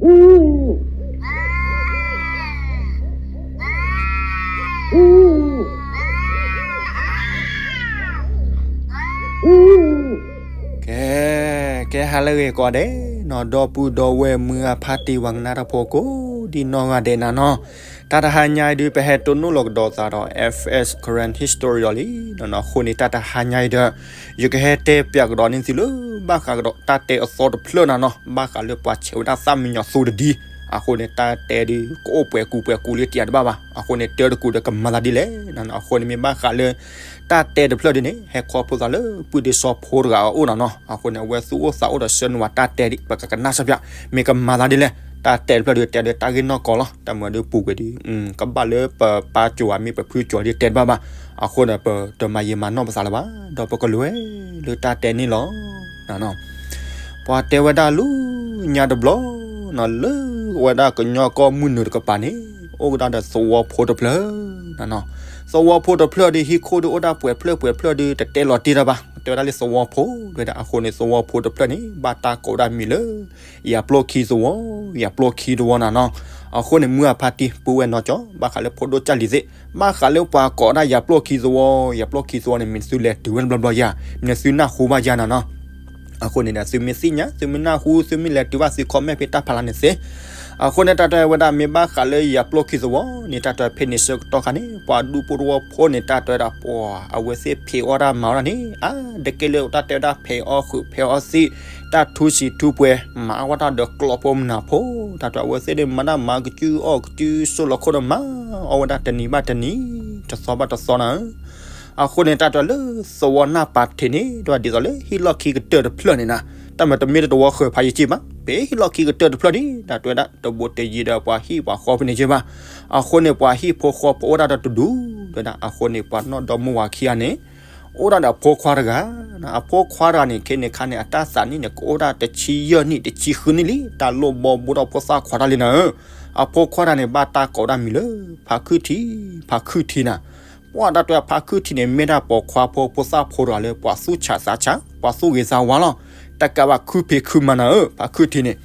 ကဲ, ကဲဟါလၢအဂ့ၤကိးဂၤဒဲးနီၤ, ဒီပုၢ်ဒီဝဲၢ်မုၢ်ဂၤဖါတံၢ်ဝၤကနၣ်တၢ်ဖိကိးဒံနီၢ်ဂၤဒဲးနၤနီၤ, တၢ်တဟါညါအံၤဒုး ပဟဲတိၢ်နီၣ်လီၤကဒီးသးဒီး F S Karen History ဒီးလံနီၤနီၤ, အဃိန့ၣ် တၢ်တဟါညါအံၤဒီး ယကဟဲတဲပၠးကဒီးန့ၢ်သုလၢ ဘၣ်ဃးကဒီးတၢ်တဲအသီတဖျၢၣ်နၤနီၤ, ဘၣ်ဃးလၢပှၤဆဲးဝဲဒၣ်သၣ်မံညီၤသူတဒံ, အဃိန့ၣ် တၢ်တဲဒုး ကအိၣ်ပှဲၤကူပှဲၤကူလၢတယၤတဘၣ်ဘၣ်, အဃိန့ၣ် တဲတကူဒီးကမၤသးဒ်လဲၣ်နၤနီၤ, အဃိန့ၣ် မ့ၢ်ဘၣ်ဃးလၢ တၢ်တဲတဖျၢၣ်ဒုးန့ၣ် ဟဲခီဖျိသးလၢပုၢ်ဒ့စီဖိတဂၤအအိၣ်နၤနီၤ, အဃိန့ၣ် အဝဲသူၣ်အိၣ်သးအိၣ်ဒီးဆှၢနုာ်ဝဲတၢ်တဲဒံး ပကကနၣ်စၢ်ပၠး, မ့ၢ်ကမၤသးဒ်လဲၣ်, တၢ်တဲတဖျၢၣ်ဒုး တဲဒီးတၢ်ဂ့ၢ်နီၢ်ကီၢ်လီၤ, တၢ်မၤဒုးပူၤကွံာ်ဒုး ကဘၣ်လၢပပၢ်ကၠိၤဧါ မ့ၢ်ပဖုကၠိၤဒုးတဲတဘၣ်ဘၣ်, အဃိန့ၣ် ပတမၤယံာ်မၤနီၢ်ပသးလၢၤဘၣ်, ဒီးပကလဲၤလၢတၢ်တဲန့ၣ်လီၤ. ပှၤတဲဝဲဒၣ်လၢညါတဘျီနီၤ, လၢဝဲဒၣ်ကညီကီၢ်မုၢ်နုာ်တကပၤန့ၣ် အိၣ်ကဒါဒီးသဝီဖိတဖျၢၣ်နၤနီၤ, သဝီဖိတဖျၢၣ်ဒုး ဟံၣ်ခိၣ်ဒုးအိၣ်ဒၣ်ပှဲၤဖျၢၣ်ပှဲၤဖျၢၣ်ဒုး တတဲလီၤတံၢ်တၢ်ဘၣ်, တဲဝဲဒၣ်လၢသဝီဖိ, တဲဝဲဒၣ်အဃိန့ၣ် သဝီဖိတဖျၢၣ်န့ၣ် ဘၣ်တၢ်ကိးဒၣ်မံၤလၢ ယၤပျိၢ်ခံသဝီ, ယၤပျိၢ်ခံသဝီနၤနီၤ, အဃိန့ၣ် မုၢ်အဖါတံၢ် ပုၢ်ဝဲၢ်နီၢ်ကၠီ ဘၣ်ဃးလၢဖိဒိၣ်ကၢ်လံၤသ့ၣ်, ဘၣ်ဃးလၢပှၤကိးဒၣ်ယၤပျိၢ်ခံသဝီ, ယၤပျိၢ်ခံသဝီန့ၣ် မ့ၢ်သုလဲၤတုၤဝဲတဘျီဘျီယၤ, မ့ၢ်သုနၢ်ဟူဘၣ်ယၤနၤနီၤ, အဃိန့ၣ်ဒီး သုမ့ၢ်သ့ၣ်ညါ သုမ့ၢ်နၢ်ဟူ သုမ့ၢ်လဲၤတုၤဘၣ် သုcommentဖဲတၢ်ဖးလၢ်န့ၣ်သ့, အဃိန့ၣ် တၢ်တဲဝဲဒၣ် မ့ၢ်ဘၣ်ဃးလၢယၤပျိၢ်ခံသဝီန့ၣ် တၢ်တဲဖဲန့ၣ်ဆၢကတီၢ်ခါန့ၣ် ပှၤဒူဖိတဝီဖိန့ၣ် တၢ်တဲဝဲဒၣ် ပှၤအဝဲသ့ၣ်ဖံးအီၣ်တၢ်မၤအီၣ်တၢ်န့ၣ် အါ တက့ၢ်လၢတၢ်တဲဝဲဒၣ်ဖံးအီၣ်ဃုာ်ဖံးအီၣ်သံး တၢ်ထူစံးထူပှဲၤ မၤအီၣ်ဝဲဒၣ်ဒီးကျီဖိမနၤဖိ, တၢ်တဲအဝဲသ့ၣ်န့ၣ် မၤတၢ်မၤကစုအီၣ်ကစုစိၢ်လီၤခိၣ်ဒီး မၤအီၣ်ဝဲဒၣ်တနံၤဘၣ်တနံၤ တသီဘၣ်တသီနၤဧၢ အဃိန့ၣ် တၢ်တဲလၢသဝီနၢ်ပၤထံးန့ၣ် ဒ်သိးလၢဟံၣ်လီၢ်ခံကတၢၢ်တဖျၢၣ်န့ၣ်နၤ, တၢ်မၤတမ့ၢ်တသဝီဃၢၤဖးယံာ်က့ဘၣ်, ဖဲဟံၣ်လီၢ်ခံကတၢၢ်တဖျၢၣ်န့ၣ် တၢ်တဲဝဲဒၣ် တဘူးတယံၤဒီးပှၤဟံၣ်ပှၤဃီဖဲန့ၣ်က့ဘၣ်, အဃိန့ၣ် ပှၤဟံၣ်ဖိဃီဖိအိၣ်ဒၣ်ဒီးတဒူၣ်, တဲဝဲဒၣ် အဃိန့ၣ် ပှၤနီၢ်ဒီမါဝၤခံဂၤန့ၣ် အိၣ်ဒၣ်ဒီးအဖိခွါတဂၤ, အဖိခွါတဂၤန့ၣ် ခဲန့ၣ်ခါန့ၣ် အတၢ်သးနံၣ်န့ၣ် ကအိၣ်ဒၣ်တဆံယဲၢ်နံၣ် တဆံဃုနံၣ်လံ, တၢ်လိၣ်ဘီဘူးဒီးဖိသၣ်ခွါတၢ်လံနၤဧၢ, အဖိခွါတဂၤန့ၣ် ဘၣ်တၢ်ကိးဒၣ်မံၤလၢ ဖါခုၣ်ထံး, ဖါခုၣ်ထံးနၤ ပှၤတၢ်တဲဖါခုၣ်ထံးန့ၣ် မ့ၢ်ဒၣ်ပိာ်ခွါဖိဖိသၣ်ဖိတဂၤလၢ ပှၤသူၣ်ဆးသးဆး ပှၤသူၣ်ဂ့ၤသးဝါလီၤ, တကးဘၣ်ခုဖံးခုမၤနၤဧၢ ဖါခုၣ်ထံးန့ၣ်,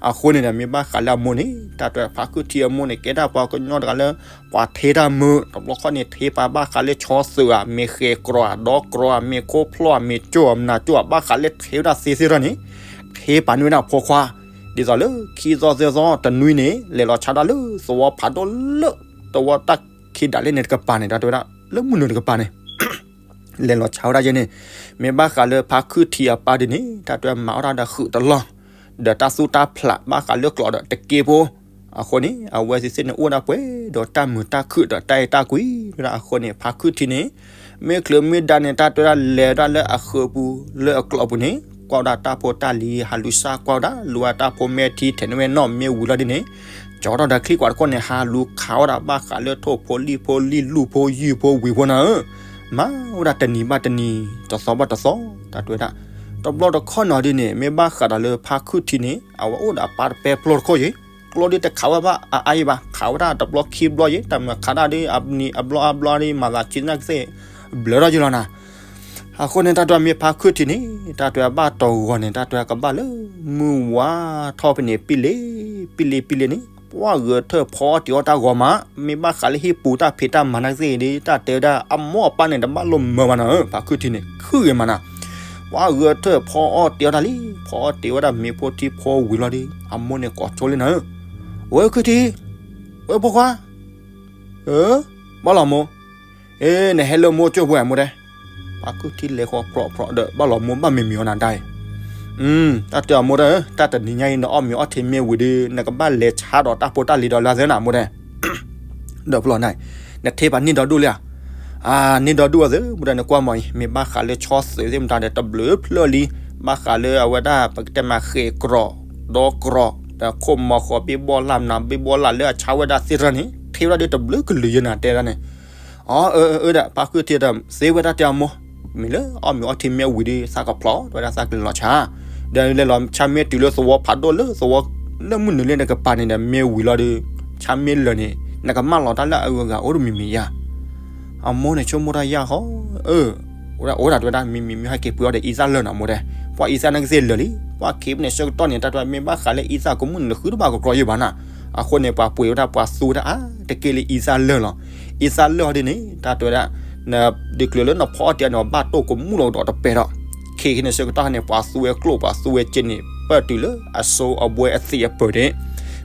အဃိန့ၣ်ဒီး မ့ၢ်ဘၣ်ဃးလၢအမိၢ်န့ၣ် တၢ်တဲဖါခုၣ်ထံးအမိၢ်န့ၣ် ကဲဒၣ်ပှၤကညီတဂၤလၢ ပှၤထဲတၢ်မုာ်, တဘျီခီန့ၣ် ထဲပှၤဘၣ်ဃးလၢဆီသုးဧါ, မ့ၢ်ဃဲၤကြီၤဧါ, ဒီကြီၤဧါ, မ့ၢ်ခိၣ်ဖျီၣ်ဧါ, မ့ၢ်ကၠိၣ်ဧါ, မနၤကၠိၣ်ဧါ, ဘၣ်ဃးလၢထဲဝဲဒၣ်သ့သ့ၣ်ထီၣ်န့ၣ်, ထဲပာ်န့ၢ်ဝဲဒၣ်အဖိခွါ, ဒ်သိးလၢခံသီသၢသီတနွံန့ၣ် လဲၤလီၤဆါဒၣ်လၢသဝီဖးဒိၣ်လၢ သဝီတၢ်ခံဒးလဲၣ်န့ၣ်တကပၤန့ၣ် တၢ်တဲဝဲဒၣ် လၢမုၢ်နုာ်တကပၤန့ၣ် လဲၤလီၤဆါဝဲဒၣ်ယဲန့ၣ်, မ့ၢ်ဘၣ်ဃးလၢဖါခုၣ်ထံးအပၢ်ဒုးန့ၣ် တၢ်တဲမၤအီၣ်တၢ်ဒီးဃုာ်တလီၢ်, ဒီးတၢ်သူၣ်တၢ်ဖျးဘၣ်ဃးလၢကျိာ်ဒီးတက့ဖိ, အဃိန့ၣ် အဝဲသ့ၣ်သ့ၣ်န့ၣ်အိၣ်ဒၣ်ပှဲၤဒီးတၢ်မုာ်တၢ်ခုၣ်ဒီးတၢ်အဲၣ်တၢ်ကွံ, တဲဝဲဒၣ်အဃိန့ၣ် ဖါခုၣ်ထံးန့ၣ် မ့ၢ်ချုးမ့ၢ်ဒါန့ၣ် တၢ်တဲဝဲဒၣ်လဲၤဝဲဒၣ်လၢအဃၢၤပူၤလၢအကျိာ်ပူၤန့ၣ် ကွၢ်ဝဲဒၣ်တၢ်ဖိတၢ်လံၤ ဟးလူၤစၢ်ကွၢ်ဝဲဒၣ် လူၤဝဲတၢ်ဖိမဲာ်ထံထဲန့ၣ်ဝဲနီၢ်မ့ၢ်ဝံၤလီၤဒ်န့ၣ် ကၠီထီၣ်ဒီးချံကွၢ်တခိၣ်န့ၣ် ဟးလူၤခးဝဲဒၣ်ဘၣ်ဃးလၢထိၣ်ဖိလံၣ်ဖိလံၣ်လူၢ်ဖိယုၢ်ဖိဝံၤဖိနၤဧၢ, မၤဝဲဒၣ်တနံၤဘၣ်တနံၤ တသီဘၣ်တသီ, တၢ်တဲဝဲဒၣ် တဘျီတခီၣ်နီၤဒ်န့ၣ် မ့ၢ်ဘၣ်ဃးဒီးလၢဖါခုၣ်ထံးန့ၣ် အဝဲအိၣ်ဒီးအပၢ်တပဲပျီတခိၣ်ယံၤ, ကျိဒ်တခးဝဲဘၣ်အအါယံၤဘၣ်, ခးဝဲဒၣ်တဘျီခံဘျီယံၤ, တၢ်မၤခးဒၣ်ဒ်အနံၤအဘျီအါဘျီဒ် မၤသးက့နၢ်ကသ့ၣ် ဘျၢထီၣ်ယံၤလီၤနၤ အဃိန့ၣ် တၢ်တဲဝဲမ့ၢ်ဖါခုၣ်ထံးန့ၣ် တၢ်တဲဝဲဘၣ်တီၤဂီၤန့ၣ် တၢ်တဲဝဲကဘၣ်လၢ မုၢ်ဝါထီၣ်ဖဲန့ၣ် ပံလ့ၤ ပံလ့ၤ ပံလ့ၤန့ၣ် ပှၢ်ဂဲၤထၢၣ်ဖီအီၣ်တ့ၤအီၣ်တၢ်ဂီၤမး, မ့ၢ်ဘၣ်ဃးလၢဟံၣ်ပူၤတၢ်ဖံးတၢ်မၤနာ်ကသ့ၣ်ဒ် တၢ်တဲဝဲဒၣ် အမိၢ်အပၢ်န့ၣ် တဘၣ်လိၣ်မၢဘၣ်နၤဧၢ, ဖါခုၣ်ထံးန့ၣ် ခုၣ်ဂ့ၤမးနၤ, ပှၢ်ဂဲၤထၢၣ်ဖီအီၣ်တ့ၤအီၣ်တၢ်လံ, ဖီအီၣ်တ့ၤဝဲဒၣ်မ့ၤဖိထံဖိဝံၤလီၤဒီး အမိၢ်န့ၣ်ကိးဆိလံနၤဧၢ, ဝဲခုၣ်ထံး, ဝဲဖိခွါ ဧၢ, ဘၣ်လီၤမိၢ်, အ့ နဟဲလၢမိၢ်ကၠိၢ်ဖိဧါမိၢ်တဲ, ဖါခုၣ်ထံးလဲၤဃီၤဖြီဖြီဒီး ဘၣ်လီၤမိၢ်ဘၣ်မ့ၢ်မံၤအီၤနၤဒၣ်အံၤ, တၢ်တဲအီၤမိၢ်တဲဧၢ, တၢ်တနံၤညါအံၤ နအီၣ်မ့ၤအီထံမ့ၢ်ဝံၤဒီး နကဘၣ်လဲၤဆါဒီးတၢ်ဖိတၢ်လံၤဒီးလၢသ့နၤမိၢ်တဲ, ဒီးဖျီၣ်နၤ, နထဲပာ်န့ၢ်ဒီဒူၣ်လံဧါ, အန့ၢ်ဒီဒူၣ်အီၤသ့ မိၢ်တဲ နကွၢ်မီၤအံၤ မ့ၢ်ဘၣ်ဃးလၢဆီသုးသ့ၣ်မတၤဒီး တဘျုးဖျၢၣ်လံ, ဘၣ်ဃးလၢအဝဲဒၣ် ပကတဲမးဃဲၤကြီၤ, ဒီကြီၤ, ဒီးခိၣ်မီၤဃီၤဘ့ၣ်ဘီလၣ်မနၤ ဘ့ၣ်ဘီလၣ်လၢအဆါဝဲဒၣ်သ့ၣ်တဖၣ်န့ၣ် ထဲဝဲဒၣ်ဒီးတဘျုးကလုာ်ယဲနၤတဲဒၣ်န့ၣ်, အၢ အၢ အၢ ဒီး ဖါခုၣ်ထံးဒီး သ့ဝဲတၢ်တဲအီၤမိၢ်, မ့ၢ်လၢအီၣ်မ့ၤအီထံမ့ၢ်ဝံၤဒီး သးကဖျီၣ် တဲဝဲဒၣ်သးကလဲၤလီၤဆါ, ဒီးလဲၤလီၤဆါမ့ၢ်တုၤလၢသဝီဖးဒိၣ်လၢသဝီ လၢမုၢ်နုာ်လၢနကပၤန့ၣ်ဒီး မ့ၢ်ဝံၤလီၤဒီး ဆါမ့ၢ်လၢာ်န့ၣ် နကမၢလီၤတၢ်လၢအဂုၤအဂၤအိၣ်တမံၤမံၤယါ အမိၢ်န့ၣ်ဆိကမိၣ်တၢ်ယၢ်ဃီ, အၢ, အိၣ်ဒၣ်အိၣ်ဒၣ်တဲဝဲဒၣ် မံမံမံဟဲက့ၤပှ့ၤအီၣ်ဒီးအံသၣ်လၢၢ်နီၤ မိၢ်တဲ, ပှၤအံသၣ်န့ၣ်ကသ့ၣ်လၢာ်လံ, ပှၤခံမံးနံးဆၢကတီၢ်န့ၣ် တၢ်တဲဝဲမ့ၢ်ဘၣ်ဃးလၢအံသၣ်ကမူၣ်န့ၣ် နဃုတဘၣ်ကကြီယဲၢ်ဘၣ်နၤ, အဃိန့ၣ် ပှၤပှ့ၤဝဲဒၣ် ပှၤသူဝဲဒၣ်အါတက့ၢ်လၢအံသၣ်လၢၢ်လီၤ, အံသၣ်လၢၢ်ဟီဒ်န့ၣ် တၢ်တဲဝဲဒၣ် နဒုးကျုးလၢနဖီအီၣ်တ့ၢ်န့ၣ် ဘၣ်တိၢ်ကမူၣ်လီၤကဒီးတပဲာ်ဒီး, ခံမံးနံးဆၢကတီၢ်န့ၣ် ပှၤသူဝဲကျိၣ်ပှၤသူဝဲစ့န့ၣ် ပၢၢ်တုၤလၢအစိအဘှဲအသံးအပၢၢ်န့ၣ်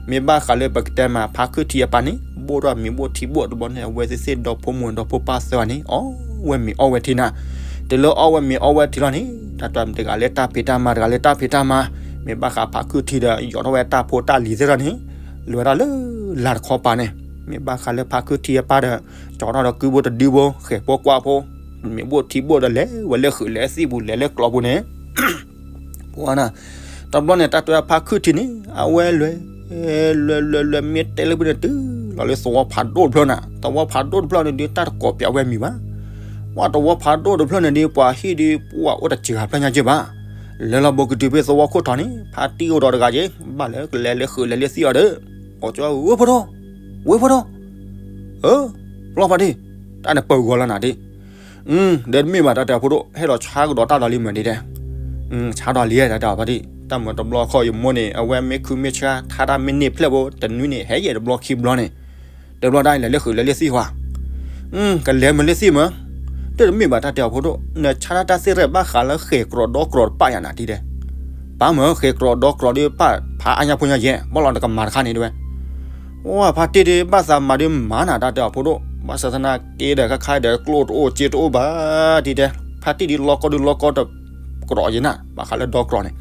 မ့ၢ်ဘၣ်ဃးလၢပကတဲမး ဖါခုၣ်ထံအပၢ်န့ၣ် ဘိၣ်ထီၣ်မ့ၤဘိၣ်ထံဘိၣ်တဘျီန့ၣ် အဝဲသ့ၣ်သ့ၣ်ဒီဖိမိၢ်ဒီဖိပၢ်သၢဂၤန့ၣ် အီၣ်ဝဲမ့ၤအီၣ်ဝဲထံနၤ, တုၤလၢအီၣ်ဝဲမ့ၤအီၣ်ဝဲထံလီၤန့ၣ် တၢ်တဲဝဲတဂၤလၢတၢ်ဖံးတၢ်မၤ တဂၤလၢတၢ်ဖံးတၢ်မၤ, မ့ၢ်ဘၣ်ဃးဖါခုၣ်ထံဒီး ယီၤထီၣ်ဝဲတၢ်ဖိတၢ်လံၤသ့ၣ်ဒီးန့ၣ် လဲၤဝဲဒၣ်လၢလၤတခီပၤန့ၣ်, မ့ၢ်ဘၣ်ဃးလၢဖါခုၣ်ထံအပၢ်ဒီး ကၠီထီၣ်ဒီးကုဘိတဒုဘိ ဃဲၤဖိကွၢ်ဖိ မ့ၤဘိၣ်ထံဘိၣ်ဒီး လဲၤဝဲလၢဃုာ်လဲၤသံၣ်ပူၤ လဲၤလၢကျီပူၤန့ၣ် ပှၤနၤ, တဘျီန့ၣ် တၢ်တဲဖါခုၣ်ထံန့ၣ် အဝဲလဲၤ လဲၤလဲၤလဲၤ မ့ၢ်တဲလၢဖဲန့ၣ်တုၤလီၤလၢသဝီဖးဒိၣ်တဖျၢၣ်နၤ, သဝီဖးဒိၣ်တဖျၢၣ်န့ၣ်ဒီး တၢ်တကိးပၠးဝဲမံၤဘၣ်, ပှၤသဝီဖးဒိၣ်တဖျၢၣ်န့ၣ်ဒီး ပှၤဟံၣ်ဒီး ပှၤအိၣ်တစှၤဖျၢၣ်ညါက့ဘၣ်, လဲၤလီၤဘိကတုၤဖဲသဝီခိၣ်ထံးန့ၣ် ဖါတံၢ်အိၣ်ဒီးတဂၤက့ ဘၣ်လဲၤလဲၤလၢဃုာ်လဲၤလၢသံၣ်အီၤဒီး ကိးကၠီ ဝ့ဖိဒိၣ်, ဝ့ဖိဒိၣ်, အၢ လီၤဖါတံၢ်, တၢ်န့ၣ်ပၢၤဂီၤလီၤနၤဒ် ဒီးတမ့ၢ်ဘၣ် တၢ်တဲအဖိဒိၣ် ဟဲဒီးဆါကဒီးတၢ်ဒီးလံမုၢ်ဒ်တဲ, ဆါဒီးလံ တၢ်တဲအီၤဖါတံၢ် တၢ်မၤတဘျီခီၣ်ယမိၢ်န့ၣ် အဝဲမ့ၢ်ခုမ့ၢ်ဆါ ထါတၢ်မ့ၢ်န့ၢ်ဖျဲၣ်ဖိ တနွံန့ၣ် ဟဲယဲၢ်တဘျီခံဘျီန့ၣ်, တဘျီတၢ်လဲၤလၢဃုာ်လဲၤလၢသံၣ်ဃီ, ကလဲၤမုၢ်လၢသံၣ်မး, ဒီးတမ့ၢ်ဘၣ် တၢ်တဲအဖိဒိၣ် နဆါတၢ်တၢ်သ့ၣ်ရဲၣ်ဘၣ်ဃးလၢဃဲၤကြီဒီကြီတပၣ်ယၤနၤဒ်တဲ, ပၢ်မၢဃဲၤကြီဒီကြီဒီးပၣ်ဖးအါညါဖိညါယဲၢ် ဘၣ်လီၤနကမၤတခါန့ၣ်တဲဝဲ ဝဲဖါတံၢ်ဒီး ဘၣ်သးမၤဒီးမၤနၤ တၢ်တဲအီၤဖိဒိၣ် ဘၣ်ဆၣ်သနာ်က့ဒီး ခါခါဒီးကျိၣ်တအိၣ်စ့တအိၣ်ဘၣ်ဒ်တဲ, ဖါတံၢ်ဒီးလီၤကီဒီးလီၤကီတကြၢးယဲၢ်နၤ ဘၣ်ဃးလၢဒီကြီန့ၣ်,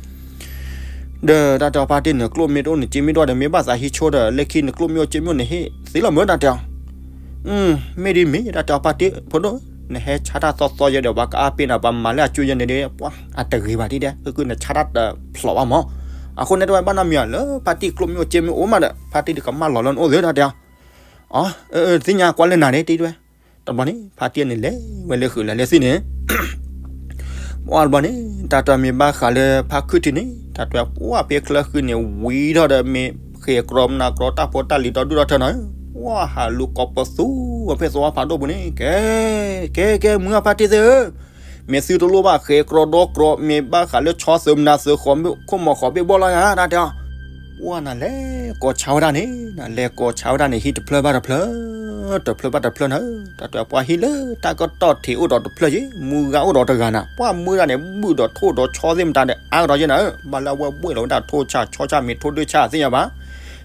ဒီးတၢ်တဲအီၤဖါတံၢ်န့ၣ် ကျိၣ်မ့ၢ်တအိၣ်န့ၣ် စ့မ့ၢ်တအိၣ်ဒီး မ့ၢ်ဘၣ်သးဟံးဆိဒီး လၢခံနကျိၣ်မ့ၢ်အိၣ်စ့မ့ၢ်အိၣ်န့ၣ် ဟ့ၣ်သ့လီၤမၢ တၢ်တဲအီၤ မ့ၢ်ဒ်မ့ၢ် တၢ်တဲအီၤဖါတံၢ်ဖိဒိၣ်, နဟဲဆါတၢ်သီသီယဲဒီး ပှၤကအါပ့ၤနၤ ပှၤမၤလၢအကၠိယဲန့ၣ်ဒီး ပှၤအတဂ့ၤဘၣ်ဒ်တဲ ကနဆါတၢ်တဖျိးဘၣ်မး, အဃိန့ၣ်တဲဝဲဘၣ်နီတမံၤဧါ လၢဖါတံၢ်ကျိၣ်မ့ၢ်အိၣ်စ့မ့ၢ်အိၣ်မးဒီး ဖါတံၢ်ဒီးကမၢလီၤလၢနအိၣ်သ့ တၢ်တဲအီၤ, အသ့ၣ်ညါကွၢ်လၢနၤန့ၣ်တဲဝဲ, တဘျီန့ၣ် ဖါတံၢ်န့ၣ်လဲၤဝဲလၢဃုာ်လဲၤလၢသံၣ်န့ၣ် ပှၤတဘျီန့ၣ် တၢ်တဲမ့ၢ်ဘၣ်ဃးလၢဖါခုၣ်ထံန့ၣ် တၢ်တဲပှၤဖဲချၢဃံန့ၣ် ဝံၤထီၣ်ဒီးမ့ၢ်ဃဲၤကြီမနၤကြီတၢ်ဖိတၢ်လံၤဒီဒူၣ်ဒီထၢနီၤ, ပှၤဟးလူၤကိးပသူဝဲဖဲသဝီဖးဒိၣ်ပူၤန့ၣ် ကဲ ကဲ ကဲ မုၢ်ဂၤဖါတံၢ်သ့ၣ်ဧၢ, မ့ၢ်သုတလိၣ်ဘၣ်ဃဲၤကြီဒီကြီ မ့ၢ်ဘၣ်ဃးလၢဆီသုးမနၤသုး ဃီခိၣ်မီၤဃီဘ့ၣ်ဘီၣ်လီၤယၤ တၢ်တဲအီၤ ပှၤနၤလဲၤကိးဆါဝဲဒၣ်န့ၣ် နလဲၤကိးဆါဝဲဒၣ်န့ၣ် ဟံၣ်တဖျၢၣ်ဘၣ်တဖျၢၣ် တဖျၢၣ်ဘၣ်တဖျၢၣ်နၤဧၢ, တၢ်တဲပှၤဟံၣ်လၢတၢ်ကတီၢ်ထံးအိၣ်ဒီးတဖျၢၣ်ယဲၢ် မုၢ်ဂၤအိၣ်ဒီးတဂၤနၤ, ပှၤမုၢ်ဂၤန့ၣ် ဘုၣ်ဒီးထိၣ်ဒီးဆီသ့ၣ်မတၤဒီး အါကဒီးယဲၢ်နၤဧၢ, ဘၣ်လၢအဝဲဘှ့ၣ်လီၤဝဲဒၣ်ထိၣ်ဆၣ်ဆီဆၣ်မ့ၢ်ထိၣ်ဒုၣ်ဆၣ်သ့ၣ်ညါဘၣ်,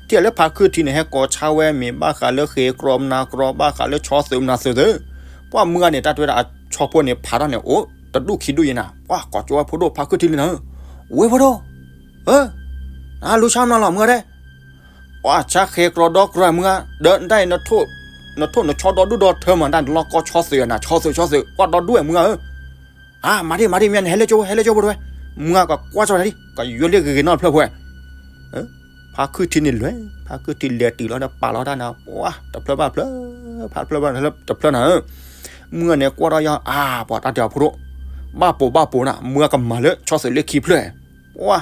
ထံၣ်လၢဖါခုၣ်ထံန့ၣ် ဟဲကိးဆါဝဲမ့ၢ်ဘၣ်ဃးလၢဃဲၤကြီမနၤကြီ ဘၣ်ဃးလၢဆီသုးမနၤသုးသ့ၣ်, ပှၤမုၢ်ဂၤန့ၣ် တၢ်တဲဝဲဒၣ်အဆီဖိန့ၣ် ဖးထီၣ်န့ၣ် အိၣ်တဒူၣ်ခံဒူၣ်ယဲၢ်နၤ, ပှၤကိးကၠိဝဲဖိဒိၣ်ဖါခုၣ်ထံလံနၤဧၢ, ဝဲဖိဒိၣ် ဧၢ, နလူၤဆါမနုၤလီၤမုၢ်ဂၤဒဲး, ပှၤဆါဃဲၤကြီဒီကြီမုၢ်ဂၤ, ဒီးနတၢ်အံၤ နထိၣ်နဆီဒီဒူၣ်ဒီထၢမး တၢ်နလီၤကီဆီသုးနၤ ဆီသုးဆီသုး ပှၤဒီဒူၣ်ဝဲမုၢ်ဂၤဧၢ, အါ မၤဒံးမၤဒံးမ့ၢ်နဟဲလၢကၠိ ဟဲလၢကၠိဖိတဝဲ, မုၢ်ဂၤကကွၢ်ကၠိတၢ်ဒံး ကယွၤလၢဂ့ၤဂ့ၤနီတဖျၢၣ်ဖိဝဲ ဖါခုၣ်ထံန့ၣ်လဲၤ, ဖါခုၣ်ထံလဲၤတုၤလီၤဒီးပာ်လီၤတၢ်နၤ, ပှၤတဖျၢၣ်ဘၣ်တဖျၢၣ်, ဖးတဖျၢၣ်ဘၣ်တဖျၢၣ်နၤဧၢ, မုၢ်ဂၤန့ၣ်ကွၢ်ထီၣ်ယီၤ အါ ပှၤတၢ်တဲအီၤဖိဒိၣ်, ဘၣ်ပိာ်ဘၣ်ပိာ်နၤ မုၢ်ဂၤကမၤလၢဆီသုးလၢခံဖျၢၣ်, ပှၤ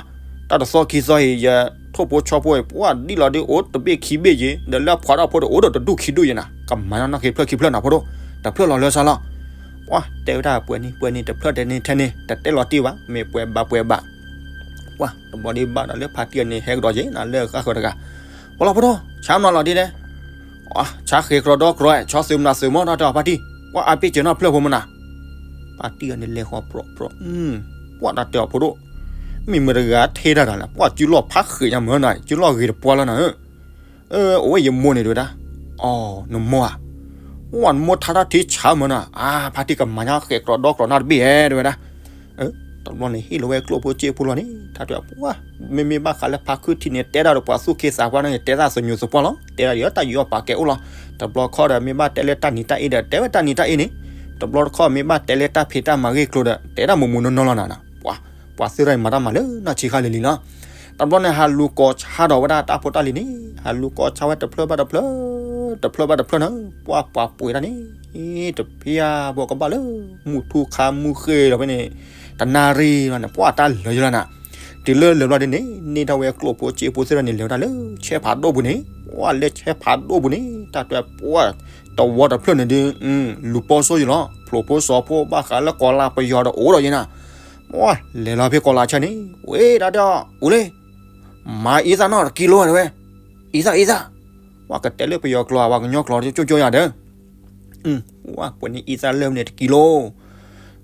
တၢ်တသီခံသီအံၤ ယထိၣ်ဖိဆီဖိအံၤ ပှၤဒ်လီၤဒ်အိၣ်တဘ့ၣ်ခံဘ့ၣ်ယံၤ ဒီးလၢအဖှးထီၣ်ဖိဒီးအိၣ်ဒီးတဒူၣ်ခံဒူၣ်ယံၤနၤ, ကမၤနီၣ်နီၣ်ခံဖျၢၣ်ခံဖျၢၣ်နၤဖိဒိၣ်, တဖျၢၣ်လီၤလၢစါလီၤ, ပှၤတဲဝဲဒၣ်ပှဲၤနံၤပှဲၤနံၤ တဖျၢၣ်တဲန့ၣ်ထဲန့ၣ် တတဲလီၤတံၢ်ဘၣ် မ့ၢ်ပှဲၤဘၣ်ပှဲၤဘၣ် ပှၤတဘျီဒံးဘၣ်ဒီးလၢဖါတံၢ်အန့ၣ်ဟဲကဒီးယဲၢ်နၤလၢဃၣ်ဃၢၤတဂၤ, ပှၤလီၤဖိဒိၣ် ဆါမနီၤလီၤဒ်လဲၣ်, ဆါဃဲၤကြီဒီကြီ ဆီသုးမနၤသုးမီၢ် တၢ်တဲအီၤဖါတံၢ်, ပှၤအါပ့ၢ်စၢၤနီၣ်ဖျၢၣ်ဖိမနၤ, ဖါတံၢ်အန့ၣ်လဲၤဃီၤပြီပြီ, ပှၤတၢ်တဲအီၤဖိဒိၣ်, မ့ၢ်မတၤတဂၤထဲတၢ်တၢ်လဲၣ် ပှၤစုလီၢ်ဖးဃဲးညါမၢနၤ စုလီၢ်ဂ့ၤတပှၢ်လီၤနၤဧၢ အိၣ်ဝဲယမိၢ်န့ၣ်တဲဝဲဒၣ်, အိ နမိၢ်ဧါ, အိ နမိၢ်ထါတၢ်ထံဆါမၢနၤ, အါ ဖါတံၢ်ကမၤညါဃဲၤကြီဒီကြီနၢ်တဘ့ၣ်ဧဲ တဲဝဲဒၣ်, တဘျီန့ၣ်ဟ့ၣ်လီၤဝဲကျိၣ်ဖိစ့ဖိလီၤန့ၣ် တၢ်တဲအီၤပှၤ, မ့မ့ၢ်ဘၣ်ဃးလၢဖါခုၣ်ထံန့ၣ် တဲဒၣ်ဒီးပှၤသူၣ်က့သးပှၢ်န့ၣ် တဲဒၣ်သညူးသပှၢ်လီၤ တဲဒၣ်ဒီးတၢ်ယူးယီၣ်ပာ်ကဲအိၣ်လီၤ, တဘျီခီဒီးမ့ၢ်ဘၣ်တဲလၢတၢ်နံၤတၢ်အ့ဒီး တဲဝဲတၢ်နံၤတၢ်အ့န့ၣ်, တဘျီတခီမ့ၢ်ဘၣ်တဲလၢတၢ်ဖံးတၢ်မၤဂ့ၢ်ကျိၤဒီး တဲဒၣ်မူးမူးနီၢ်နီၢ်လီၤနၤ, ပှၤ, ပှၤသ့ၣ်တၢ်အံၤမၤတၢ်မၤလၢနီၢ်ဆံးခါလံၤလံၤလီၤ, တဘျီန့ၣ်ဟးလူၤကိးဆါဒီးဝဲဒၣ်တၢ်ဖိတၢ်လံၤန့ၣ် ဟးလူၤကိးဆါဝဲတဖျၢၣ်ဘၣ်တဖျၢၣ်, တဖျၢၣ်ဘၣ်တဖျၢၣ်န့ၣ် ပှၤပှၤပှ့ၤတၢ်န့ၣ်, တဖျၢၣ်ဘၣ်ကဘၣ်လၢ မုၢ်ထူခါမုၢ်ဃ့ဒီးဖဲန့ၣ်, တနၣ်ရံၣ်လီၤန့ၣ် ပှၤတၢ်လၢာ်ယလီၤနၤ, တုၤလၢလၢာ်ဘျီဒ်န့ၣ် န့ၢ်ထီၣ်ဝဲကျိၣ်ဖိစ့ဖိသ့ၣ်တဖၣ်န့ၣ် လဲၤဝဲဒၣ်လၢဆဲဖးဒိၣ်ပူၤန့ၣ်, ပှၤလၢဆဲဖးဒိၣ်ပူၤန့ၣ် တၢ်တဲပှၤ, တဝီတဖျၢၣ်န့ၣ်ဒုး လူၤပိာ်စိယံာ်လီၤ. ဖျိးဖိစီၤဖိဘၣ်ဃးလၢကီၤလၤပယီၤဒီးအိၣ်ဒီးယဲနၤ, လဲၤလီၤဖဲကီၤလၤဆၢန့ၣ် ဝဲဒၣ်ဒီး အိၣ်လံ မၤအံသၣ်နီၣ်တကံလိတဲဝဲ, အံသၣ်အံသၣ်, ပှၤကတဲလၢပယီၤကျိာ် ပှၤကညီကျိာ်ကၠိကၠိယၤဒီး ပှၤန့ၣ်အံသၣ်လၢမန့ၣ်တကံလိ,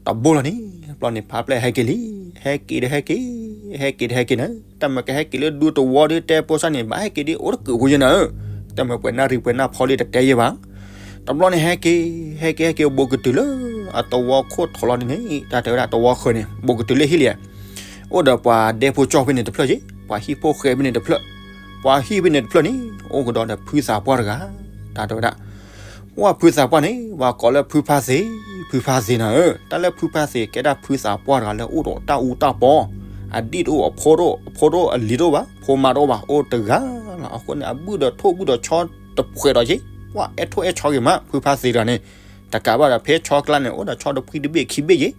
တဘိလီၤန့ၣ် ဘျီန့ၣ်ဖါပျဲၢ်ဟဲက့ၤလံ, ဟဲက့ၤဒီးဟဲက့ၤ, ဟဲက့ၤဒီးဟဲက့ၤနၤ, တၢ်မၤကဟဲက့ၤလၢဒူတဝီဒီးတဲဖိစၢ်န့ၣ် ဘၣ်ဟဲက့ၤဒ်အိၣ်တကုးဖိယဲနၤဧၢ, တၢ်မၤပှဲၤနၣ်ရံၣ်ပှဲၤနၣ်ဖီလံတတဲယဲဘၣ် တဘျီန့ၣ်ဟဲက့ၤ, ဟဲက့ၤဟဲက့ၤဘိးကတုၤလၢ အတဝီခိၣ်ထီၣ်လီၤန့ၣ် တၢ်တဲဝဲဒၣ်တဝီဃၢၤန့ၣ် ဘိးကတုၤလၢဟံၣ်လံ, အိၣ်ဒီးပှၤဒဲဖိကၠီဖဲန့ၣ်တဖျၢၣ်ယဲ, ပှၤဟံၣ်ဖိဃဲဖဲန့ၣ်တဖျၢၣ်, ပှၤဟံၣ်ဖဲန့ၣ်တဖျၢၣ်န့ၣ် အိၣ်ကဒီးဒီးဖုသးပှၢ်တဂၤ, တၢ်တဲဝဲဒၣ် ပှၤဖုသးပှၢ်န့ၣ် ပှၤကိးလၢဖုဖါသ့, ဖုဖါသ့နၤဧၢ, တၢ်လၢဖုဖါသ့ကဲဒၣ်ဖုသးပှၢ်တဂၤလၢအိၣ်ဒီးတၢ်အူတၢ်ပီ, အဒံၣ်တအိၣ်အဖိတအိၣ်, အဖိတအိၣ်အလံၤတအိၣ်ဘၣ်, ဖိမါတအိၣ်ဘၣ်, အိၣ်တဂၤလီၤ, အဃိန့ၣ် အဘုၣ်ဒီးထိၣ်ဘုၣ်ဒီးဆီတပှဲၤဒီးက့ၤ, ပှၤအဲၣ်ထိၣ်အဲၣ်ဆီက့ၤမး ဖုဖါသ့တဂၤန့ၣ်, တကးဘၣ်ဒီးဖဲဆီကျါန့ၣ် အိၣ်ဒီးဆီတဖှံတဘ့ၣ်ခံဘ့ၣ်က့ၤ,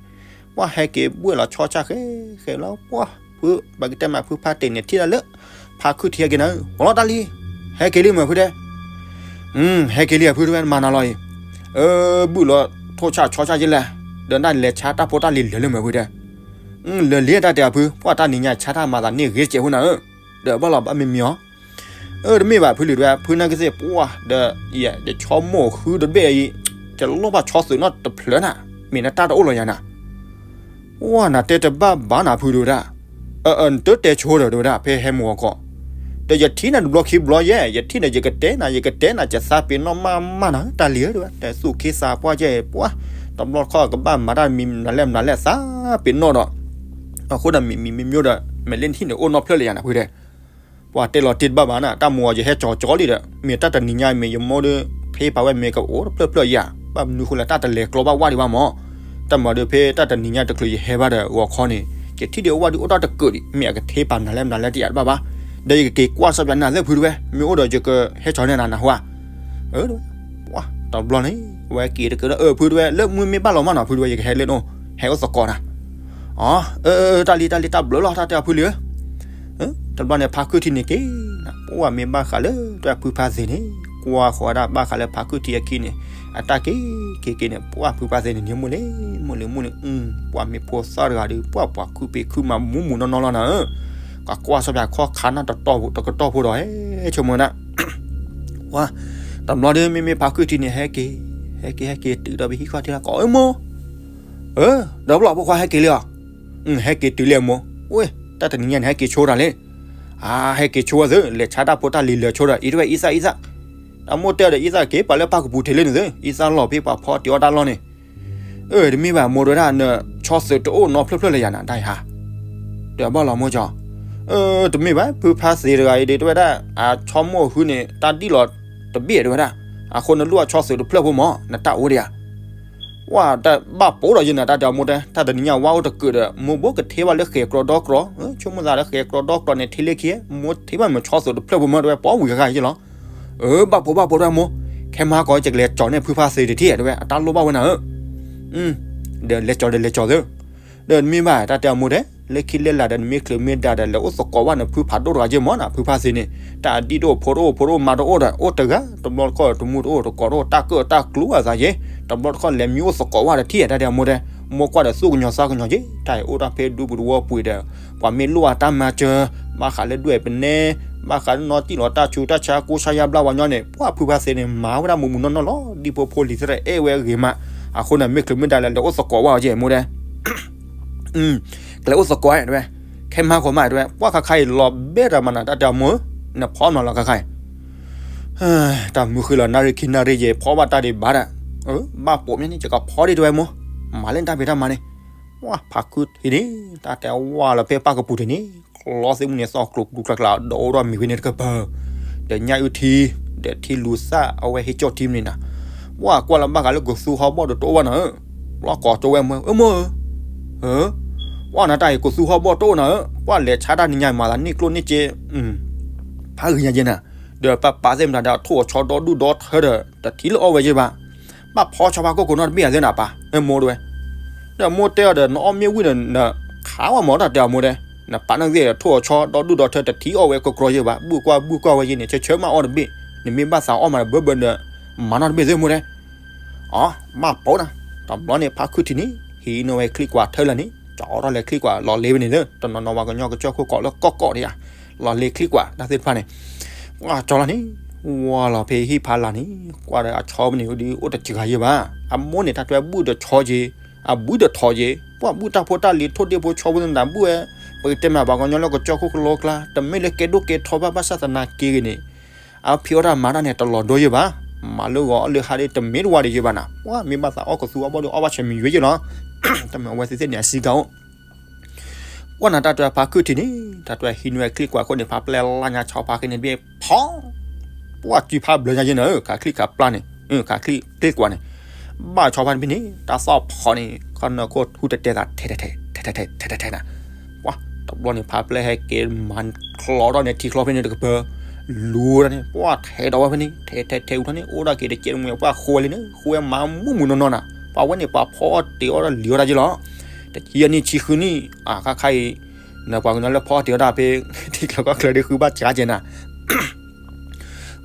ပှၤဟဲက့ၤဘှဲၣ်လီၤဆီဆၣ်ဃဲဃဲလီၤ, ပှၤဖု ပကတဲမးဖုဖါသ့န့ၣ် ထံၣ်ဒၣ်လၢ ဖါခုၣ်ထံဟဲက့ၤနၤ, အိၣ်လီၤတၢ်လံ, ဟဲက့ၤလံမ့ၢ်ဖုတဲ ဟဲက့ၤလံအဖုတဲဝဲ မၤနၤလီၤအံၤ, အၢ ဘုၣ်လီၤထိၣ်ဆၣ်ဆီဆၣ်က့ၤလဲၣ်, ဒီးနတၢ်လဲၤဆါတၢ်ဖိတၢ်လံၤလၢာ်လၢမ့ၢ်ဖုတဲ, လၢာ်လံတၢ်တဲအဖု, ပှၤတၢ်နံၤညါဆါတၢ်မၤသးန့ၢ်ဂ့ၤစဲးဖိနၤဧၢ, ဒီးဘၣ်လီၤဘၣ်မ့ၢ်မ့ၢ်အီၤ, အၢ တမ့ၢ်ဘၣ်ဖုလံၤတဲဝဲ ဖုနာ်က့သ့ၣ်ပှၢ်ဒီး ယဆီမိၢ်ဃုတဘ့ၣ်အံၤ, ယလိၣ်ဘၣ်ဆီသုးနီၣ်တဖျၢၣ်နၤ, မ့ၢ်နတၢ်တအိၣ်လီၤယၤနၤ ပှၢ်နၤတဲတဘၣ်ဘၣ်နၤဖုတဲဝဲဒၣ်, အၢ အၢ နတတဲဆိဒီးတဲဝဲဒၣ် ဖဲဟဲမုၢ်ဂီၤခီ, ဒီးယထံၣ်နၤတဘျီခံဘျီယဲ, ယထံၣ်နၤယကတဲနၤ ယကတဲနၤ ယသးပ့ၤနီၣ်မးမးနၤ တၢ်လံၤဧၢတဲဝဲ, တၢ်သူၣ်ခ့သးပှၢ်ကဲပှၢ်, တဘျီတခီၣ်ကဘၣ်မၤတၢ်မနုၤလဲၣ်မနုၤလဲၣ်သးပ့ၤနီၣ်ဒီး, အဃိဒီးမံၤမံၤမံၤမံၤဒီး မ့ၢ်လၢနဟံၣ်န့ၣ်အိၣ်နီတဖျၢၣ်လၢယၤနၤဖုတဲ ပှၤတဲလီၤတ့ၢ်တဘၣ်ဘၣ်နၤ တၢ်မူအီၤယဟဲကၠီၤကၠီလံဒီး မ့ၢ်တၢ်တနံၤညါမ့ၢ်ယမိၢ်ဒီး ဖ့ပာ်ဝဲမ့ၢ်ကအိၣ်တဖျၢၣ်ဖျၢၣ်ယၤ, ဘၣ်မနုၤဃိလဲၣ် တၢ်တလဲၤကျီဘၣ်ဝဲဒံးဘၣ်မး, တၢ်မၤဒီးဖဲတၢ်တနံၤညါတချုးယဟဲဘၣ်ဒီးဂီၤခီန့ၣ် ယထံၣ်ဒံးအဝဲဒံးအိၣ်တၢ်တကုးဒံး မ့ၢ်အကထ့ပာ်မနုၤလဲၣ်မနုၤလဲၣ်တယၤတဘၣ်ဘၣ်, ဒီးယကက့ၤကွၢ်စီပျးနၤသ့ၣ်ဖုတဲဝဲ မ့ၢ်အိၣ်ဒီးယကဟဲကၠီၤန့ၢ်နၤနၢ်ဟူဧါ တဘျီန့ၣ် ဝဲက့ၤတက့ၢ်ဒီး အၢ ဖုတဲဝဲ လၢမုၢ်မ့ၢ်ဘၣ်လီၤမးနီၤ ဖုတဲဝဲ ယကဟဲလၢနအိၣ် ဟဲအိၣ်သကိးနၤ, အၢ တၢ်လံ တၢ်လံ တၢ်ဘျုးလီၤ တၢ်တဲအဖုလံဧၢ, တဘျီန့ၣ် ဖါခုၣ်ထံန့ၣ်က့ၤနၤ ပှၢ်မ့ၢ်ဘၣ်ဃးလၢတၢ်ဖုဖါသ့န့ၣ် ကွၢ်ဃီၤဝဲဒၣ်ဘၣ်ဃးလၢဖါခုၣ်ထံအခံန့ၣ် အတၢ်က့ၤက့ၤက့ၤန့ၣ် ပှၢ်ဖုဖါသ့န့ၣ် န့ၢ်မုၢ်လံ မုၢ်လံ မုၢ်လံ, ပှၢ်မ့ၢ်ဖိသၣ်တဂၤဒီး ပှၢ်ပှၤခုၣ်ဖံးခုၣ်မၤမူမူနီၢ်နီၢ်လီၤနၤဧၢ, ကကွၢ်စီပျးခီခါနၢ်တတီၢ်ဖိတကတီၢ်ဖိဒီး ဟဲဆိကမိၣ်ဒၣ် ပှၢ် တဘျီဒီး မ့မ့ၢ်ဖါခုၣ်ထံန့ၣ် ဟဲက့ၤ ဟဲက့ၤ ဟဲက့ၤတုၤဒီးပဟံၣ်ခီၣ်ထံလၢကီး အၢ မိၢ်, အၢ ဒီးဘျီဖိခွါဟဲက့ၤလံဧါ, ဟဲက့ၤတုၤလံအမိၢ်, ဝဲ တၢ်တနံၤညါန့ၣ် ဟဲက့ၤဆိတၢ်လံ, အါ ဟဲက့ၤဆိဝဲသ့ လဲၤဆါတၢ်ဖိတၢ်လံၤလၢာ်ဆိဒီး အံၤတဝဲ အံသၣ် အံသၣ်, အမိၢ်တဲဒီး အံသၣ်က့ၤပာ်လၢပၢ်ကပူၤထံးလံန့ၣ်သ့ အံသၣ်လီၤဖဲပှၤဖီတ့ၢ်အီၣ်တၢ်လီၢ်န့ၣ် အၢ တမ့ၢ်ဘၣ် မိၢ်တဲဝဲဒၣ် နဆီသုးတအိၣ်နီတဖျၢၣ်ဖျၢၣ်လၢယၤနၤ တၢ်အံၤဟါ, ဒီးဘၣ်လီၤမိၢ်ကီး, အၢ တမ့ၢ်ဘၣ် ဖုဖါသ့တဂၤအံၤဒ်တဲဝဲဒၣ် အဆီမိၢ်အဃုန့ၣ် တၢ်ဒံၣ်လီၤတဘ့ၣ်တဲဝဲဒၣ်, အဃိနလိၣ်အဆီသုးတဖျၢၣ်ဖိမး နတၢ်အိၣ်ဒံးဧါ, ဝဲတၢ်ဘၣ်ပိာ်ဒီးယဲနၤ တၢ်တဲအမိၢ်တဲ တၢ်တနံၤညါဝါအိၣ်တကုးဒီး မိၢ်ဘိကထ့ဘၣ်လၢဃဲၤကြီဒီကြီ, ဆိကမိၣ်သးလၢဃဲၤကြီဒီကြီန့ၣ် ထံလၢခံ မိၢ်ထ့ဘၣ်မ့ၢ်ဆီသုးတဖျၢၣ်ဖိမး တဲဝဲ ပှၤဝံၤဂၤဂၤယဲလီၤ အၢ ဘၣ်ပိာ်ဘၣ်ပိာ်တဲမိၢ်, ခဲမဟါကီး ယကလဲၤကၠီၤန့ၢ်ဖုဖါသ့တထံၣ် တဲဝဲ အတၢ်လိၣ်ဘၣ်ဝဲနၤဧၢ, ဒီးလဲၤကၠီၤဒီးလဲၤကၠီၤသ့, ဒီးနမ့ၢ်ဘၣ် တၢ်တဲအမိၢ်တဲ, လၢခံလၢလာ်ဒီး နမ့ၢ်ချုးမ့ၢ်ဒါဒီး လဲၤအိၣ်သကိးဝဲနဖုဖးဒိၣ်တဂၤက့မးနၤ ဖုဖါသ့န့ၣ်, တၢ်အဒံၣ်တအိၣ် ဖိတအိၣ် ဖိတအိၣ် မါတအိၣ်ဒီး အိၣ်တဂၤ တဘျီတခီၣ် တမူတအိၣ် တကိးတအိၣ် တၢ်ကၢၣ်တၢ်ကျူအသးက့, တဘျီတခီၣ်လဲၤမံအိၣ်သကိးဝဲတထံၣ် တၢ်တဲအမိၢ်တဲ, မိၢ်ကွၢ်ဒီးသူၣ်ကညီၤသးကညီၤက့, တၢ်အံၤအိၣ်တၢ်ဖဲဒူပူၤတဝီပူၤဒီး ပှၤမ့ၢ်လိၣ်အတၢ်မၤစၢၤ ဘၣ်ဃးလၢဒွဲၣ်ပနဲ ဘၣ်ဃးလၢနီၢ်တံၢ်လီၤတၢ်ဆူးတၢ်ဆါ ကိးဆါယါဘျါဝဲညီန့ၣ် ပှၢ်ဖုဖါသ့န့ၣ် မၤဝဲဒၣ်မူးမူးနီၢ်နီၢ်လီၤ. ဒ်ဖိဖိလံၤသ့ၣ်တဖၣ်အဲၣ်ဝဲအဂ့ၤမး, အဃိန့ၣ် မ့ၢ်ချုးမ့ၢ်ဒါလဲၤအိၣ်သကိးဝဲအီၤက့ မိၢ်တဲ, ကလဲၤအိၣ်သကိးတဲဝဲ, ခဲမဟါကီးမးတဲဝဲ, ပှၢ်ခါခါအံၤလီၤဘဲတၢ်မၤနၤ တၢ်တဲအမိၢ်ဧၢ, နဖီမးလီၤခါခါအံၤ တၢ်မုၢ်ဃုလီၤ နၣ်ရံၣ်ခံနၣ်ရံၣ်ယဲ ဖီဘၣ်တၢ်ဒံးဘၣ်ဒၣ်, ဘၣ်ပိာ်မ့ၢ်န့ၣ် ယကဖီဒံးတဲဝဲမိၢ်, မၤလၢနတၢ်ဖံးတၢ်မၤန့ၣ်, ဝါ ဖးခုထံန့ၣ် တၢ်တဲဝါလီၤဖဲပၢ်ကပူၤထံးန့ၣ်, ကျီသ့ၣ်မုၢ်န့ၣ် သီကျိၤကျူကျါကျါ ဒီးအိၣ်ဒီးမံၤဝဲန့ၣ်တကပၤ, ဒီးညၣ်အုၣ်ထံ, ဒီးထံလူၤသၣ်အဝဲဟ့ၣ်ကၠီၣ်ထံမ့ၢ်နၤ, ဝါ ကွၢ်လၢဘၣ်ဃးလၢကသူဟီၣ်ဘီၣ်ဒီးတအိၣ်ဘၣ်နၤဧၢ, ဘျီကိးကၠီဝဲမိၢ်, အၢမိၢ်ဧၢ, ဧၢ, ဝါ နတၢ်အံၤကသူဟီၣ်ဘီၣ်တအိၣ်နၤဧၢ, ပှၢ်လဲၤဆါတၢ်နံၤညါမၤသးန့ၢ်ကျိၣ်န့ၢ်စ့ ဖးဂ့ၤညါယဲနၤ, ဒီးပၢ်ပၢ်သ့ၣ်မတၤဒီး ထိၣ်အီၤဆီဒီဒူၣ်ဒီထၢဒီး တထံၣ်လၢအီၣ်ဝဲယဲဘၣ်, ဘၣ်ဖီဆီဖါကိၢ်ကိးနီတဘ့ၣ်ယၤသ့နၤပၢ်, အၢ မိၢ်တဲဝဲ, ဒီးမိၢ်တဲအီၤဒီး နအီၣ်မ့ၢ်ဝံၤဒီး နခးဝဲမး တၢ်တဲအမိၢ်တဲ, နပၢ်န့ၣ်သ့ၣ်ဒီး ထိၣ်အီၤဆီဒီဒူၣ်ဒီထၢ တထံၣ်အီၣ်ဝဲကကြီယဲဘၣ်, ဘုၣ်ကွၢ်ဘုၣ်ကွၢ်ဝဲယဲန့ၣ် ဆၢဆၢမးအီၣ်တဘ့ၣ်, နမ့ၢ်ဘၣ်သးအီၣ်မးဒီး ဘၢဘၢဒီး မၤနီၣ်တဘ့ၣ်သ့မိၢ်ဒဲး. အ ဘၣ်ပိာ်နၤ. တဘျီန့ၣ် ဖါခုၣ်ထံန့ၣ် ဟံးန့ၢ်ဝဲချံကွၢ်ထၢလၢာ်န့ၣ် ကၠီထီၣ်လဲၤချံကွၢ်လီၤလ့ဝဲန့ၣ်လၢ တနီၤနီၤ ပှၤကညီကစၢၢ်ခိၣ်ကိးလၢကီၢ်ကီၢ်ဒံးဧါ, လီၤလ့ချံကွၢ်တၢ်သ့ၣ်တဖၣ်န့ၣ် ပှၤကၠီလီၤန့ၣ် ဝီလီၤဖဲဟံၣ်ဖးလၢ်န့ၣ် ကွၢ်ဒီးအဆီပူၤန့ၣ် ဒ်အိၣ်တစှၤယဲၢ်ဘၣ်. အမိၢ်န့ၣ် တၢ်တဲဘုၣ်တဆီက့ၤ, အဘုၣ်တထီက့ၤ, ပှၤဘုၣ်တၢ်ဖိတၢ်လံၤထိၣ်ဒ့ၣ်ဖိဆီဖိသနတၢ်ဘုၣ်ဝဲ, ပကတဲမ့ၢ်ပှၤကညီလၢကစၢၢ်ခိၣ်ကလိကျါ တမ့ၢ်လၢကဲဒိၣ်ကဲထီဘၣ်ဘၣ်ဆၣ်သနာ်က့ဂ့ၤန့ၣ် အဖံးအီၣ်တၢ်မၤတၢ်န့ၣ် တလီၤဒိယဲၢ်ဘၣ်. မၤလၢဂီၤအီၣ်လၢဟါဒ်တမ့ၢ်တဝါဒံးယဲၢ်ဘၣ်နၤ, ပှၤမ့ၢ်ဘၣ်သးအီၣ်ကသူအီၣ်ဘီဒ်အီၣ်ဘၣ်ဆဲးမံၤယွဲၢ်ယဲၢ်လီၤ. တမ့ၢ်အဝဲသ့ၣ်သ့ၣ်န့ၣ် အစံးကအိၣ် ကွၢ်နၤတၢ်တဲဖါခုၣ်ထံန့ၣ် တၢ်တဲဟံးန့ၢ်ဝဲချံကွၢ်ခိၣ်န့ၣ် ဖးပျဲၢ်လါညါဆီဖါက့ၤန့ၣ်တဘ့ၣ်ဖီ ပှၤစုဖးဘျၢညါယဲၢ်နၤဧၢ, ခးချံခးပျၢ်န့ၣ်, ခးချံချ့ကွၢ်န့ၣ်, ဘၣ်ဆီဖါတဘ့ၣ်န့ၣ် တၢ်သီၣ်ဖီန့ၣ် ခီနၢခိၣ်ထူတတဲသး ထဲထဲထဲထဲထဲထဲထဲနၤ, ပှၤတဘျီန့ၣ် ဖးပျဲၢ်ဟဲက့ၤမၤချီထီၣ်န့ၣ် ထံချီဖဲန့ၣ်တကပၤ လူၤဝဲဒၣ်န့ၣ် ပှၤထဲးဒီးဝဲဖဲန့ၣ် ထဲထဲထဲအူထီၣ်န့ၣ် အိၣ်ဒၣ်က့ၤတကဲတမှဲၤ ပှၤဃိဝဲလံန့ၣ် ဃိဝဲမၤမုၢ်မုၢ်နီၢ်နီၢ်နၤ, ပှၤဝဲန့ၣ် ပှၤဖီအီၣ်တ့ၤအီၣ်တၢ်လံၤအီၣ်တၢ်ယဲၢ်လီၤ. တဆံယဲၢ်နံၣ်ဆံဃုနံၣ် အခါခါအံၤ နပှၤကညီလၢဖီအီၣ်တ့ၤအီၣ်တၢ်ဖဲ ထံချၢကီၢ်ချၢဒ်ဃုဘၣ်ဆါကဲနၤ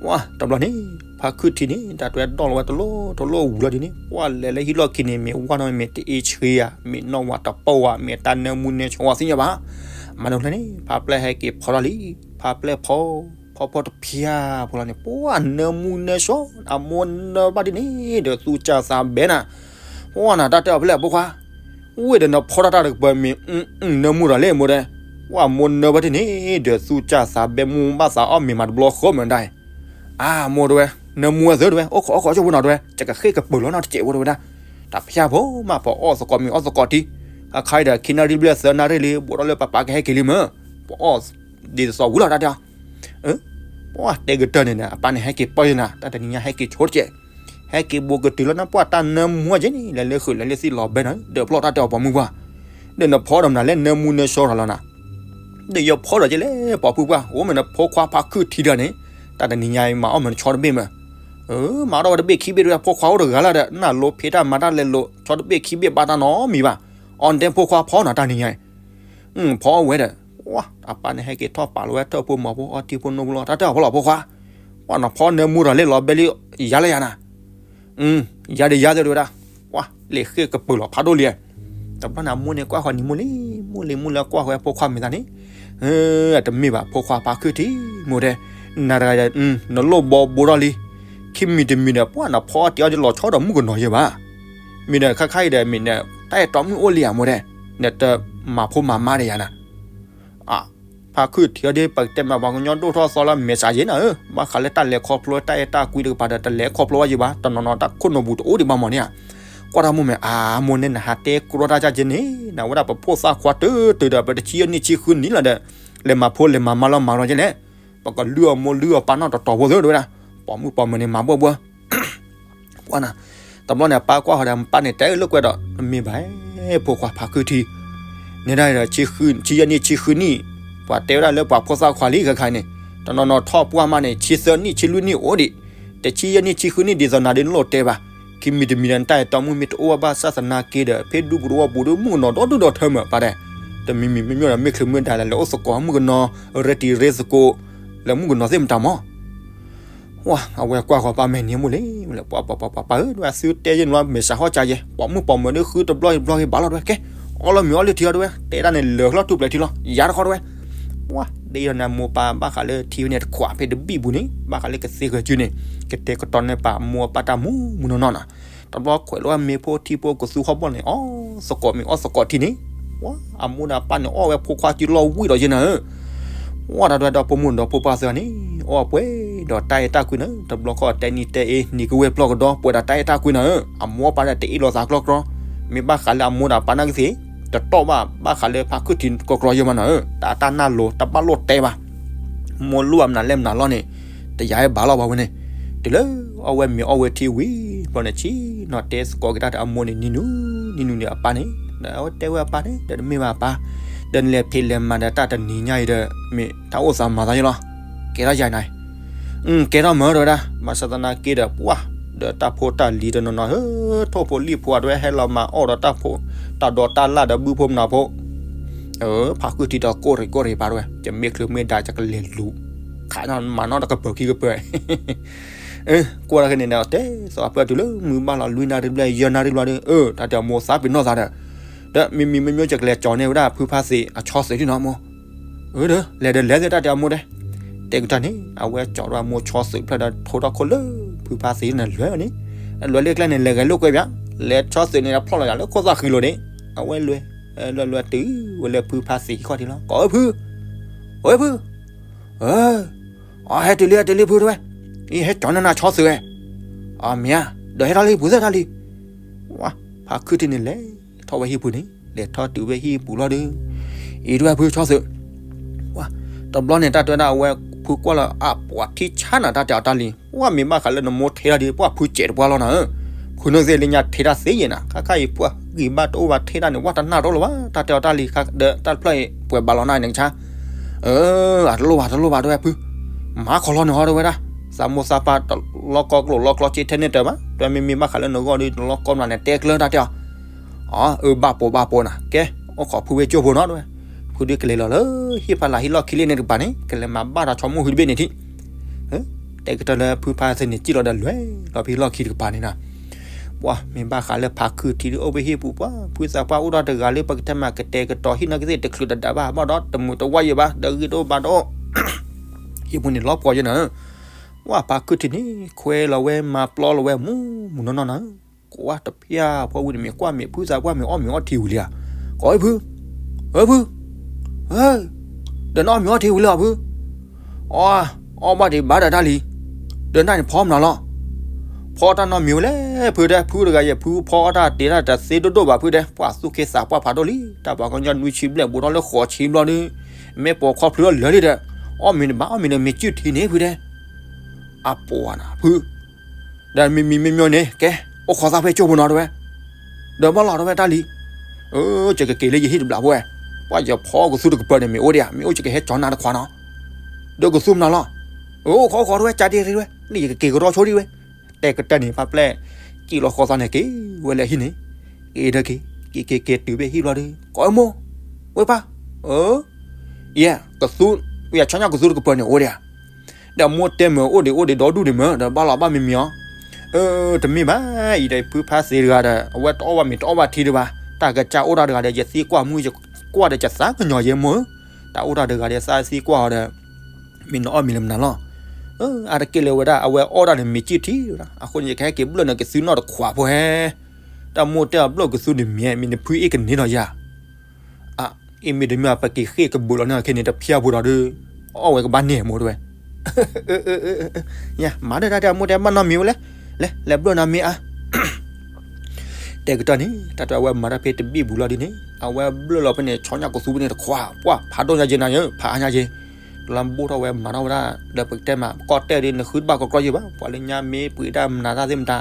ပှၤတဘျီန့ၣ် ဖါခုၣ်ထံန့ၣ် တၢ်တဲဒိၣ်လီၤဝဲတလိၣ်တလိၣ်ဝံၤလီၤဒ်န့ၣ် ပှၤလဲၤလၢဟံၣ်လီၢ်ခံန့ၣ် မ့ၢ်ဝၢ်နီၢ်မ့ၢ်တအ့ဆှ့ဧါ မ့ၢ်နီၢ်ဝၤတပိၢ်ဧါ မ့ၢ်တၢ်နၢမူနၢဆှီဝဲသ့ၣ်ညါဘၣ်. မၤတဘျီန့ၣ် ဖါပျဲၢ်ဟဲက့ၤဖီထီၣ်လံ, ဖါပျဲၢ်ဖီ ဖီဖီတဖျၢၣ်ဖိလီၤန့ၣ် ပှၤနၢမူနၢဆှီ အမိၢ်နၢဘၣ်ဒ်န့ၣ်ဒီးသူၣ်စၢ်သးဘဲနၤ, ပှၤနၤတၢ်တဲအီၤဖဲလဲၣ်ဖိခွါ ဝ့ၢ်ဒီးနဖီတၢ်တၢ်တကပၤမ့ၢ် နၢမူဒီးလဲၣ်မိၢ်ဒဲး, ပှၤမိၢ်နၢဘၣ်ဒ်န့ၣ်ဒီးသူၣ်စၢ်သးဘဲမူဘၣ်သးအီၣ်မ့ၢ်မၤတဘျီဃီမ့ၢ်ဒၣ်, အမိၢ်တဲဝဲ နၢမူဝဲသၢတဲဝဲ အိၣ်ခိးအိၣ်ခိးဆိဖိနီၤတဲဝဲ ယကဃ့ၢ်ကပၢၤလီၤနီတစဲးဖိတဲဝဲဒၣ်, တၢ်ဖၠၣ်ဖိမး ပအီၣ်သကိးမ့ၢ်အီၣ်သကိးထံ, အခါခါအံၤဒီး ခံနၣ်ရံၣ်ဘျဲၣ်သၢနၣ်ရံၣ်လံ ဘူးထီၣ်လၢပပာ်ကဟဲက့ၤလံမ့ၢ်, ပအီၣ်ဒ်သိးဝံၤလီၤတၢ်တဲအီၤ ပှၤတဲကတၢၢ်န့ၣ်ဒီး အပၢ်န့ၣ်ဟဲက့ၤပၢၢ်ယဲနၤ တၢ်တနံၤညါဟဲက့ၤဆိတကဲး, ဟဲက့ၤဘူးကတုၤလီၤနၢ်ပှၢ်တၢ်နၢမူအက့န့ၣ် လဲၤလၢဃုာ်လဲၤလၢသံလီၤဘဲနၤ ဒီးဖျီၣ်တၢ်တဲအီၤပိာ်မုၣ်ပှၢ်, ဒီးနဖီဒီးမနုၤလဲၣ်နၢမူနၢဆှီရၤလီၤနၤ, ဒီးယဖီဒီးကလဲၣ်ပိာ်မုၣ်ပှၢ် အိၣ်မ့ၢ်နဖိခွါဖါခုၣ်ထံဒီးန့ၣ်, တၢ်တနံၤညါအံၤမၤအီၣ်မ့ၢ်နဆီတဘ့ၣ်မ့ၢ်, မၤအီၣ်ဝဲတဘ့ၣ်ခံဘ့ၣ်တဲဝဲ ဖိခွါအိၣ်တဂၤလၢဒီး နၢ်လိဖံးတၢ်မၤတၢ်လဲၤလိာ် ဆီတဘ့ၣ်ခံဘ့ၣ်ဘၣ်တၢ်နီတမံၤဘၣ်, အီၣ်ဒဲဖိခွါဖီနီၤတၢ်နံၤညါအံၤ ဖီအီၣ်ဝဲဒီး, အပၢ်န့ၣ်ဟဲက့ၤထီၣ်ပာ်လီၤဝဲထၢၣ်ဖိမီၤဖိအီထံဖိနိဖိလီၤ တၢ်တဲအီၤဖီလီၤဖိခွါ, ပှၤနဖီနၢမူဒီးလဲၤလီၤဘဲလံ, ယၤလၢယၤနၤ, ယၤဒီးယၤတဲဝဲဒၣ်, ပှၤလဲၤဃ့ၢ်ကပၢၤလီၤဖးဒိၣ်လံ, တဘျီန့ၣ်အမိၢ်န့ၣ်ကွၢ်ဃီၤနံၤမိၢ်လံ, မိၢ်လံမိၢ်လၢကွၢ်ဃီၤဖိခွါမ့ၢ်သးန့ၣ်, တမ့ၢ်ဘၣ်ဖိခွါဖါခုၣ်ထံမိၢ်တဲ, နၤတဂၤ နလိၣ်ဘီဘိထီၣ်လံ, ခံမံၤတမံၤဒီး ပှၤနဖီအီၣ်တ့ၤအီၣ်ဒ်လီၤဆီဒီးမုၣ်ကနီၤယဲၢ်ဘၣ် မ့ၢ်ဒီးခါခါအံၤဒီးမ့ၢ်န့ၣ် တၢ်အဲၣ်တီမုၣ်အိၣ်လံဧါမိၢ်ဒဲး, နတမၤဖိမၤမါဒီးယၤနၤ, ဖါခုၣ်ထံအီၤဒ်ပကတဲမးပှၤကညီဒိၣ်ထီၣ်သီလၢမဲာ်ဆှးယဲၢ်နၤဧၢ, ဘၣ်ဃးလၢတၢ်လဲၤခီဖျိတၢ်အဲၣ်တၢ်ကွံတကပၤဒီး တလဲၤခီဖျိဘၣ်ယဲၢ်ဘၣ်, တနီၤနီၤတၢ်ခိၣ်နူာ်ပူၤတအိၣ်ဒံးဘၣ်မီၤန့ၣ်ဧါ, ကွၢ်တၢ်မိၢ်မဲာ် အမိၢ်န့ၣ်နဟးတဲကြီတၢ်ကၢ်က့န့ၣ် နဝဲဒၣ်ပဖိသၣ်ခွါတုၤတုၤဒီး ပတဆံယဲၢ်နံၣ်ဆံဃုနံၣ်လီၤဒီး, လဲၤမၤဖိလဲၤမၤမါလီၤမၤလီၤက့လဲၣ်, ပကလုၢ်အီၣ်မိၢ်လုၢ်အီၣ်ပၢ်နီၢ်တတီၤဖိသ့တဲဝဲဒၣ်, ပိာ်မုၣ်ပိာ်မၢၤန့ၣ်မၤဘှီၣ်ဘှီၣ် ပှၤနၤ, တဘျီန့ၣ် အပၢ်ကွၢ်ဃီၤဒီး ပၢ်န့ၣ်တဲလၢကွဲဒီး တမ့ၢ်ဘၣ်, ဖိခွါဖါခုၣ်ထံ, န့ၣ်ဒၣ်ဒီး ဆံယဲၢ်နံၣ်ဆံဃုနံၣ်, ပှၤတဲဝဲဒၣ်လၢပှၤဖိသၣ်ခွါလံခါခါန့ၣ်, တနီၤနီၤထီၣ်ပှၢ်မးန့ၣ် ဆံသၢနံၣ်ဆံလွံၢ်နံၣ်အိၣ်ဒံး, တဆံယဲၢ်နံၣ်ဆံဃုနံၣ်ဒ်သိးနၤဒ်နလိၣ်တဲဘၣ်, ခံမံၤတမံၤဒီးနတၢ်အဲၣ်တီမုၣ်မ့ၢ်တအိၣ်ဘၣ်ဘၣ်ဆၣ်သနာ်က့ဒီး ဖဲဒူပူၤတဝီပူၤဒီးမုၣ်ကနီၤဒီဒူၣ်ဒီထၢမးပၢ်တဲ, တမံၤမံၤမ့မ့ၢ်ဒီးမ့ၢ်ချုးမ့ၢ်ဒၣ်လဲာ်လဲာ်အိၣ်သကိးမုၣ်ကနီၤ, ရဲတံၤရဲသကိး, လၢမုၣ်ကနီၤသ့ၣ်မတၤမီၤ ဝါ အဝဲကွၢ်ဃီၤပၢ်မဲာ်နံၤမိၢ်လံ, မ့ၢ်လၢပှၤပှၤပှၤပှၤပၢ်ဧၢ ဒ်ဝဲသုတဲယဲၢ်နွါမဲာ်စးဟီၣ်ကၢယဲၢ် ပိာ်မုၣ်ပိာ်မၢၤဒ်ဃုတဘျီတဘျီဂ့ၤဘၣ်လီၤတဝဲ ကဲ အီၣ်လီၤမ့ၤအီၣ်လၢထံအီၤတဝဲ တဲဒၣ်န့ၣ်လၢာ်လီၤတူၢ်ပျဲၤထံလီၤ ယၤတခီတဝဲ, ပှၤ ဒ်ယဲၢ်နမိၢ်ပၢ်ဘၣ်ဃးလၢထံဝဲန့ၣ်တခွးဖဲတဘံၣ်ပူၤန့ၣ် ဘၣ်ဃးလၢကသ့ဂဲၤစုန့ၣ် ကတဲာ်ကတီၤန့ၢ်ပာ်မိၢ်ပၢ်တၢ်မူမုၢ်နီၢ်နီၢ်နီၤ တဘျီခွဲးလီၤဝဲမ့ၤဖိထံဖိကသူဟီၣ်ဘီၣ်န့ၣ် အီၣ်သကိးမ့ၤအီၣ်သကိးထံန့ၣ်, ပှၤ အမိၢ်ဒီးပၢ်န့ၣ်အီၣ်ဝဲဖိခွါစုလီၤဝံၣ်ဒီးယဲၢ်နၤဧၢ, ပှၤတၢ်ဒွဲၣ်ဒီးဖိမုၣ်ဒီးဖိပၢ်သၢဂၤန့ၣ် အီၣ်ပှဲၤဒီးတၢ်အဲၣ်တၢ်ကွံနၤ တဘျီဃီတဲနံၤတဲအ့ နံၤကဝဲၢ်ပျီၢ်ကဒီး ပှဲၤဒီးတၢ်အဲၣ်တၢ်ကွံနၤဧၢ, အမိၢ်အပၢ်ဒီးတအ့ၣ်လိာ်သးကျီကျီ, မ့ၢ်ဘၣ်ဃးလၢအမိၢ်ဒီးပၢ်နာ်ကသ့ၣ်, တတီၢ်ဘၣ်ဘၣ်ဃးလၢဖါခုၣ်ထံကျီကျီယဲၢ်မးနၤဧၢ, တၢ်တၢ်နၢ်လိၤ တဘၣ်လိၣ်တဲဘၣ် မိၢ်လိၣ်အမနုၤလဲၣ်မနုၤလီၤန့ၣ်, တယၤဟဲဘၣ်လီၤပှၤဝဲန့ၣ်, တုၤလၢအီၣ်ဝဲမ့ၤအီၣ်ဝဲထံဝံၤ, ဘျီန့ၣ်ဆံးနီၤတဲသကိးက့ၤတၢ်ဒီးအမိၢ်န့ၣ်နံၤနူၤ, နံၤနူၤန့ၣ်အပၢ်န့ၣ်, ဒီးအဝဲတဲဝဲအပၢ်န့ၣ် ဒီးတမ့ၢ်ဘၣ်အပၢ်, ဒီးနလဲၤဖံးလဲၤမၤဒီးတၢ်တနံၤညါအံၤဒီး, မ့ၢ်တၢ်အိၣ်သးမၤသးယဲၢ်လီၤ, ကဲထီၣ်ယၤနၤ ကဲထီၣ်မၢတဝဲဒၣ်, ဘၣ်ဆၣ်သနာ်က့ဒီးပှၢ်, ဒီးတၢ်ဖိတၢ်လံၤတနီၤနီၤ ဟၢ ထိၣ်ဖိလံၣ်ဖိအတဝဲဟဲလီၤမၤအီၣ်ဒီးတၢ်ဖိ, တၢ်ဒိးတၢ်လၣ်ဒီးဘုဖိမနုၤဖိ, ဖါခုၣ်ထံဒီးကိၢ်ရ့ၣ်ကိၢ်ရ့ၣ်ပာ်တဝဲ, ယမ့ၢ်ချုးမ့ၢ်ဒါယကလဲၤလူၤ, ခးနီၣ်မၤနီၣ်တကပၤခံကပၤ, ကွၢ်တၢ်ခဲန့ၣ်ဒီး တဲသးပၢၢ်တုၤလၢမုၢ်ဘၣ်လီၤ လွံၢ်နၣ်ရံၣ်ဘျဲၣ် ယဲၢ်နၣ်ရံၣ်ဘျဲၣ်ဒီး အၢ တၢ်တဲအမိၢ်သးပ့ၤနီၣ်သးဒီး, ဒီးမ့မ့ၢ်မ့မ့ၢ်ယကလဲၤကၠီၤန့ၢ်ဝဲဒၣ်ဖုဖါသ့အဆီသုးဒ်နီၤမိၢ်, အၢ ဒီးလဲၤဒီးလဲၤသ့တၢ်တဲအမိၢ်တဲ, တဲကတၢၢ်န့ၣ် အဝဲကၠီၤဒီးအမိၢ်ဆီသုးဖျၢၣ်ဒီး ထိထီၣ်ခိၣ်လၢဖုဖါသ့န့ၣ်လွဲၢ်န့ၣ်, အလွဲၢ်လၢကျဲန့ၣ် လဲၤဂဲၤလိာ်ကွဲပၠး, လဲၤဆီသုးန့ၣ်ဒီး ဖျီၣ်လီၤယၤလၢခိၣ်သၣ်ဃံလိၤန့ၣ်, အဝဲလွဲၢ်, လွဲၢ်လွဲၢ်တုၤဝဲလၢဖုဖါသ့ဟံၣ်ခီၣ်ထံးလီၤ ကိးဖု, ဝဲဖု အၢ အဟဲတုၤလံ အတုၤလံဖုတဲဝဲ, အံၤဟဲကၠီၤနၤဆီသုးဝဲ, အမ့ၢ်ဧါ, ဒီးဟဲထီၣ်လံပူၤသ့ၣ်ထီၣ်လံ, ဝါ ဖါခုၣ်ထံန့ၣ်လဲၤထီၣ်ဝဲဟံၣ်ပူၤန့ၣ် လဲၤထီၣ်တုၤဝဲဟံၣ်ပူၤလီၤဒီး, အံၤတဲဝဲဖုဆီသုး, ဝါ တဘျီန့ၣ် တၢ်တဲဝဲဒၣ်အဝဲဖုကွၢ်လီၤအပှၤထံဆါနၤ တၢ်တဲအီၤတၢ်လံ, ဝါမ့ၢ်ဘၣ်ဃးလၢနမိၢ်ထဲထီၣ်ဒီး ပှၤဖုစဲးတပှၢ်လီၤနၤဧၢ, ဖုန့ၣ်သ့ၣ်လၢညါထဲတၢ်သ့ယဲၢ်နၤ ခါခါအံၤပှၤဂံၢ်ဘၣ်တအိၣ်ဘၣ်ထဲတၢ်န့ၣ် ဝါတနၢ်တအိၣ်လၢၤဘၣ် တၢ်တဲအီၤတၢ်လံ, ဒီးတၢ်တဖျၢၣ်အံၤ ပှဲၤဘၣ်လီၤနၤန့ၣ်ကဆါ, အၢ အတလိၣ်ဘၣ်တလိၣ်ဘၣ်တဲဝဲဖု, မၤခီလီၤန့ၣ်ဟီတဲဝဲဒၣ်, သးမိၢ်သးပၢ်တလီၢ်ကီကျိၣ်လီၢ်ကျီစ့ထဲန့ၣ်တၢ်ဘၣ်, တဲမ့မ့ၢ်ဘၣ်ဃးလၢနဂီၢ်ဒီး တလီၢ်ကီမနုၤန့ၣ် တဲကျၢၤတၢ်တဲအီၤ, အၢ ဘၣ်ပိာ်ဘၣ်ပိာ်နၤ ကဲ အိၣ်ခိးဖုဝဲကၠိဖိနီၤတဲဝဲ, ဖုဒုးကလဲၤလီၤလၢဟံၣ်ဖးလၢ်ဟံၣ်လီၢ်ခံလ့န့ၣ်တကပၤန့ၣ် ကလဲၤမၤဘၣ်တၢ်ဆိကမိၣ်ဟုတဘ့ၣ်န့ၣ်ထံၣ် တဲကတၢၢ်လၢဖုဖါသ့န့ၣ် စံၣ်လီၤဒီးလွဲၢ်လီၤဖဲလီၢ်ခံတကပၤန့ၣ်နီၤ, ပှၤမ့ၢ်ဘၣ်ဃးလၢဖါခုၣ်ထံဒီးအိၣ်ဖဲဟံၣ်ပူၤ ပှၤဖုသးပှၢ်အိၣ်ဒီးတဂၤလၢပကတဲမး ကတဲာ်ကတီၤဟံၣ်နီၢ်ကသ့ၣ် တချုးတဒးဘၣ်ဘၣ်ဒီး တမုာ်တဝါယံၤဘၣ် ဒီးဂံၢ်တအိၣ်ဘါတအိၣ်, ဟံၣ်ပူၤန့ၣ်လီၤပှီၤယဲၢ်နၤ, ပှၤဖါခုၣ်ထံန့ၣ် ခွဲလီၤဝဲမၤပျီလီၤဝဲမူမူနီၢ်နီၢ်နၤ, ကွၢ်တဖၠၣ်ဖီဝံၤန့ၣ်မ့ၢ်ကွၢ်မ့ၢ်ဖုသးပှၢ်မ့ၢ်အီၣ်မ့ၤအီထံဝံၤလံဧါ, ကိးဖု, အၢဖု, ဒီးနအီၣ်မ့ၤအီထံဝံၤလံဧါဖု, အီၣ်, အီၣ်ဘၣ်ဒံးဘၣ်ဒီးတၢ်လံ, ဒီးနၤန့ၣ်ဖီမနုၤလီၤ, ဖီတၢ်နီတမံၤဝဲလဲၣ်ဖုတဲ ဖုတဂၤယဲၢ်ဖုဖီအီၣ်တၢ်တ့တၢ်တသ့ဒိၣ်ဒိၣ်ဘၣ်ဖုတဲ ပှၤသူၣ်က့သးပှၢ်ဖးဒိၣ်လံ တၢ်ပှၤကညီနွံဆံဘျဲၣ်ဘူးထီၣ်လၢဃိးဆံဘျီဒီး, မ့ၢ်ပိာ်ခီဖျိလၢာ်လံဒီး, အီၣ်မ့ၤန့ၣ်ဘၣ်အီၣ်မ့ၤန့ၣ်မ့ၢ်စုၣ်ထံန့ၣ်ဖုတဲ, အပှၤနၤဖု ဒီးမံမံမ့မ့ၢ်န့ၣ် ကဲ အိၣ်ခိးသးဖဲကၠိဖိနီၤတဲဝဲ, ဒီးဘၣ်လီၤတဲဝဲတၢ်လံ, အၢ ယကက့ၤလၢယဟံၣ်တဘျီဖိဝဲ, ပှၤယဖီကသူတကပၤန့ၣ်မ့ၢ်အိၣ်ဒံးဧါ မ့ၢ်အိၣ်ယကဟဲကၠီနၤတခွးနီၤ, ဒီးကသူမနုၤလီၤ, အိၣ်ခိးအိၣ်ခိးတဲဝဲ ကၢ်ဒ့ၣ်တဲဝဲ လၢယကက့ၤကရီဆိဒံးဝဲ, တဲကတၢၢ်န့ၣ် ဖါပျဲၢ် ကံၣ်လီၤဃီသးန့ၣ်က့ၤဝဲလၢဟံၣ်န့ၣ်, က့ၤဒီးက့ၤ က့ၤက့ၤက့ၤတုၤဖဲဟံၣ်ဘျီဒီး ကိးဝဲမိၢ်, ဝဲပၢ်, အၢ ယဲ ကသူ, ယဆီညၣ်ကသူတကပၤန့ၣ်အိၣ်ဒံးဧါ, ဒီးမိၢ်တဲမ့ၢ်အိၣ်ဒံးအိၣ်ဒံးဒီဒူၣ်န့ၣ်မ့ၢ် ဒီးဘၣ်လီၤဘၣ်မံမံအီၤ, အၢ တမ့ၢ်ဘၣ်, အံၤဒီးဖုဖါသ့တဂၤဒီး အဝဲတအီၣ်ဘၣ်မ့ၤတအီၣ်ဘၣ်ထံဒံးဘၣ်, တၢ်ကစၢ်အိၣ်တၢ်တဂၤဒီး ယသံကွၢ်မုၢ် ယကွၢ်ဒီးယသးကညီၤယဲမိၢ်ဧၢ, တၢ်အိၣ်တၢ်တဂၤဒီးသးသံကွၢ်အီၤဒီး, မ့ၢ်နအီၣ်မ့ၤလၢမနုၤလီၤ, အါတက့ၢ်လၢဝဲဒၣ် အဝဲအီၣ်တၢ်န့ၣ်မ့ၢ်စုၣ်ထံ, အဃိန့ၣ် ယကဟဲက့ၤဘျၢၣ်နကသူနီၢ်တခွးဖိဟဲ, တၢ်မိၢ်တဲအဘျၢၣ်ကသူန့ၣ်မ့ၢ် မ့ၢ်နဖုအ့ၣ်ကန့ၢ်ဒီးယၤ အ့ၣ်မ့ၢ်တမ့ၢ် ပက့ၤဃ့ၢ်ကဘုးလီၤန့ၣ် ခဲန့ၣ် တဖၠၣ်ဖိဒီးဒီး အီၣ်ဝဲကဘၣ်န့ၢ်မိၢ်တဲဝဲ, မၤဒီးတၢ်တဲအမိၢ်တဲဘၣ်နီတမံၤဝဲလဲၣ်, လဲၤလဲၤဘျၢၣ်နၤမ့ၢ်အါ, တဲကတၢၢ်န့ၣ် တၢ်တဲအဝဲမၤတၢ်ဖဲတဘ့ၣ်ဘူးလီၤဒ်န့ၣ် အဝဲဘျၢၣ်လီၤဖဲန့ၣ် ဆီညၣ်ကသူဖဲန့ၣ်တခွး ပှၢ်ဖးဒိၣ်ညါယဲၢ်နၤယဲၢ် ဖးအါညါယဲၢ်, တလၢဘိၣ်ထီၣ်ဝဲမၤထီၣ်ဝဲဒၣ် ဒီးပကတဲမး ပကီၢ်တဲာ်ဒီး နဃုတဘၣ်ကီကီယဲၢ်ဘၣ် ပှၤလၢညါမ့ၢ်ပှ့ၤဒၣ်မနုၤသၣ်သ့ၣ်မတၤ,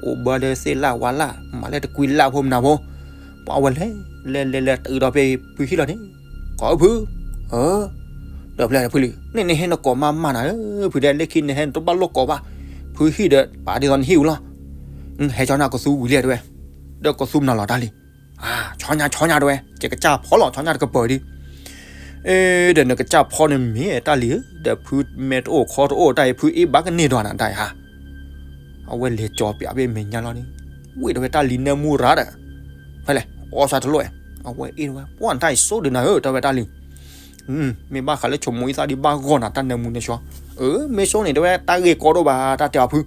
အိၣ်ဘၢလၢသ့ၣ်လၣ်ဝါလၣ် မၤလၢတကွံလၣ်ဖိမနုၤဖိ, ပှၢ်ဝဲလဲၤလဲၤလဲၤလဲၤတုၤဒီးဖဲဖုဟံၣ်လီၤန့ၣ်, ကိးဖု, အၢ ဒီးဖျဲၣ်ဖုလံ န့ၣ်နဟဲနကိးမးမးနၤဧၢ, ဖုတဲလၢခံနဟဲနတဘၣ်လိၣ်ကိးဘၣ်, ဖုဟံၣ်ဒီးပာ်ဒ်သိးနဟံၣ်ဝံၤလီၤ, ဟဲဆီညၣ်ကသူဝံၤလံတဲဝဲ, ဒီးကသူမနုၤလီၤတၢ်လံ, ဆီညၣ်ဆီညၣ်တဲဝဲ ယကစၢ်ဖီလီၤဆီညၣ်တကပၤဒီး, ဒီးနကစၢ်ဖီန့ၣ်မ့ၢ်တၢ်လံဧၢ, ဒီးဖုမဲာ်တအိၣ်ခီတအိၣ်တၢ်အံၤ ဖုအ့ၣ်ဘၣ်ကန့ၢ်ဒီးနၤတၢ်အံၤဧါ, အဝဲလဲၤကၠီၤပၠးဖဲမဲာ်ညါလီၤန့ၣ်, ဝံၣ်ဒီးဝဲတၢ်လံၤနၢမူရၤဒီး, ဖဲလဲၣ် အီၣ်ဆၣ်တလိၣ်, အဝဲအ့ၣ်ဝဲ ပှၢ်နတၢ်အံၤစိဒုးနၤဧၢ တဲဝဲတၢ်လံ မ့ၢ်ဘၣ်ဃးလၢဆိမိၣ်အံသၣ်ဒ်ဘၣ်ဂီၢ်နၤတၢ်နၢမူနၢဆှီ, အၢ မ့ၢ်စိန့ၣ်တဲဝဲတၢ်ဂ့ၢ်ကီဒိၣ်ဘၣ် တၢ်တဲအီၤဖု,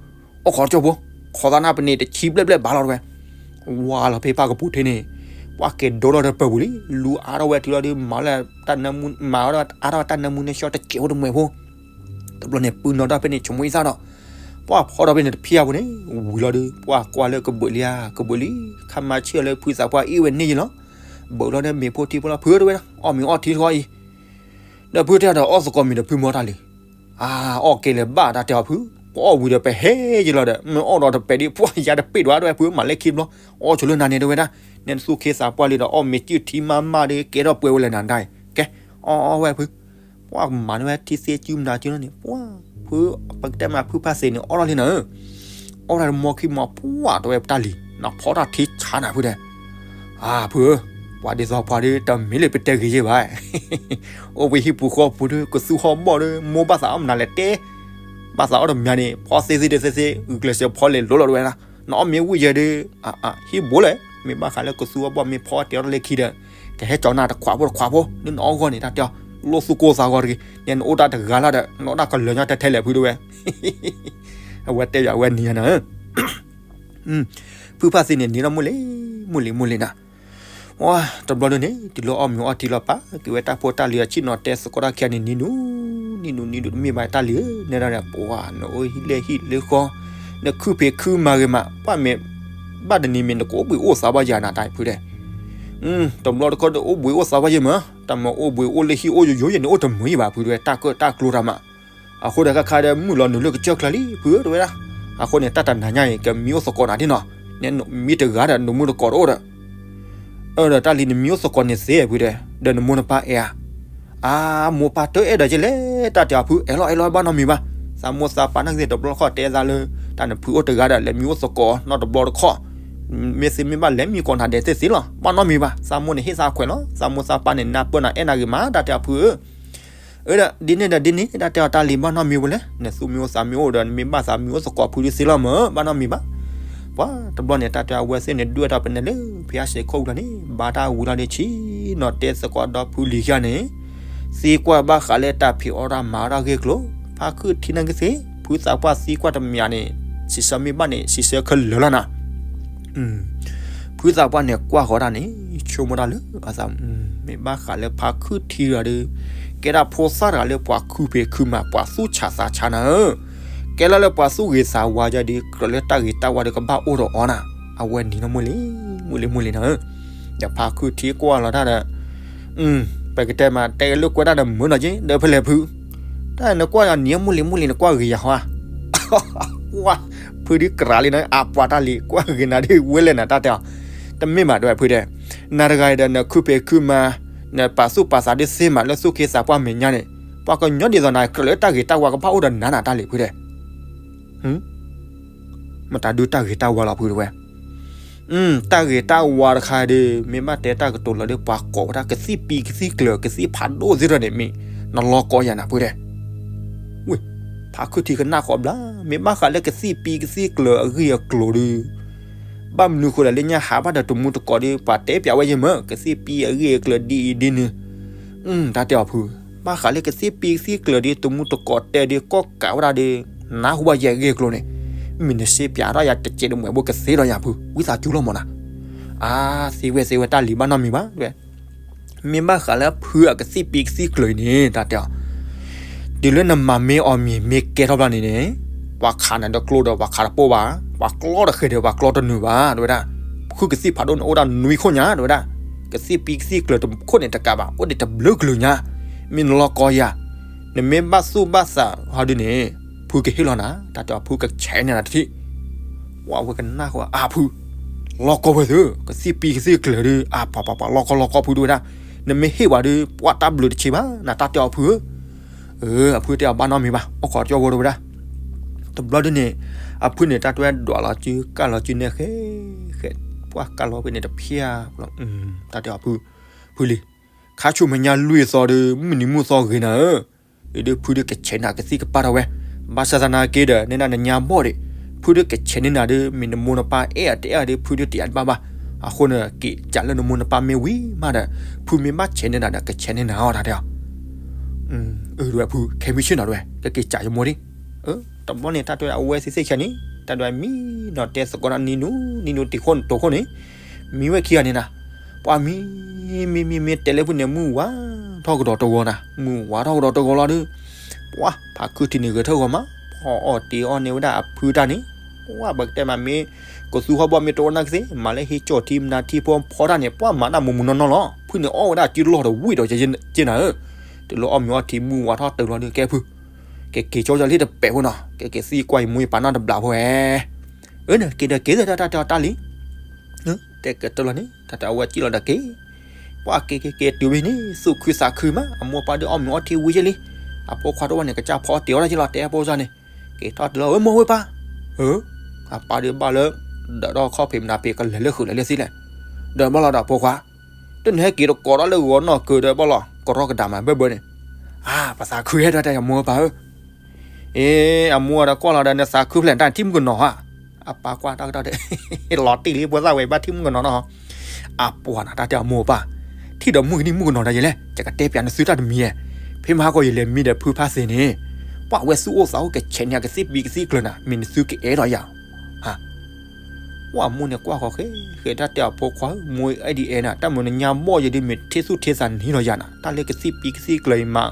အိၣ်ခိးကၠိဖိ, ခိးသးနၢ်ပန့ၣ်တဆံဘျဲၣ်ဘျဲၣ်ဘၣ်လီၤတဲဝဲ, ဝါလီၤဖဲပၢ်ကပူၤထံန့ၣ်, ပှၢ်ကဲၤဒိလီၤဒီးပၢၢ်ပူၤလံ, လူအါထီၣ်ဝဲတုၤလီၤဒီး မၤလၢတၢ်နၢမူ မၤအါထီၣ်တၢ်နၢမူနၢဆှီတစဲးဖိတမှဲးဖိ, တဘျီန့ၣ် ပုၢ်နီၢ်တၢ်ဖဲန့ၣ် ဆိမိၣ်အံသၣ်ဒီး, ပှၢ်ဖီထီၣ်ဖဲန့ၣ်တဖၠၣ်ဖိန့ၣ်, ဝံၤလီၤဒီး ပှၢ်ကွၢ်လၢကဘုးလံဧါ ကဘုးလံ, ခါမၤဆ့ၣ်လၢဖုသးပှၢ်အ့ၣ်ဝဲန့ၢ်ယံၤလီၤ, ဘုးလီၤဒီးမ့ၤဖိထံဖိလီၤ ဖုတဲဝဲဒၣ် အီၣ်မ့ၤအီထံတခီအံၤ, ဒီးဖုတဲဒီးအီၣ်သကိးမံၤဒီးဖုမီတၢ်လံ အါ အီၣ်ကဲလၢၤဘၣ်တၢ်တဲအီၤဖု, ပအီၣ်ဝံၤဒီးပဟဲယလီၤဒီး မ့ၢ်အီၣ်ဒီးတပဲာ်ဒံး ပှၢ်ယၤတပ့ၢ်ဒွးတဲဝဲဖု မၤလၢခံဘျီ, အီၣ်ဆိလၢနၤန့ၣ်တဲဝဲဒၣ်, နဲနသူၣ်ခ့သးပှၢ်လံဒီး အီၣ်မ့ၤစုၣ်ထံမးမးဒီး ကဲထီၣ်ပှဲၤဝဲလၢနၤဒၣ်အံၤ, ကဲ, အီၣ်အီၣ်ဝဲဖု, ပှၢ်မၤန့ၢ်ဝဲထံသ့စုမနၤစုလီၤန့ၣ် ပှၢ်, ဖု, ပကတဲမးဖုဖါသ့န့ၣ် အီၣ်ထီၣ်လံနၤဧၢ, အီၣ်ထီၣ်တမီခံမီ ပှၢ်တဲဝဲပတၢ်လံၤ, နဖီတၢ်ထံဆါနၤဖုတဲ အါ ဖုဧၢ, ပှၤဒ်သိးပှၤဒီး တမ့ၢ်လၢပတဲဂ့ၤယဲၢ်ဘၣ်, အိၣ်ဝဲဟံၣ်ပူၤဃီပူၤဒီး ကသူဟီၣ်ဘီၣ်ဒီး မိၢ်ဘၣ်သးအီၣ်မနုၤလဲၣ်တဲ, ဘၣ် ဘၣ်သးအီၣ်တမံၤန့ၣ် ဖီသ့သ့တသ့သ့ ဂုာ်ကျဲးစၢးဖီလဲၤလိၤလီၤတဝဲဒၣ်. နအီၣ်မ့ၢ်ဝံၣ်ယဲဒုး ဟံၣ်ဘိလဲၣ်, မ့ၢ်ဘၣ်ဃးလၢကသူအီၣ်ဘီၣ်မ့ၢ်ဖီအီၣ်တဲအီၣ်တၢ်လၢခံဒီး ကဟဲကၠီနၤတခွးဖိတခွးဖိ ဒ်နအီၣ်ဂီၢ်န့ၣ် တၢ်တဲအီၤ လိၣ်သူၣ်ကိၢ်သးဂီၤတဂ့ၤ, နအိၣ်တၢ်တဂၤလၢ်ဒီး နအိၣ်တၢ်ကလၢၤညီတထဲလဲၣ်ဖုတဝဲ အဝဲတဲယၤအဝဲနံၤညါနၤ ဖုဖၣ်သ့န့ၣ် နံၤဒီးမုၢ်လ့ၤ မုၢ်လ့ၤ မုၢ်လ့ၤနၤ, ဝါ တဘျီဒုန့ၣ် တုၤလၢအီၣ်မ့ၤအီထံလီၤပာ်က့ၤဝဲတၢ်ဖိတၢ်လံၤအဆံၣ်နီၤတဲသကိးတၢ်ခံဂၤန့ၣ် နံၤနူၤ နံၤနူၤ နံၤနူၤ တမ့ၢ်ဘၣ်တၢ်လံၤဧၢ နဲဒၣ်ဒီး ပှၤ နအိၣ်ဟံၣ်လဲၢ်ဟံၣ်လၢဃီ နခုဖံးခုမၤဂ့ၤမး ပှၤမ့ၢ် ဘၣ်တနံၤမ့ၢ်နကအိၣ်ဘှံးအိၣ်သးဘၣ်ယၤနၤတၢ်ဖုဒဲး တဘျီတခီၣ်ဒီးအိၣ်ဘှံးအိၣ်သးဘၣ်ယဲၢ်မး တၢ်မ့ၢ်အိၣ်ဘှံးအိၣ်လၢဟံၣ်အိၣ်ယိယိယဲၢ်န့ၣ် အိၣ်တမုာ်ယံၤဘၣ်ဖုတဝဲ တၢ်ကၢၣ်တၢ်ကျိတၢ်မး အဃိဒီးခါခါဒီးမုၢ်လီၤနုာ်လၢကစၢၢ်ချၢလံ ဖုဧၢ တဝဲဒၣ်. အဃိန့ၣ် တၢ်တနၤညါအံၤ ကမံအိၣ်သကိးနၤဒ်နီၤ, နမံတဂၤဒီး နမူတကိးတအိၣ်ဒီး အၢ ဒီးတၢ်လံၤနမံအိၣ်သကိးန့ၣ်သ့ဖုဒီး ဒီးနမိၢ်နပၢ်အဲၣ်ဧါ. အါ မိၢ်ပၢ်တအဲၣ်ဒီးကလဲၣ် တၢ်တဲအီၤဖု အဲၣ်လီၤအဲၣ်လီၤ ဘၣ်နီတမံၤဘၣ်. သးမိၢ်သးပၢ်နာ်က့ၤတဘျီတခီၣ်တဲသးလၢ တၢ်နဖုအိၣ်တဂၤဒီး လဲၤမံအိၣ်သကိးနီတဘျီတခီၣ် မ့ၢ်သ့မ့ၢ်ဘၣ်လဲၤမံကိးနၤဒဲးသ့သ့လီၤ ဘၣ်နီတမံၤဘၣ်. သးမိၢ်န့ၣ်ဟ့ၣ်သးခွဲးလီၤ သးမိၢ်သးပၢ်န့ၣ် နၢ်ပၢၢ်နၤအဲၣ်နၤဂ့ၤမး တၢ်တဲအီၤဖုဧၢ အၢ ဒီးဒ်န့ၣ်ဒီးဒ်န့ၣ် တၢ်တဲအီၤတၢ်လံၤဘၣ်နီတမံၤဝဲလဲၣ်, နသူၣ်မံအိၣ်သးမံအိၣ်ဒီး နမ့ၢ်ဘၣ်သးမံအိၣ်သကိးဖုဒုးသ့လီၤမၢ် ဘၣ်နီတမံၤဘၣ်. ပှၤတဘျီန့ၣ် တၢ်တဲအဝဲသ့ၣ်န့ၣ် ဒွဲၣ်ထီၣ်ပနဲလၢ ဖဲအစဲးခိၣ်ကျါန့ၣ် ဘါတၢ်ဝံၤလီၤဒီးဆံးနီၤတဲသကိးဒီဖုလံၤခံဂၤန့ၣ် သံကွၢ်ဘၣ်ဃးလၢတၢ်ဖံးအီၣ်တၢ်မၤအီၣ်တၢ်ဂ့ၢ်ကျိၤ ဖါခုၣ်ထံနာ်က့ၤသ့ ဖုသးပှၢ်သံကွၢ်တမံၤန့ၣ် စံးဆၢမ့ၢ်ဘၣ်န့ၣ် စံးဆၢခဲလၢာ်လီၤနၤ ဖုသးပှၢ်န့ၣ်ကွၢ်ဃီၤတၢ်န့ၣ် ဆိကမိၣ်တၢ်လၢအသး မ့ၢ်ဘၣ်ဃးလၢဖါခုၣ်ထံတဂၤဒီး ကဲဒၣ်ဖိသၣ်တဂၤလၢပှၤခုဖံးခုမၤ ပှၤသူၣ်ဆးသးဆးနၤဧၢ, ကဲလၢလၢပှၤသူၣ်ဂ့ၤသးဝါယၤဒီး ကြၢးလၢတၢ်ဂ့ၤတၢ်ဝါဒီးကဘၣ်အိၣ်ဒီးအီၤနၤ, အဝဲနံၤနီၢ်မုၢ်လံၤ မုၢ်လံၤမုၢ်လံၤနၤဧၢ, ဒီးဖါခုၣ်ထံကွၢ်လီၤတၢ်ဒီး ပကတဲမး တဲကလုၢ်ကွဲးတၢ်ဒီးမုာ်နီၢ်က့ ဒီးဖဲလဲၣ်ဖု တၢ်နကွၢ်ယၤနံၤမုၢ်လံၤမုၢ်လံၤ နကွၢ်ဂ့ၤယၤဟီဧါ, ဝါ ဖုဒုးကြးလံနၤ အပှၤတၢ်လံၤ ကွၢ်ဂ့ၤနၤဒ်ဝဲလဲၣ်နၤ တၢ်တဲအီၤ, တမ့ၢ်ဘၣ် တဲဝဲဖုဒဲး, နၤတဂၤအံၤဒီး နခုဖံးခုမၤ နပာ်သူၣ်ပာ်သးဒ်သ့မး လၢသူၣ်က့သးပှၢ်မဲာ်ညါန့ၣ်, ပှၤကညီဒ်သိးနၤ ကြၢးလၢတၢ်ဂ့ၤတၢ်ဝါကဘၣ်အိၣ်ဒီးနၤနၤတၢ်လံၤဖုဒဲး မတၤဒုးတၢ်ဂ့ၤတၢ်ဝါလီၤဖုတဝဲ, တၢ်ဂ့ၤတၢ်ဝါတခါဒီး မ့ၢ်ဘၣ်တဲတၢ်ကတိၤလီၤဒီး ပှၤကိးဝဲဒၣ်ကသံၣ်ပံကသံၣ်ကျၢၤ ကသံၣ်ဖးဒိၣ်သ့ၣ်တဖၣ်န့ၣ် မ့ၢ်နလီၤကီယၤနၤဖုဒဲး, ဝ့ၢ် ဖါခုၣ်ထံကနၣ်ဃီဘျါ မ့ၢ်ဘၣ်ဃးလၢကသံၣ်ပံကသံၣ်ကျၢၤအဂ့ၢ်အကျိၤဒီး ဘၣ်မနုၤဃိဒီးလၢညါဟးဘၣ်ဒီးတမူတကိးဒီး ပှၤတဲပၠးဝဲယဲၢ်မၢ် ကသံၣ်ပံအဂ့ၢ်အကျိၤဒ်အံၤဒ်နုၤ တၢ်တဲအီၤဖု, ဘၣ်ဃးလၢကသံၣ်ပံကသံၣ်ကျၢၤဒီး တမူတကိးတဲဒီး ကီၢ်ကးဝဲဒၣ်ဒီး နၢ်ဟူဘၣ်ယဲၢ်အဂ့ၢ်အကျိၤန့ၣ်, မ့ၢ်နစ့ပၠးထီၣ်ယၤတစဲးတမှဲးဘိကသ့ဒီးယၤဖု ဝံသးစူၤလီၤမၢ်နၤ, အါ သ့ဝဲသ့ဝဲတၢ်လံၤဘၣ်နီတမံၤဘၣ် မ့ၢ်ဘၣ်ဃးလၢဖုအကသံၣ်ပံကသံၣ်ကျၢၤအံၤန့ၣ် တၢ်တဲအီၤ, တုၤလၢနမၤမ့ၢ်အီၤမံၤမ့ၢ်ကဲထီၣ်ဘျီန့ၣ်န့ၣ်, ပှၤခးနၤဒီးကျိဒီး ပှၤခးတပိၢ်ဘၣ်, ပှၤကျီတဃဲၤဒီး ပှၤကျီတနုာ်ဘၣ် တဲဝဲဒၣ်, ဖုကသံၣ်ဖးဒိၣ်န့ၣ်အိၣ်ဒၣ်နွံခိၣ်ညါ တဲဝဲဒၣ်, ကသံၣ်ပံကသံၣ်ကျၢၤတခိၣ်န့ၣ်တကးဘၣ် အိၣ်ဒံးတဘျုးကလုာ်ညါ, မ့ၢ်နလီၤကီယၤ, နမ့ၢ်ဘၣ်သူၣ်ဘၣ်သးဟီဒုန့ၣ်, ဖုကဟ့ၣ်လီၤနၤ တၢ်တဲအီၤ ဖုကဆဲးန့ၢ်နၤတထံၣ် ဝဲကနၣ်ဃိ အါဖု, လီၤကီဝဲသု, ကသံၣ်ပံကသံၣ်ကျၢၤဒုး အါပှၤပှၤပှၤလီၤကီလီၤကီဖုဒုဝဲဒၣ်, နမ့ၢ်ဟ့ၣ်ဝဲဒုး ပှၤတၢ်ဘျုးတဆံးဘၣ် နတၢ်တဲအီၤဖုဧၢ, အဖုတဲအီၤဘၣ်နီတမံၤဘၣ် အိၣ်ခိးတကၠီဝဲဒၣ်ဝဲဒၣ်, တဘျီဒုန့ၣ်, အဖုန့ၣ် တၢ်တဲဝဲဒွးလီၤစုကၢ်လီၤစုနဲၣ်ဃဲ, ဃဲ, ပှၤကၢ်လီၤဖဲန့ၣ်တဖျၢၣ်, တၢ်တဲအီၤဖု, ဖုလံၤ, ခါဆူမဲာ်ညါလွံၢ်သီဒုး မုၢ်နံၤမုၢ်သီဂ့ၤနၤဧၢ ဒုးဒုးဖုဒုးကဆဲးနၤကသံၣ်ကပၢ်ထီၣ်ဝဲ, ဘၣ်ဆၣ်သနာ်က့ဒီး နဲဒၣ်နညါဘီၣ်ဒံး, ဖုဒုးကဆဲးန့ၢ်နၤဒုး မ့ၢ်နမိၢ်နပၢ်အဲၣ်အတအဲၣ်အီၤဒုး ဖုဒုးတယာ်တဘၣ်ဘၣ်, အဃိန့ၣ် က့ၤစးလၢနမိၢ်နပၢ်မ့ၢ်ဝံၤမးဒီး ဖုမ့ၢ်ဘၣ်ဆဲးန့ၢ်နၤဒီး ကဆဲးန့ၢ်နၤအီၤတၢ်တဲအီၤ, အၢ ဒုးဖု ခဲမုၢ်ဆ့ၣ်နီၤဒုး ကက့ၤစးယမိၢ်ဒံး, တဘျီန့ၣ် တၢ်တဲအဝဲသ့ၣ်သ့ၣ်ဆဲးန့ၣ် တၢ်တဲမံနီၤတဲသကိးနၤနံၤနူၤ နံၤနူၤတံၤခိၣ်နတီၤခိၣ်န့ၣ်, မံဝဲခံဂၤန့ၣ်နၤ, ပှၤမံ မံမံမံတဲလၢဖုန့ၣ် မုၢ်ဝါထီၣ်ကဒီးတဂီၤနၤ, မုၢ်ဝါထီၣ်ကဒီးတဂီၤလီၤဒုး, ပှၤဖးခုၣ်ထံန့ၣ်ဂဲၤထၢၣ်ဂီၤမး, ဖီအီၣ်တ့ၤအီၣ်န့ၢ်ဝဲဒၣ်အဖုတၢ်န့ၣ်, ပှၤဘၣ်ကတဲမးမ့ၢ်, ကသူဟီၣ်ဘီၣ်မ့ၢ်တအိၣ်နာ်ကသ့ၣ် မၤလၢဟ့ၣ်ကၠီၣ်ထံမနၤထံဖိဖီတၢ်န့ၣ် ပှၤမၤတၢ်မူးမူးနီၢ်နီၢ်လီၤ, ဖုန့ၣ်အီၣ်ဝဲဒၣ်စုလီၢ်တဝံၣ်ဒီးက့နၤဧၢ, တုၤလၢအီၣ်မ့ၤအီထံမုၢ်ဝါထီၣ်တၢၤလီၤဒုးကဲဖု, ကက့ၤကၠီကၠီလံတပဲာ်ဖိနီၤ ကက့ၤသံကွၢ်ယမိၢ်ယပၢ်နီတဘျီဖိဧဲ, အၢန့ၣ် က့ၤဒီးက့ၤဒီးတၢ်တဲအီၤတၢ်လံ တဲကတၢၢ်လီၤန့ၣ် တၢ်တဲအဝဲစံၣ်လီၤဒီးက့ၤ, ပှၤက့ၤက့ၤက့ၤတုၤဝဲန့ၣ် သူၣ်ခုသးခုမး အမိၢ်ပၢ်ဒုးအီၣ်မ့ၤအီထံဝံၤယဲလံ, အဖိခွါတအိၣ်ဘၣ်န့ၣ် ကစၢ်ဖီအီၣ်တ့ၤအီၣ်ဒၣ်ယဲလီၤ တဲအဖိစၢ်န့ၣ်, က့ၤထီၣ်တုၤလီၤ ဝဲမိၢ်ဝဲပၢ်, အၢ, အပၢ်ဒုးဘၣ်လၢ, ဒီးထီၣ်ခီၣ်ဖံးမနၤဖံးကလဲၤလၢဃုာ်လဲၤလၢသံလဲၣ်, ဒီးဘၣ်လီၤဒီးအဖိခွါ, တန့ၣ်ဟဲက့ၤတကိးထီၣ်လၢဂီၤနီၢ်ကၢၤဒီးဘၣ်လီၤ ကရီကဒါမးဘၢဘၢန့ၣ်, အၢ ပသးခုဟဲဒီးတၢ်ယမိၢ်ပၢ်ဧၢ အ အ့ အမိၢ်ဒီးကွၢ်လီၤဒီး နသးခုဖျဲးတၢ်ထံၣ်မုၣ်ကနီၤဧါ. အပၢ်ကွၢ်တၢ်ကတီၢ်ဒီး လီၤတံၢ်လံ ဖိသၣ်ဝဲဘၣ်ထံၣ်မုၣ်ကနီၤနီၤ. အပှၤနီၤ တၢ်တဲအမိၢ်အပၢ်, ထံၣ်ဒီးမုၣ်ကနံၣ်မုၣ်ကနီၤဒီးယဲလဲၣ်, ယကတဲပျးနသုတၢ်တမံၤဧါ. ဖဲမဟါကီးယလဲၤမံဒီးဖုဖါသ့န့ၣ်, ပှၤအဝဲသူၣ်အိၣ်သးအိၣ်ကဆဲးန့ၢ်အကသ့ၣ်ပံကသ့ၣ်ကျၢၤနၤ, မ့ၢ်နသုကအဲၣ်ဒိးယၤ ပှၤမိၢ်န့ၣ်ကွၢ်ဃီၤဃဲဃဲ တၢ်တဲအဖိခွါဧၢ, မိၢ်အဲၣ်ဒိးအဲၣ်နၤ, တၢ်မုာ်နညါဘီၣ်ယဲဒ်မ့ၢ်ထ့သူၣ်ထ့သးန့ၣ်ဒီးယၤနၤ, တၢ်လၢကသ့ၣ်ပံကသ့ၣ်ကျၢၤအံၤမး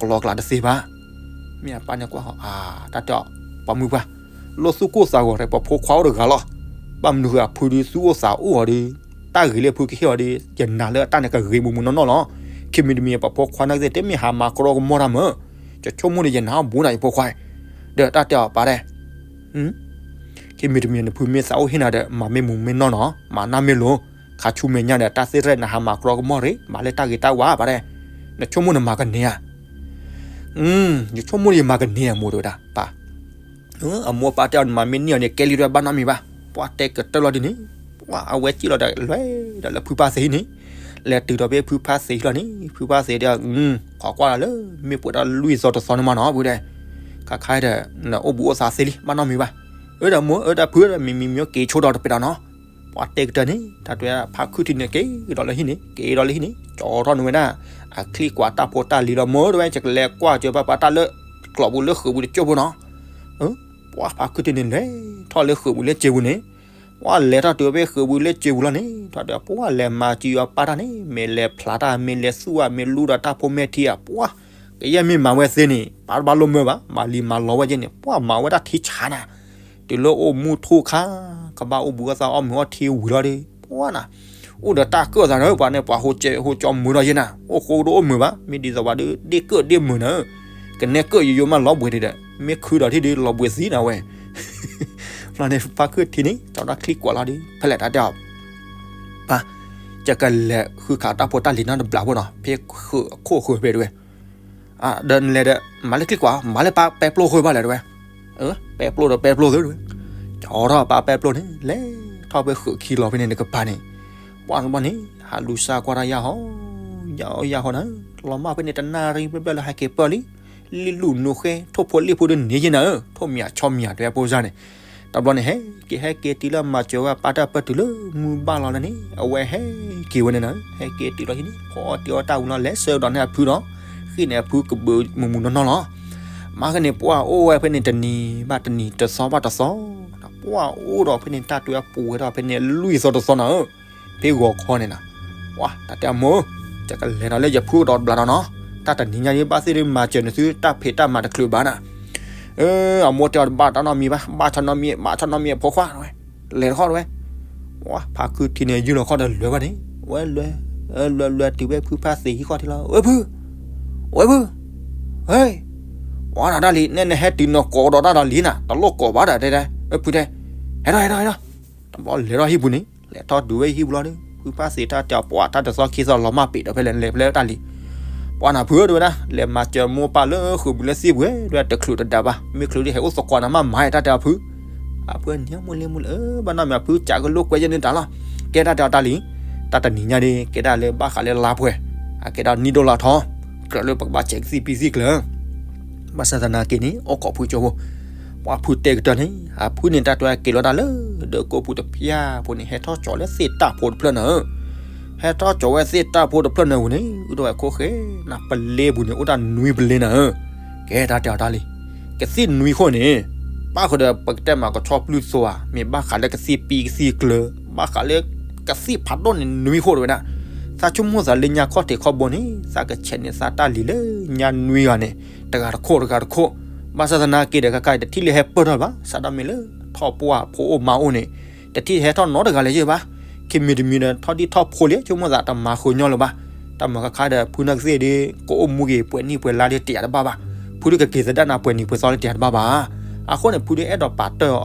ကလီကလးတသ့ဘၣ်. မ့ၢ်အပၢ်န့ၣ်ကွၢ်ဃီၤ, တၢ်တဲအီၤ, ပှၤမုၢ်ပှၢ်, လၢသူၣ်ကိၢ်သးဂီၤဒီး ပှၤဖိခွါအိၣ်တဂၤလီၤ. ဘၣ်မနုၤဃိအဖုဒုးသူၣ်အိၣ်သးအိၣ်အီၤဒီး, တၢ်ဂ့ၤလၢဖုကဟ့ၣ်အီၤဒီး ယနာ်လၢတၢ်န့ၣ်ကဂ့ၤမုာ်မုာ်နီၢ်နီၢ်လီၤ. ခံမံၤတမံၤ ပှၤဖိခွါနာ်ကသ့ၣ် တမ့ၢ်ဟးမၤကရီကမီၢ်တၢ်မၢ်, ယဆိကမိၣ်ဒီးယနာ်အီၣ်ဘူးနၤယဖိခွါ, ဒီးတၢ်တဲအီၤပၢ်ဒဲး ခံမံၤတမံၤ နဖုမ့ၢ်သးအိၣ်ဟ့ၣ်နၤဒီး မၤမ့ၢ်မုာ်မ့ၢ်နီၢ်နီၢ်, မၤနၢ်မ့ၢ်လိၤ, ခါဆူမဲာ်ညါဒီး တၢ်သ့ၣ်ရဲၣ်နဟးမၤကရီကမီၢ်ရ့ၣ်, မၤလၢတၢ်ဂ့ၤတၢ်ဝါပၢ်ဒဲး, နဆိကမိၣ်နမၤကန့ၢ်ဧါ. ယဆိကမိၣ်ယမၤကန့ၢ်အမိၢ်တဲဝဲဒၣ်, ပၢ် အမိၢ်ပၢ်တဲအီၤ နမၤမ့ၢ်န့ၢ်အီၤန့ၣ် ကဲလံဒွဲဘၣ်နီတမံၤဘၣ်. ပှၤတဲကတၢၢ်လီၤဒ်န့ၣ်, ပှၤအဝဲစံၣ်လီၤဒီး လဲၤဒီးလၢဖုဖါသ့ဟံၣ်န့ၣ်, လဲၤတုၤဒီးဖဲဖုဖါသ့ဟံၣ်လီၤန့ၣ်, ဖုဖါသ့ဒီး ခိးကွၢ်လီၤလၢ မ့ၢ်ပှဲၤဒီးလွံၢ်သီတသီန့ၣ်မးနီၤ ဖုဒဲး, ခါခါဒီး နအိၣ်ဘူးအိၣ်သးသ့လံ ဘၣ်နီတမံၤဘၣ်. အၢ ဒီးမိၢ် အၢ ဒီးဖုဒီး မံၤမံၤမံၤက့ၤဆိဒီးတပဲာ်ဒီးနီၤ. ပှၤတဲကတၢၢ်န့ၣ် တၢ်တဲဖါခုထံန့ၣ် က့ၤဒီးလၢဟံၣ်န့ၣ် က့ၤဒီးလၢဟံၣ်န့ၣ် ကၠီထီၣ်န့ၢ်ဝဲဒၣ် အချံကွၢ်တၢ်ဖိတၢ်လံၤလီၤ. မိၢ်တဲဝဲ ယကလဲၤကွၢ်စၢၤဘၣ်ပၢ်တၢ်လၢ ကျိးပူၤလၢဃုာ်ပူၤတကၠိၢ်ဖိနီၤ. ပှၤဖါခုထံန့ၣ် လဲၤထီၣ်လၢဃုာ်ပူၤလၢစၢၤပူၤန့ၣ်, ပှၤလဲၤထီၣ်တုၤဖဲဃုာ်ပူၤလၢစၢၤပူၤလီၤန့ၣ် ထီၣ်ဒီး ပှၤလဲၤမၤစၢၤအီၤပၢ်တၢ်န့ၣ် မ့ၢ်လဲၤဖျါတၢ် မ့ၢ်လဲၤသူၣ်ဧါ မ့ၢ်လူဒီးတၢ်ဖိမဲာ်ထံဧါ ပှၤ ကယဲၢ်မ့ၢ်မၤဝဲသ့န့ၣ် ပၢ်တဘၣ်လိၣ်မၢဘၣ်, မၤလံမၤလီဝဲကဲန့ၣ် ပှၤမၤဝဲဒၣ်ထံဆါနၤ, တုၤလၢအိၣ်မူထူၣ်ခါ ကဘၣ်အိၣ်ဘူးအသးအီၣ်မုာ်အီၣ်ထံဝံၤလီၤဒီး ပှၤနၤ အိၣ်ဒီးတၢ်ကၢၣ်သးဒီး ပှၤန့ၣ် ပှၤဟိကၠီမုာ်ဒီးယဲနၤ, အိၣ်ဃိတအိၣ်မုာ်ဘၣ်, မ့ၢ်ဒ်သိးပှၤဒီး ဒ့ၣ်ကၢၣ်ဒ့ၣ်မုာ်နၤ, ကနဲကၢၣ်ယိယိမးလီၤဘှံးဒံးဒီး မ့ၢ်ခုဒီးထံၣ်ဒီးလီၤဘှံးသံနၤဝဲ လီၤန့ၣ် ဖါခုထံန့ၣ် ကၠီထီၣ်ချံကွၢ်လီၤဒီး ဖဲလဲၣ်တၢ်တဲအီၤ ပၢ်, ယကလဲၤဃုခးတၢ်ဖိတၢ်လံၤနီတဘျီဖိနီၤ ဖဲဃုအခိၣ်ဃုဖဲတဲဝဲ, ဒီးနလဲၤဒီး မၤလၢချံကွၢ် မၤလၢပၢ်ပဲပျိၢ်ဃုဘၣ်လဲၣ်တဲဝဲ, ပဲပျိၢ်ဒီးပဲပျိၢ်သ့တဲဝဲ, ကၠီထီၣ်ပၢ်ပဲပျိၢ်န့ၣ် လဲၤထီၣ်ဖဲဃုခံလီၤဖဲန့ၣ် နကပၤန့ၣ်, ပှၤတဘျီန့ၣ် ဟးလူၤစၢ်ကွၢ်တၢ်ယၢ်ဟီ, ယၢ်ဟီယၢ်ဟီနၤ, လီၤမၢ်ဖဲန့ၣ်တနၣ်ရံၣ်ဘျဲၣ်ဘျဲၣ်လၢဟဲက့ၤပၢၢ်လံ, လံၣ်လူၣ်နူၤဃဲ ထိၣ်ဖိလံၣ်ဖိဒီးန့ၣ်ယဲနၤဧၢ, ထိၣ်မံၤဆီမံၤတဲဝဲဖိစၢ်န့ၣ်, တဘျီန့ၣ် ဟဲက့ၤဟဲက့ၤတုၤလၢမၤစၢၤဝဲပၢ်တၢ်ပၢၢ်တုၤလၢမုၢ်ဘၣ်လီၤလၢန့ၣ် အဝဲဟဲက့ၤဝဲန့ၣ်နၤ, ဟဲက့ၤတုၤလီၤဟံၣ်န့ၣ် ဖီအီၣ်တ့ၤအီၣ်တၢ်ဝံၤလီၤ လဲၤဆှၢဒီးန့ၢ်အဖုဒီး, ဃ့ၢ်န့ၢ်အဖုကဘုးမုာ်မုာ်နီၢ်နီၢ်လီၤ. မၤကန့ၣ် ပှၤအိၣ်ဝဲဖဲန့ၣ်တနံၤဘၣ်တနံၤ တသီဘၣ်တသီ, ပှၤအိၣ်ဒီးဖဲန့ၣ်တၢ်တွဲပူၤဝဲဒီးဖဲန့ၣ်လွံၢ်သီတသီနၤဧၢ, ဖဲဂီၤခီန့ၣ်နၤ, ပှၤတၢ်တဲအမိၢ်, ယကလဲၤဒီးလၢယဖုကဒီးတဘျီဒီးနီၤ, တၢ်တနံၤညါအံၤဘၣ်သ့ၣ်ဒုးမၤစၢၤနသုတၢ်ဖံးတၢ်မၤတချုးဘၣ်နၤ အမိၢ်တဲအီၤတဘၣ်တၢ်နီတမံၤဘၣ်, ဘၣ်ဆီနီတမံၤ ဘၣ်ဆီနီတမံၤအဖိခွါ, လဲၤတခီတဲဝဲ, ပှၤဖါခုထံန့ၣ် ယုၢ်လီၤခီၣ်ဒီးလဲၤဘၣ်န့ၣ်, ဝဲလဲၤ, လဲၤလဲၤတုၤဖဲဖုဖါသ့ဟံၣ်ခီၣ်ထံးလီၤ, ဝဲဖု, ဝဲဖု, ဟဲ, ပှၤနၤတၢ်လံၤ နဲနဟဲတုၤနီၢ်ကိးဒီးတၢ်ဒီးလံၤနၤ တလိၣ်ကိးဘၣ်ဒီးတဲ, ဝဲဖုတဲ, ဟဲထီၣ်ဟဲထီၣ်ဟဲထီၣ်, တဘျီလဲၤထီၣ်ဟံၣ်ပူၤန့ၣ် လဲၤထီၣ်တုၤဝဲဟံၣ်ပူၤလီၤဒီး ဖုဖါသ့တၢ်တဲအီၤ ပှၤတၢ်တသီခံသီလီၤမၢ်ပ့ၤဒီးဖဲလဲၣ်လဲၤဖဲလဲၣ်တၢ်လံၤ, ပှၤနၤဖုတဲဝဲဒၣ် လဲၤမၤစၢၤမိၢ်ပၢ်လၢဃုာ်ပူၤလၢသ့ၣ်ပူၤဝဲ တဲဝဲတချုးတဒါဘၣ် မ့ၢ်ချုးဒုးဟဲအိၣ်သကိးနၤမးမၤတၢ်တဲအီၤဖု, အဖုန့ၣ်မုၢ်လ့မုၢ်လ့ ဘၣ်နီတမံၤအဖု ကးကလိာ်ကွဲယဲန့ၣ်တၢ်လီၤ, ကဲတၢ်တဲအီၤတၢ်လံၤ, တၢ်တနံၤညါဒီး ကဲဒၣ်လၢဘၣ်ဃးလၢလါပှဲၤ, အကဲဒၣ်နံၣ်ဒိၣ်လါထီ, ကြၢးလၢပကဘၣ်ဆဲးကသံၣ်ပံသံၣ်ကျၢၤ ဘၣ်ဆၣ်သနာ်က့န့ၣ် အိၣ်ခိးဖုကၠိဖိ, ပှၤဖုတဲကတၢၢ်န့ၣ် အဖုန့ၣ်တၢ်တဲက့ၤလီၤတၢ်လၢ ဒၢးကိးပူၤတဖၠၣ်ဖိန့ၣ် ဟဲထီၣ်ကၠီၤလၢသ့ၣ်တၢ်ဖိတဖျၢၣ်နၤဧၢ, ဟဲထီၣ်ကၠီၤဝဲသ့ၣ်တၢ်ဖိတဖျၢၣ်နၤဧၢန့ၣ် အုၣ်ထီၣ်ဝဲခိၣ်ဃဲ နပလ့ပူၤန့ၣ် အိၣ်တၢ်နွံပလ့နၤဧၢ, ကဲတၢ်တဲအီၤတၢ်လံၤ, ကသံၣ်နွံခိၣ်န့ၣ် ဘၣ်ဃုာ်ဒီးပကတဲမးကဆီပျုၢ်သိဧါ မ့ၢ်ဘၣ်ဃးလၢကသံၣ်ပံကသံၣ်ကျၢၤ ဘၣ်ဃးလၢ ကသံၣ်ဖးဒိၣ်န့ၣ်နွံခိၣ်တဝဲဒၣ်, သးဆိကမိၣ်သးလၢညါခီၣ်ထံးခီၣ်ဘိန့ၣ် သးကဆဲးန့ၢ်သးတၢ်လံၤလၢညါနွံဂၤန့ၣ် တဂၤတခိၣ်တဂၤတခိၣ်, ဘၣ်ဆၣ်သနာ်က့ဒီး ခဲခါအံၤတထံၣ်လၢဟဲပၢၢ်ထီၣ်ဘၣ်, စးထီၣ်မ့ၢ်လၢထီၣ်ပှၢ်ဖိအိၣ်မါအိၣ်န့ၣ် တထံၣ်ဟဲထီၣ်နီတဂၤလၢၤယဲၢ်ဘၣ်, ခံမံၤတမံၤဒီး ထီၣ်ဒံၣ်ထီၣ်ဖိလံ ဆိကမိၣ်သးတမၤဃုာ်ညီလၢၤဘၣ်, တၢ်မၤခါခါဒီး ဖုနာ်ကသ့ၣ်ဒီး ကအိၣ်မူက့ၤပှဲၤနံၣ်ပှဲၤလါဒီးတယာ်တဘၣ်ဘၣ်, ဖုဒုးကက့ၤသဒၣ်နၤပှဲၤနံၣ်ပှဲၤသီလၢတယာ်တဘၣ်ဘၣ်, အဃိန့ၣ် ဖုဒုးအဲၣ်ဒိးပာ်တီၢ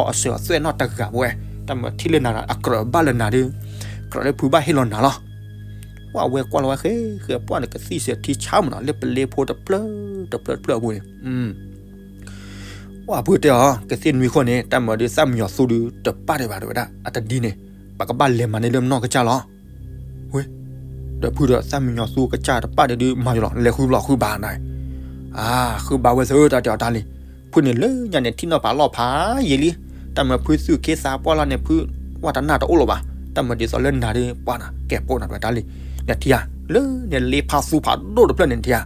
်အစၢၤအသွဲၣ်နီတဂၤပဝဲ, တၢ်မၤထံၣ်လၢနၤဒီး အကြၢးဘၣ်လၢနၤဒီး ကြၢးလၢဖုဘၣ်ဟ့ၣ်လီၤနၤလီၤ. ပှၤဝဲကွၢ်လီၤဝဲဃဲဃဲ ပှၢ်န့ၣ် ကသံၣ်စၢၤထံဆါမးနီၤ လၢပလ့ဖိတဖျၢၣ်တဖျၢၣ်တဖျၢၣ်အပူၤန့ၣ် ပှၤဖုတဲအီၤ ကသံၣ်နွံခိၣ်န့ၣ် တၢ်မၤဒုးသၣ်မံယီၤသူဒုး တပၣ်ဒံးဘၣ်တဲဝဲဒၣ် အတဒ်န့ၣ် ပကဘၣ်လဲၤမၤန့ၢ်လၢပနီၢ်ကစၢ်လီၤ. ဝဲ ဒီးဖုဒီးသၣ်မံယီၤသူကစၢ်တပၣ်ဒံးဒုး မၤယီၤလီၤ လဲၤဃုဘျီဃုဘၣ်နၤ အဃုဘၣ်ဝဲသ့ၣ်တၢ်တဲအီၤတၢ်လံ. ဖုန့ၣ်လၢညါန့ၣ် ထံၣ်နီၢ်ပာ်လီၢ်ဖးယံာ်လံ. တၢ်မၤဖုသူၣ်က့သးပှၢ်လီၤန့ၣ် ဖုဝဲတနၢ်တအိၣ်လၢၤဘၣ်. တၢ်မၤဒ်သိးလၢနၤဒီး ပှၢ်နၤ ကဲပိာ်နၤတဝဲတၢ်လံ. နထံၣ်ဧါ, လၢန့ၣ်လ့ဖါသူဖးဒိၣ်တဖျၢၣ်န့ၣ်ထံၣ်ဧါ.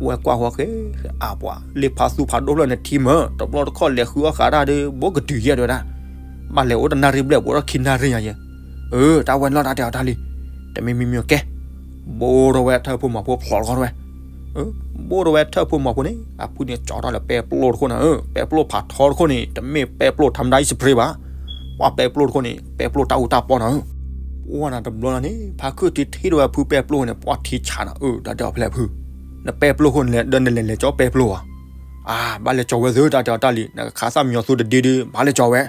ဝဲကွၢ်ဃီဃဲ အပှၤ လ့ဖါသူဖးဒိၣ်ဖျၢၣ်န့ၣ်ထံၣ်မး တဘျီတခီၣ်လဲၤဃုအီၣ်ဃးတၢ်ဒီး ဘိကတုၤယဲၢ်တဝဲဒၣ်. ဘၣ်လဲၤအိၣ်တနၣ်ရံၣ်ဘျဲၣ် ဘိးထီၣ်ခံနၣ်ရံၣ်ညါယဲၢ်. အၢ တၢ်ဝဲလီၤတၢ်တဲအီၤတၢ်လံ. တမ့ၢ်မံမံကဲ ဘိးထီၣ်ဝဲထၢၣ်ဖိမီၤဖိဖျိးတခီတဝဲ. ဘိးထီၣ်ဝဲထၢၣ်ဖိမီၤဖိန့ၣ် အဖုန့ၣ်ကၠီထီၣ်လၢပဲပျိတခိၣ်နၤဧၢ, ပဲပျိဖးထီတခိၣ်န့ၣ် တမ့ၢ်ပဲပျိထါမတၤအံၤ spray ဘၣ်. ပှၤပဲပျိတခိၣ်န့ၣ် ပဲပျိတၢ်အူတၢ်ပီနၤဧၢ. ပှၢ်နၤတဘျီနၤန့ၣ် ဖါခုၣ်ထံထံၣ်ထီၣ်ဝဲဖုပဲပျိန့ၣ် ပှၢ်ထံဆးနၤဧၢ, တၢ်တဲအီၤဖဲလဲၣ်ဖု, နပဲပျိခိၣ်န့ၣ်လဲၣ် ဒီးနလဲၤလဲၤကၠီပဲပျိဧါ. အါ ဘၣ်လဲၤကၠီဝဲသ့ၣ်တၢ်တဲအီၤတၢ်လံ, နကခးသၣ်မံညီၤသူတဒ့ဒီး ဘၣ်လဲၤကၠီဝဲ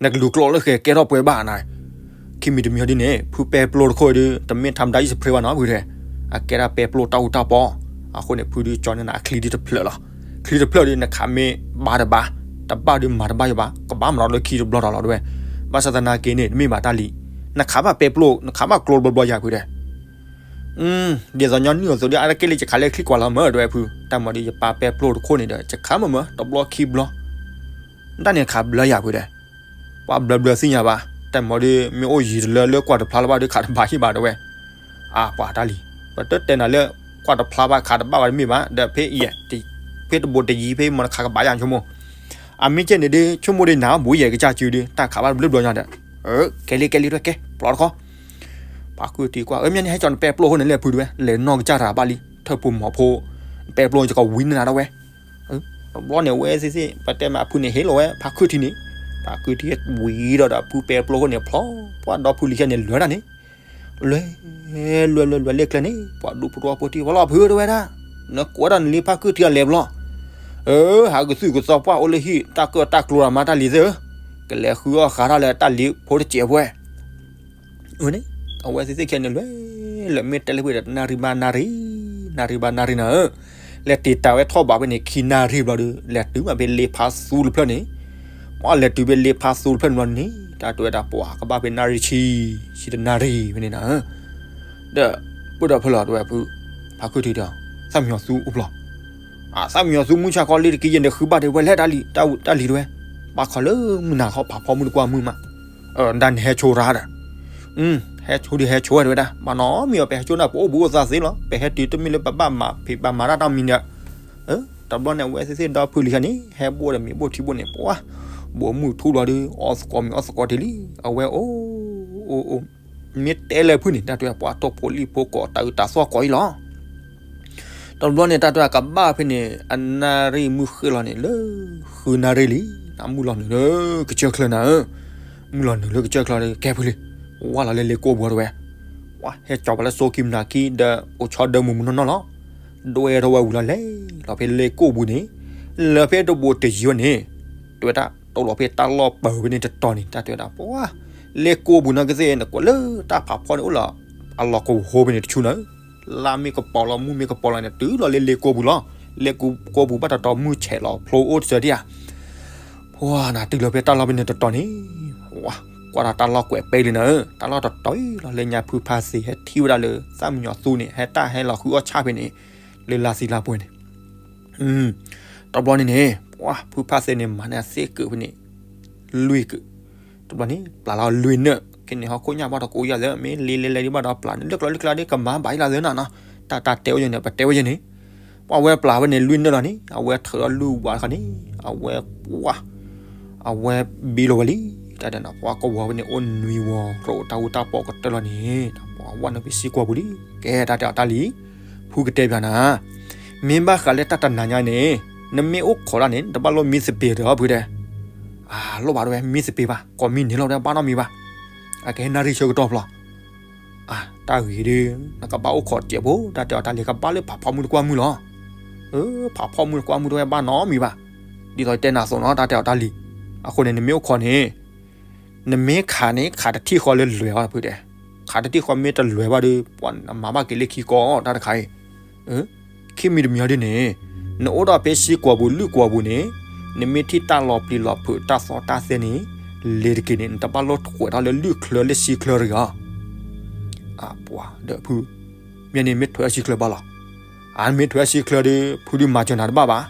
နကလူၤကျိးလၢဃဲကဲထီၣ်ပှဲၤဘၣ်နၤ. ခံမံၤတမံၤဒ်န့ၣ် ဖုပဲပျိတခိၣ်ဒီး တမ့ၢ်ထါမတၤအံၤ spray ဘၣ်နီၤဖုတဲ, အကဲဒၣ်ပဲပျိတၢ်အူတၢ်ပီ. အဃိန့ၣ် ဖုဒုးကၠီန့ၢ်နၤအချံဒုးတဖျၢၣ်လီၤ. ချံတဖျၢၣ်ဒီး နခးမ့ၢ်ဘါတဘါ, တဘၣ်ဒီးမၤတဘၣ်ယဘၣ်, ကဘၣ်မၤဒီးလၢခံတဘျီဒီးလီၤတဝဲ. ဘၣ်ဆၣ်သနာ်က့န့ၣ် တမ့ၢ်ဘၣ်တၢ်လံ. နခးဘၣ်ပဲပျိ နခးဘၣ်ကျိတဘျီဘျီယၤဖုတဲ. ဒ်သိးညီနုၢ်အသိးဒီး အါတက့ၢ်လၢယခးလၢချံကွၢ်လီၤမၢတဝဲဖု, တၢ်မၤဒီးယပာ်ပဲပျိတခိၣ်န့ၣ်ဒီး ယခးမၢမၢ တဘျီခံဘျီ တၢ်န့ၣ်ခးဘျါယၤဖုတဲ. ပှၤဘျါဘျါသ့ၣ်ညါဘၣ်, တၢ်မၤဒီး မ့ၢ်အိၣ်ယံၤတလၢလၢကွၢ်တဖျါလၢၤဘၣ်ဒီး ခးတဘၣ်ဟံၣ်ဘၣ်တဝဲ. အါ ပှၤတၢ်လံ, ပတတဲနၤလၢ ကွၢ်တဖျါဘၣ်ခးတဘၣ်ဘၣ်တမ့ၢ်ဘၣ်, ဒီးဖဲအံၤ ဖဲတဘိးတယံၤဖဲမ့ၢ်နခးကဘၣ်ယၤဆိကမိၣ်. အမ့ၢ်ကဲန့ၣ်ဒီး ဆိကမိၣ်ဒီးနၤဘိးယဲၢ်ကစၢ်စုဒီး တၢ်ခးဘၣ်တဘျီဘျီညါဒီး, ကဲလံကဲလံတဝဲကဲ ပျီတခီ. ဖါခုၣ်ထံကွၢ် အၢ မ့ၢ်န့ၣ် ဟဲကၠီနပဲပျိအဃိန့ၣ်လဲၣ်ဖုတဝဲ, လဲၤနီၢ်ကစၢ်တၢ်ဘၣ်လံ, ထၢၣ်ဖိမီၤဖိ ပဲပျိကကဝံၤန့ၢ်နၤတဝဲ. တဘျီန့ၣ် အဝဲသ့ၣ်သ့ၣ် ပတဲမးအဖုန့ၣ်ဟ့ၣ်လီၤဝဲ ဖါခုၣ်ထံန့ၣ်, ဖါခုၣ်ထံဝံၤဒီးဒီးဖုပဲပျိအဃိန့ၣ် ဖျီ ပှၤဒီဖုလံၤခဲန့ၣ် လွဲၢ်ဒၣ်န့ၣ်, လွဲၢ် လွဲၢ် လွဲၢ် လွဲၢ်လၢကျဲန့ၣ် ပှၤဒူဖိတဝီဖိထံၣ်ဝဲလီၤဖုတဝဲဒၣ်, နကွၢ်တၢ်န့ၣ်လံဖါခုၣ်ထံအလဲၤဘျီ, အၢ ဟးကသုၣ်ကသီပှၢ်အိၣ်လၢဟံၣ် တၢ်ကၢၣ်တၢ်ကျိၤမးတၢ်လံၤသ့ၣ်ဧၢ, ကလဲၤဃုအီၣ်ဃးတၢ်လၢတၢ်လံၤဖိတစဲးဖဲ အန့ၣ် အဝဲသ့ၣ်သ့ၣ်ခဲန့ၣ်လွဲၢ် လၢမ့ၢ်တဲလၢဖုဒီး နၣ်ရံၣ်ဘၣ်နၣ်ရံၣ်, နၣ်ရံၣ်ဘၣ်နၣ်ရံၣ်နၤဧၢ, လဲၤတ့ၢ်တၢ်ဝဲထီၣ်ဘးဖဲန့ၣ် ခံနၣ်ရံၣ်ဘျီဒီး လဲၤတုၤမးဖဲလ့ဖါသူတဖျၢၣ်န့ၣ်, ပှၤလဲၤတုၤဖဲလ့ဖါသူတဖျၢၣ်န့ၣ်ဘျီန့ၣ် တၢ်တဲဝဲဒၣ်ပှၤကဘၣ်ဖဲနၣ်ရံၣ်ဆံ, ဆံတနၣ်ရံၣ်ဖဲန့ၣ်နၤဧၢ, ဒီး ပဒီဖုလီၤတဝဲဖု, ဖါခုၣ်ထံဒီး သၣ်မံညီၤသူအိၣ်ဖျီ အသၣ်မံညီၤသူမုၢ်ဆါခီလံတက့ၢ် ယဲန့ၣ်ဃုဘၣ်ဒံးဝဲလဲၣ်တၢ်လံၤ, တၢ်လံၤတဝဲ, ဘၣ်ခီလၢမုၢ်နၤခီဖးဖီမုၢ်တကွၢ်မုၢ်မး, ဒၣ်န့ၣ်ဟဲဆိရၤဒီး, ဟဲဆိဒုးဟဲဆိဝဲတဝဲဒၣ်, ဘၣ်နီတမံၤအီၤ ပဟဲဆိန့ၣ် ပအိၣ်ဘူးအိၣ်သးသ့လီၤ, ပဟဲတုၤတမ့ၢ်လၢပဘၣ်မၤဖံးဘၣ်မၤတၢ်နီတမံၤဒီး, တဘျီန့ၣ် အဝဲသ့ၣ်သ့ၣ်ဒီဖုလံၤခါန့ၣ် ဟဲဘိၣ်ဒီးမ့ၢ်ဘိၣ်ထံဘိၣ်န့ၣ် ပှၤ, ဘိးမုၢ်ထူလီၤဒီး အီၣ်သကိးမ့ၢ်အီၣ်သကိးတ့ၢ်လံ, အဝဲအိၣ်, အိၣ်, မ့ၢ်တဲလၢဖုန့ၣ် တၢ်တဲပှၤတိၢ်ဖိလံၣ်ဖိကိးတၢ်အုးတၢ်သီၣ်ကိးအံၤလီၤ. တဘျီန့ၣ် တၢ်တဲကဘၣ်ဖဲန့ၣ် အနၣ်ရံၣ်မုၢ်ဃ့ၢ်လီၤန့ၣ် လၢဃုနၣ်ရံၣ်လံ, နမုၢ်လီၤနုာ်လၢကစၢၢ်ချၢနၤဧၢ, မုၢ်လီၤနုာ်လၢကစၢၢ်ချၢဒီး ကဲဖုလံၤ, ဝါလီၤလၢလ့ကိၢ်ပူၤတဝဲ, ဝါဟဲကၠီၤပှၤလၢစိကံမနၤခံဒီး အိၣ်ဆီဒၢမုၢ်မုၢ်နီၢ်နီၢ်လီၤ, ဒွဲၣ်ထီၣ်ဝဲဝံၤလီၤလဲၤလီၤဖဲလ့ကိၢ်ပူၤန့ၣ်, လၢဖဲတဘိးတယံၤဝဲန့ၣ်, တဲဝဲဒၣ်တိၢ်လီၤဖဲတၢ်လီၢ်ပၢၤဖဲန့ၣ်တတီၤန့ၣ် တၢ်တဲဝဲဒၣ် ပှၤ, လ့ကိၢ်ပူၤနီၢ်ကသ့ၣ် နကွၢ်လၢတၢ်ဖးဖီန့ၣ်အိၣ်လီၤ, အလီၢ်ကဝီၤဖဲန့ၣ်တဆူနၤဧၢ, လါမ့ၢ်ကပီၤလီၤ မုၢ်မ့ၢ်ကပီၤလီၤန့ၣ် တုၤလီၤလၢလ့ကိၢ်ပူၤလီၤ, လ့ကိၢ်ပူၤဘၣ်တတီၤမုၢ်ဆဲးလီၤဖျိအိၣ်တစၢၤဒံးဧါ, ပှၤနၤတုၤလီၤဖဲတၢ်လီၢ်ဖဲန့ၣ်တတီၤန့ၣ်, ဝါ, ကွၢ်တၢ်တၢ်လီၢ်ကွဲးပဲလံနၤဧၢ, တၢ်လီၢ်တတီၤလီၤလၢညါဖုဖါသ့ဟဲထံၣ်ဝဲဒၣ်လၢ သၣ်မံညီၤသူန့ၣ် ဟဲတၢ်ဟဲလီၤဃုအီၣ်ဆၣ်ဖဲန့ၣ်, လၢလါသံလါပှဲၤန့ၣ် တဘျီန့ၣ်န့ၣ် ပှၤဖုဖါသ့န့ၣ် မၤန့ၢ်အသ့ၣ်ကုးဖဲန့ၣ် လွံၢ်ကုး, တဘျီန့ၣ် ပျၢ်လီၤလွံၢ်နၢၣ်, ခဲန့ၣ်ဟီၣ်ခိၣ်ညၣ်ဘၣ်တကိးယၤသ့ မ့ၢ်လ့လဲလဲဒံးဘၣ်ဒီးပျၢ်န့ၣ် လၢကျီလၢကျါဒ်ကမၤဘၣ်ယလီၤသ့နၤနီၤ, တၢ်တၢ်တဲဝဲယဲန့ၣ် ပတဲဝဲယဲန့ၣ်, ပှၤဝဲပျၢ်ဝဲန့ၣ်လွံၢ်နၢၣ်လီၤန့ၣ် အဝဲထုးဒီးလွံၢ်ဝၤတခါန့ၣ် အဝဲပှၤ အဝဲဘံလီၤဝဲလံ, တၢ်ဒဲးနီၤ ပှၤကဝီၤဝဲန့ၣ် အိၣ်နွံဝီၤ ရိးတၢ်ဟူတၢ်ပီးကတၢၢ်လီၤန့ၣ် ပှၤဝဲနုာ်ဖဲစံကွီၤပူၤလံ, ကဲတၢ်တဲအီၤတၢ်လံ, ဖုကတဲပျးနၤ, မ့ၢ်ဘၣ်ဃးလၢတၢ်တနၤညါန့ၣ် နမ့ၢ်အိၣ်ခိးတၢ်န့ၣ် နတဘၣ်လိၣ်မံသပ့ၤတၢ်ဖုတဲ, အလိၣ်ဘၣ်တဝဲ မံသပ့ၤဘၣ် ကိးမံန့ၣ်လီၤတဲဘၣ်နီတမံၤဘၣ်, အကဟဲနၣ်ရံၣ်ဆၢကတီၢ်ဖျီ အတၢ်ဂ့ၤဒီး နကဘၣ်အိၣ်ခိးတစဲးဖိ တၢ်တဲအီၤတၢ်လံ ကဘၣ်လၢဖးဖီမုၢ်တကွၢ်မုၢ်လီၤ, ဖးဖီမုၢ်တကွၢ်မုၢ်တဝဲဘၣ်နီတမံၤဘၣ်, ဒ်သိးတဲနၤအသိးနီၤ တၢ်တဲအီၤတၢ်လံ, အဃိန့ၣ် နမ့ၢ်အိၣ်ခိးန့ၣ် နမ့ၢ်ခးန့ၣ် ခးတထံၣ်ဃီလၢလွဲၤအီၤဖုတဲ, ခးတထံၣ်ဃီမ့ၢ်တလွဲၤဘၣ်ဒီး ပှၤနမၤဘၣ်က့ၤလၢခံကီးတၢ်တခါအံၤ ခံမံၤတမံၤအီၤဒ်န့ၣ်, နအိၣ်ဒီးဖဲစံကွီၤပူၤ လွံၢ်ကွီၤပူၤန့ၣ်, နမ့ၢ်ထံၣ်တၢ်လီၤပျံၤလီၤဖုးတၢ်သီတၢ်သဲန့ၣ်, လ့ၤတက့ၤန့ၣ် နတဘၣ်လိၣ်ထွဲးထီၣ်လၢလွံၢ်ချၢလၢစံချၢတဂ့ၤ, အပှၤဒီးဖု, မ့ၢ်န့ၣ်မ့ၢ်ထွဲးထီၣ်စံချၢဘၣ်လီၤ, အမ့ၢ်ထွဲဆံချၢဒီး ဖုဒုးမၤစၢၤနၤတဘၣ်ဘၣ်.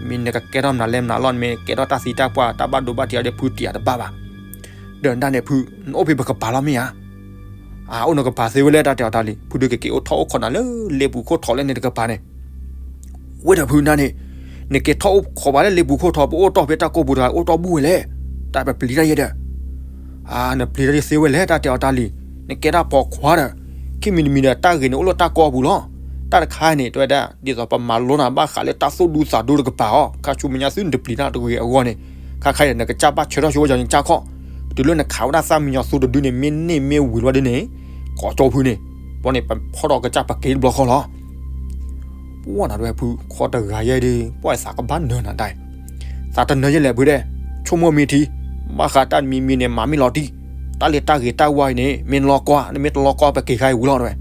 မ့ၢ်နကကဲထီၣ်မနုၤလဲၣ်မနုၤလီၤ, နမ့ၢ်ကဲထီၣ်တၢ်သံတၢ်ပှၢ် တၢ်ဘၣ်ဒိဘၣ်ထံးအီၤဒီး ဖုတံာ်အတဘၣ်ဘၣ်. ဒီးနဒၣ်န့ၣ်ဖု နအိၣ်ဖဲပကပၤလီၤမ့ၢ်ဧါ. အအိၣ်နကပၤသ့ဝဲလဲၣ် တၢ်တဲအီၤတၢ်လံ, ဖုဒုးကက့ၤအိၣ်ထီၣ်အိၣ်ခိးနၤလၢလ့ပူၤခိၣ်ထီလၢန့ၣ်တကပၤန့ၣ် ဝဲဒီးဖုနၤန့ၣ်, နက့ၤထီၣ်အိၣ်ခိးဘၣ်လၢလ့ပူၤခိၣ်ထီ ပအိၣ်တီၢ်ဖဲတၢ်ကိၢ်ပူၤတဂၤ အိၣ်တီၢ်ဘူၣ်ဝဲလဲၣ်, တၢ်ပပျံၤတၢ်ယဲဒီး အနပျံၤတၢ်ယဲသ့ဝဲလဲၣ် တၢ်တဲအီၤတၢ်လံ, နကဲတၢ်ပိာ်ခွါဒီး ခံမံၤတမံၤဒီး တၢ်ဂ့ၤန့ၣ်အိၣ်လၢတၢ်ကိၢ်ပူၤလီၤ. တၢ်တခါန့ၣ် တဲဝဲဒၣ် ဒ်သိးပမၤလိနၤဘၣ်ဃးလၢတၢ်သူၣ်ဒူသးဒူတကပၤအီၤ, ခါဆူမဲာ်ညါသုနတပျံၤတၢ်တဂ့ၤအဂီၢ်န့ၣ်, ခါခါအံၤဒီး နကစၢ်ဘၣ်ဆၢထီၣ်ဆိဝဲယီၤနကစၢ်ခီၣ်, တုၤလၢနခးဝဲဒၣ်သၣ်မံညီၤသူတဒုန့ၣ် မ့ၢ်န့ၢ်မ့ၢ်ဝံၤလီၤဒ်န့ၣ်, ကိးကၠိဖုန့ၣ်, ဘီန့ၣ် ပဖီၣ်ဒီးကစၢ်ပက့ၤတဘျီဃီလီၤ. ပှၢ်နၤတဝဲဖု ခီတဂၤယဲဒီး ပှၢ်သးကဘၣ်နၢၤနၤဒၣ်, သးတနၢၤယဲလဲၣ်ဖုဒဲး, ဆိကမိၣ်မ့ၢ်ထံ, ဘၣ်ဃးတၢ်တမံၤမံၤန့ၣ် မၤမ့ၢ်လီၤတံၢ်, တၢ်လၢတၢ်ဂ့ၤတၢ်ဝါအံၤန့ၣ် မ့ၢ်လီၤကီ, နမ့ၢ်တလီၤကီ ပက့ၤခါအံၤဝံၤလီၤတဝဲ,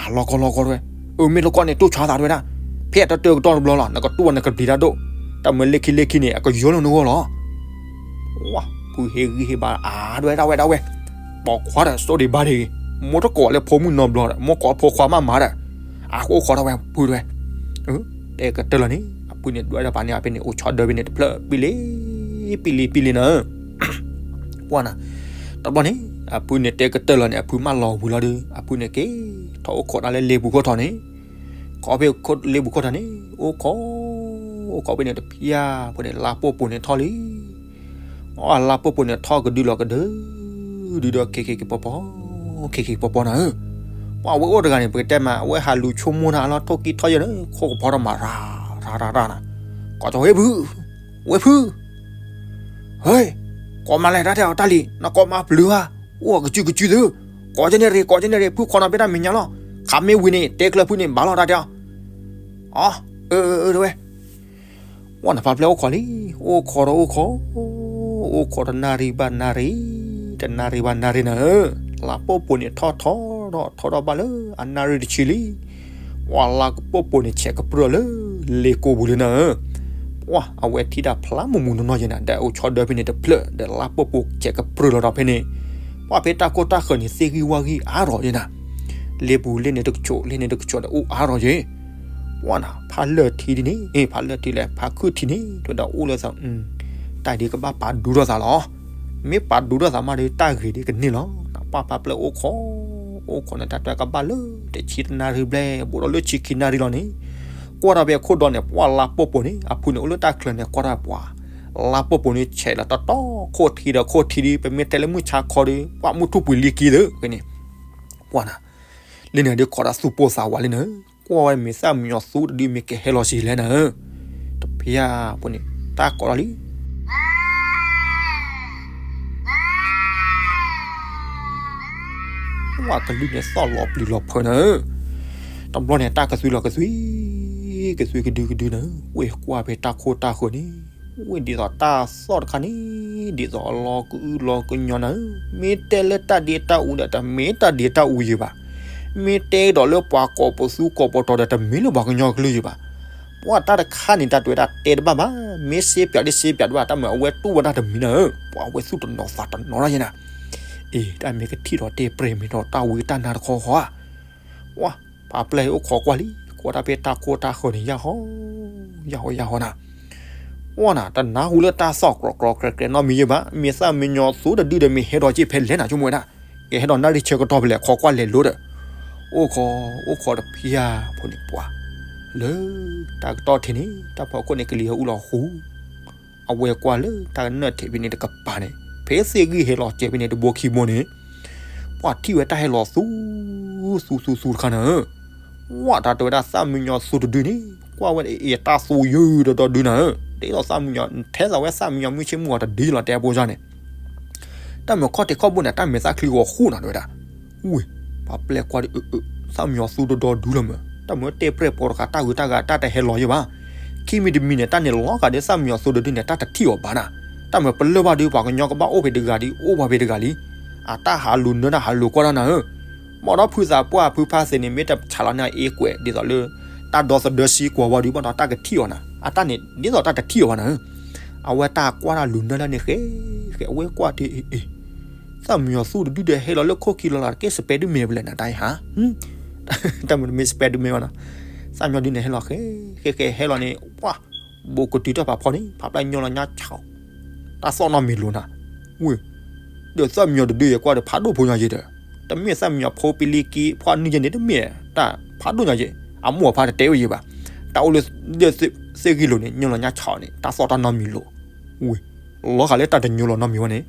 အလီၤကီလီၤကီတဝဲ, အမ့ၢ်လီၤကီန့ၣ် တူၢ်ဆါသးတဝဲဒၣ်, ဖဲအတတၢၢ်ကတီၢ်တဘျီလီၤ နကတူၢ်ဝဲနကပျံၤတၢ်ဒိၣ်, တၢ်မၢလ့ၢ်ခံလ့ၢ်ခံန့ၣ် အကယီလီၤနဂီၢ်လီၤ. ဝါ, ဖုဟ့ၣ်ဂံၢ်ဟ့ၣ်ဘါအါဒဝဲဒၣ်ဝဲဒၣ်ဝဲ, ပိာ်ခွါဒီးစိဒံးဘၣ်ဒံး, မိၢ်တကိးလၢဖိမုၣ်နီတဘျီဒီး မိၢ်ကိးဖိခွါမးမးဒီး, အဃိအိၣ်ခိးထီၣ်ဝဲဖုတဝဲ, တဲကတၢၢ်လီၤန့ၣ် အဖုန့ၣ်ဒွဲဒီးပာ်န့ၢ်အဖဲန့ၣ် အိၣ်ဆီဒၢဖဲန့ၣ်တဖျၢၣ် ပံလံ, ပံလံပံလံနၤ, ပှၢ်နၤ, တဘျီန့ၣ် အဖုန့ၣ်တဲကတၢၢ်လီၤန့ၣ် အဖုမၢလီၤဝံၤလီၤဒီး အဖုန့ၣ်က့ၤ ထီၣ်အိၣ်ခိးတၢ်လၢလ့ပူၤခိၣ်ထီၣ်န့ၣ်, ခီဖဲလ့ပူၤခိၣ်ထီၣ်န့ၣ် အိၣ်ခိး, အိၣ်ခိးဖဲန့ၣ်တဖျၢၣ်ဖဲန့ၣ် လါပိာ်ပိာ်န့ၣ်ထီၣ်လံ, အလါပိာ်ပိာ်န့ၣ်ထီၣ်ကဒုလီၤကဒု, ဒုဒီးခ့ခ့ကပီၤပီၤ, ခ့ခ့ကပီၤပီၤနၤဧၢ, ပှၢ်အဝဲအိၣ်တဂၤန့ၣ် ပကတဲမး အဝဲဟးလူၤဆိကမိၣ်နၤလီၤ ထိၣ်ကံၢ်ထီၣ်ယဲၢ်န့ၣ် ခိၣ်ကဖီထီၣ်မး ရၤရၤရၤရၤနၤ, ကိးကၠီဝဲဖု, ဝဲဖု ဟဲ, ကိးမးလဲၣ်တၢ်တဲအီၤတၢ်လံ, နကိးမးပျုၤဧါ, အိၣ်ကစုကစုသု, ကိးကန့ၣ်ရ့ ကိးကန့ၣ်ရ့ ဖုခိးနၤဖဲတၢ်မဲာ်ညါလီၤ, ခးမ့ၢ်ဝံၤန့ၣ် တဲကျၢၤဖုန့ၣ် ဘၣ်လီၤတၢ်တဲအီၤ, အ, အၢ အၢ တဝဲ ဝဲနဖးပျဲၢ်အိၣ်ခိးလံ, အိၣ်ခိးဒီးအိၣ်ခိး, အိၣ်ခိးတနၣ်ရံၣ်ဘၣ်နၣ်ရံၣ်, တနၣ်ရံၣ်ဘၣ်နၣ်ရံၣ်နၤဧၢ, လါပိာ်ပိာ်န့ၣ်ထီၣ်ထီၣ်ဒီးထီၣ်ထီၣ်ဘၣ်လၢအနၣ်ရံၣ်တဆံလံ, ပှၢ်လါပိာ်ပိာ်န့ၣ်ဆဲးကပြုၢ်လၢလ့ကိပူၤလံနၤဧၢ, ပှၢ်အဝဲထံၣ်ဒၣ်ဖျါမုၢ်မုၢ်နီၢ်နီၢ်ယဲနၤ ဒီးအိၣ်ဆီဒၢဖဲန့ၣ်တဖျၢၣ် ဒီးလါပိာ်ပိာ်ဆဲးကပြုၢ်လီၤဒီးဖဲန့ၣ်, ပှၢ်ဖဲတၢ်ခိၣ်တၢ်ဃၢၤန့ၣ် သ့ၣ်ဂံၢ်ဝၣ်ဂံၢ်အါထီၣ်ယဲနၤ, လ့ပူၤလ့န့ၣ်တကဆိး လ့န့ၣ်တကဆိးဒီးအိၣ်အါထီၣ်ယဲ ပှၢ်နၤ ဖးလၢာ်ထံဒ်န့ၣ်, ဖးလၢာ်ထံလဲၣ် ဖးခုၣ်ထံန့ၣ် တဝဲဒၣ်အိၣ်လၢသး, တၢ်ဒ်ကဘၣ်ပာ်ဒူထီၣ်သးလီၤ, မ့ၢ်ပာ်ဒူထီၣ်သးမးဒီး တၢ်ဂ့ၤဒ်ကန့ၢ်လီၤ, ပှၢ်ဖးပျဲၢ်အိၣ်ခိး, အိၣ်ခိးန့ၣ် တၢ်တဝဲကဘၣ်လၢတဆံတနၣ်ရံၣ်ဘျဲၣ် ဘူးဒီးလၢဆံခံနၣ်ရံၣ်လီၤန့ၣ်, ကွၢ်ထီၣ်ဖဲခိၣ်ဒီန့ၣ် ပှၢ်လါပိာ်ပိာ်န့ၣ် အဖုန့ၣ်အိၣ်လၢတၢ်ချၢန့ၣ် ကွၢ်ထီၣ်ပှၤ, လါပိာ်ပိာ်န့ၣ် ဆဲးလီၤတီတီ ခိၣ်ထံဒီးခိၣ်ထံဒီး ပမ့ၢ်တဲလၢမုၢ်ဆါခီဒီး ပှၢ်မုၢ်ထူၣ်ပှ့ၤလံက့ၤသ့န့ၣ်, ပှၢ်နၤ လၢန့ၣ်ဒ်ခိးတၢ်သူၣ်ပိၢ်သးဝးလံနၤ, ကွၢ်ဝဲမ့ၢ်သၣ်မံညီၤသူတဒုမ့ၢ်ကဟဲလီၤစံးလဲၣ်နၤ, တဖျၢၣ်ဖိန့ၣ် တၢ်ကိးထီၣ်လံ ဝဲကလုၢ်န့ၣ်သီၣ်လီၤပျံၤလီၤဖုးနၤ, တဘျီန့ၣ် တၢ်ကသွံလီၤကသွံ, ကသွံကဒုကဒုနၤ, ဝဲကွၢ်ဖဲတၢ်ခိၣ်တၢ်ဃၢၤန့ၣ်, ဝဲဒ်သိးတၢ်သီၣ်တခါန့ၣ်, ဒ်သိးအလီၤကအုလီၤကညီနၤ, မ့ၢ်တဲလၢတၢ်ဒ့တၢ်အူဒီး တမ့ၢ်တၢ်ဒ့တၢ်အူယံၤဘၣ်, မ့ၢ်တဲဒီးလၢပှၤကိးပသူကိးပတီၤဒီး တမ့ၢ်လၢပှၤကညီကလုၢ်ယံၤဘၣ်, ပှၢ်တၢ်တခါန့ၣ် တၢ်တဝဲဒၣ်တဲတဘၣ်ဘၣ်, မ့ၢ်စ့ပၠးဒ်စ့ပၠးတဘၣ် တၢ်မၤအဝဲတူၢ်ဝဲဒၣ်တမံၤနၤဧၢ, ပှၢ်အဝဲသူၣ်တနီၤသးတနီၤဒၣ်ယဲနၤ, အ့ တၢ်မ့ၢ်ကထံၣ်ဒီးတဲပြဲၤမ့ၢ်ဒီးတၢ်ဝံတၢ်နါတခီဃီဧါ, ပှၢ် ပှၢ်ပျဲၢ်အိၣ်ခိးကွၢ်လံ, ကွၢ်တၢ်ဖဲတၢ်ခိၣ်တၢ်ဃၢၤန့ၣ် ယၢ်ဟီ, ယၢ်ဟီယၢ်ဟီနၤ, ပှၢ်နၤ တနၢ်ဟူလၢတၢ်သီၣ်ကြီကြီကြီကြီနီတမံၤယံၤဘၣ်, မ့ၢ်သၣ်မံညီၤသူတဒုဒီး မ့ၢ်ဟဲဒီးက့ၤဖဲလဲၣ်နၤ ဆိကမိၣ်ဝဲဒၣ်, ကဟဲဒီးနၣ်ရံၣ်ဆၢကတီၢ်ဖဲလဲၣ် ခိးကွၢ်လဲၤလိၤဒီး, အိၣ်ခိး, အိၣ်ခိးတဖျၢၣ်ဖိန့ၣ်ပှၢ်, လၢတၢ်ကတီၢ်ထံးန့ၣ် တၢ်ဖီခိၣ်န့ၣ် ကလံၤဟဲအူလီၤဃူ အဝဲကွၢ်လၢတၢ်ကနၢၣ်ထံးဖဲန့ၣ်တကပၤန့ၣ် ဖဲသ့ၣ်ဂံၢ်ဟဲလီၤစဲးဖဲန့ၣ်တဘိခံဘိန့ၣ်, ပှၢ်ထံၣ်ဝဲတၢ်ဟဲလီၤသူ, သူသူသူတခါနၤဧၢ, ဝဲတၢ်တဲဝဲဒၣ်သၣ်မံညီၤသူတဒုန့ၣ် ကွၢ်ဝဲအ့ၣ်တၢ်သူယုၢ်ဒီးဒီဒုနၤဧၢ, ဒ်သိးသၣ်မံညီၤ ထဲသိးဝဲသၣ်မံညီၤမုၢ်ဆ့ၣ်မုၢ်ဂီၤတဒုလီၤ တဲအဖိစၢ်န့ၣ် တၢ်မၤခီၣ်ထံးခီၣ်ဘိန့ၣ် တၢ်မဲာ်သၣ်ချံဂီၤဃူနၤတဲဝဲဒၣ်, ဝ့ၢ်, ပှၢ်ပျဲၢ်ကွၢ်ဒီး သၣ်မံညီၤသူဒီဒီဒုလီၤမး, တၢ်မၤတဲပြဲၢ်ပိာ်တခါ တၢ်ဂုၤတၢ်ဂၤတၢ်တဟဲလီၤယံၤဘၣ်, ခံမံၤတမံၤန့ၣ် တၢ်န့ၣ်လီၤဂာ်ဒီးသၣ်မံညီၤသူတဒုန့ၣ် တၢ်တထံၣ်အီၤဘၣ်နၤ, တၢ်မၤပလၢၢ်ဘၣ်ဒီး ပှၤကညီကဘၣ်အိၣ်ဖဲတဂၤဒီး အိၣ်ဝဲဖဲတဂၤလံ, အတၢ်ဟးလူၤနၢတၢ်ဟးလူၤကွၢ်တၢ်နၤဧၢ, ဘၣ်ဒီးဖုသးပှၢ်ဖုဖါသ့န့ၣ် မ့ၢ်တဆးလီၤန့ၢ်အအ့ကွဲး ဒ်သိးလၢ တၢ်ဒီသဒၢစံကွၢ်ဝဲဒီး ဘၣ်ဒီးတၢ်ကထံၣ်အီၤနၤ, အတၢ်န့ၣ် ဒ်သိးတၢ်တထံၣ်အီၤဘၣ်နၤဧၢ, အဝဲတၢ်ကွၢ်တၢ်လူၤနၢတၢ်န့ၣ်ဃဲ, ဃဲအဝဲကွၢ်ထံးအ့ၣ်အ့ၣ်, သၣ်မံညီၤသူတဒုဒီးဟဲလီၤလၢခိၣ်ခံလီၤလး တကဲ Spiderman ဖဲလဲၣ်နၤ တၢ်အံၤဟါ, တၢ်မၤတမ့ၢ် Spiderman ဘၣ်နၤ, သၣ်မံယီၤဒုန့ၣ်ဟဲလီၤဃဲ ဃဲဃဲဟဲလီၤန့ၣ် ပှၢ် ဘူးကတုၤတၢ်ဖးဖီန့ၣ် ဖးဖျဲၣ်ညိလီၤညါဆၣ် တၢ်သီၣ်နီတမံၤလိၤနၤ, ဝ့ၢ် ဒီးသၣ်မံယီၤတဒုယဲကွၢ်ဒီးဖးဒိၣ်ဖိညါယဲဒီး တမ့ၢ်သၣ်မံယီၤဖိပံလံက့ ဖှၣ်နုၢ်ယဲန့ၣ် တမ့ၢ်တၢ်ဖးဒိၣ်ညါယဲ, အမိၢ်အဖါတတဲဝဲယဲဘၣ်, တၢ်အိၣ်လၢ သ့ၣ်ဂံၢ်လိၤန့ၣ် ညိလီၤညါဆၣ်န့ၣ် တၢ်သီၣ်တၢ်နီတမံၤလိၤ, ဝ့ၢ် လီၤဂာ်လၢတၢ်တညိလီၤနီတမံၤဝဲန့ၣ်,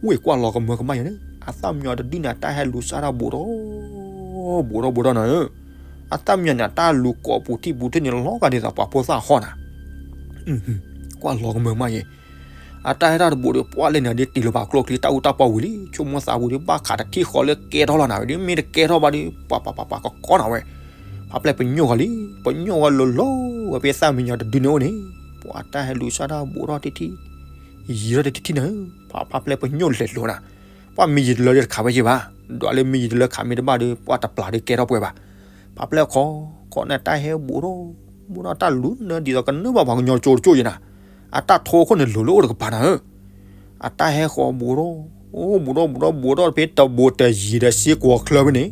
ဝ့ၢ်ကွၢ်လီၤကမၢကမၣ်ယဲန့ၣ် အသၣ်မံယီၤတဒုန့ၣ် အတၢ်ဟဲလူၤစၢ်တၢ်ဘူးထီၣ် ဘူးထီၣ်ဘူးထီၣ်နၤဧၢ, အသၣ်မံယီၤန့ၣ် အတၢ်လူၤကိးပူၤထံၣ်ပူၤထံၣ်န့ၣ် လီၤဂာ်ဒ်သိးပှၤဖိသၣ်ဟီနၤ ကွၢ်လီၤကမၢကမၣ်ယဲ, အတၢ်ဟဲတၢ်တဘူးဒီး ပှၢ်လဲၣ်န့ၣ်ဒ်တံၤလီၤဘၣ်ကျိချံတၢ်အူတၢ်ပီဝံၤလံ ဆိကမိၣ်သးဝံၤဒီး ဘၣ်ခးတထံၣ်ဃီလၢကဲထီၣ်လီၤနၤဝဲဒီး မ့ၢ်တကဲထီၣ်ဘၣ်ဒီး ပှၤပှၤပှၤပှၤကကီနၤဝဲ, ဖးဖျဲၣ်ပညိၣ်ဃီလံ ပညိၣ်ဃီလိၤလိၤဝဲဖဲသၣ်မံယီၤတဒုန့ၣ်အိၣ်န့ၣ်, ပှၤတၢ်ဟဲလူၤစၢ်တၢ်ဘူးထီၣ်တထံၣ် ယံာ်ထီၣ်တထံၣ်ထံၣ်နၤဧၢ, ဖးဖျဲၣ်ပညိၣ်လဲၤလိၤနၤ, ပှၢ်မ့ၢ်ယံာ်တလၢဒီးတခးဝဲယဲဘၣ်, ဒီးလၢမ့ၢ်ယံာ်တလၢခးမ့ၢ်တဘၣ်ဒီး ပှၢ်တပျၢ်ဒီးကဲထီၣ်ပှဲၤဘၣ်, ဖးဖျဲၣ်ခီ ခီန့ၣ်တၢ်ဟဲဘူးထီၣ် ဘူးထီၣ်တၢ်လူၤနၢဒ်သိးကနၢဘၣ်ပှၤကညီတကၠိတကၠိယဲနၤ, အတၢ်ထိခိၣ်န့ၣ်လိၤလၢအိၣ်တကပၤနၤဧၢ, အတၢ်ဟဲဃီၤဘူးထီၣ် အိၣ်ဘူးထီၣ်ဘူးထီၣ်ဘူးထီၣ် ဖဲတဘူးတယံၤဒီးစ့ကွီၤချၢဖဲန့ၣ်,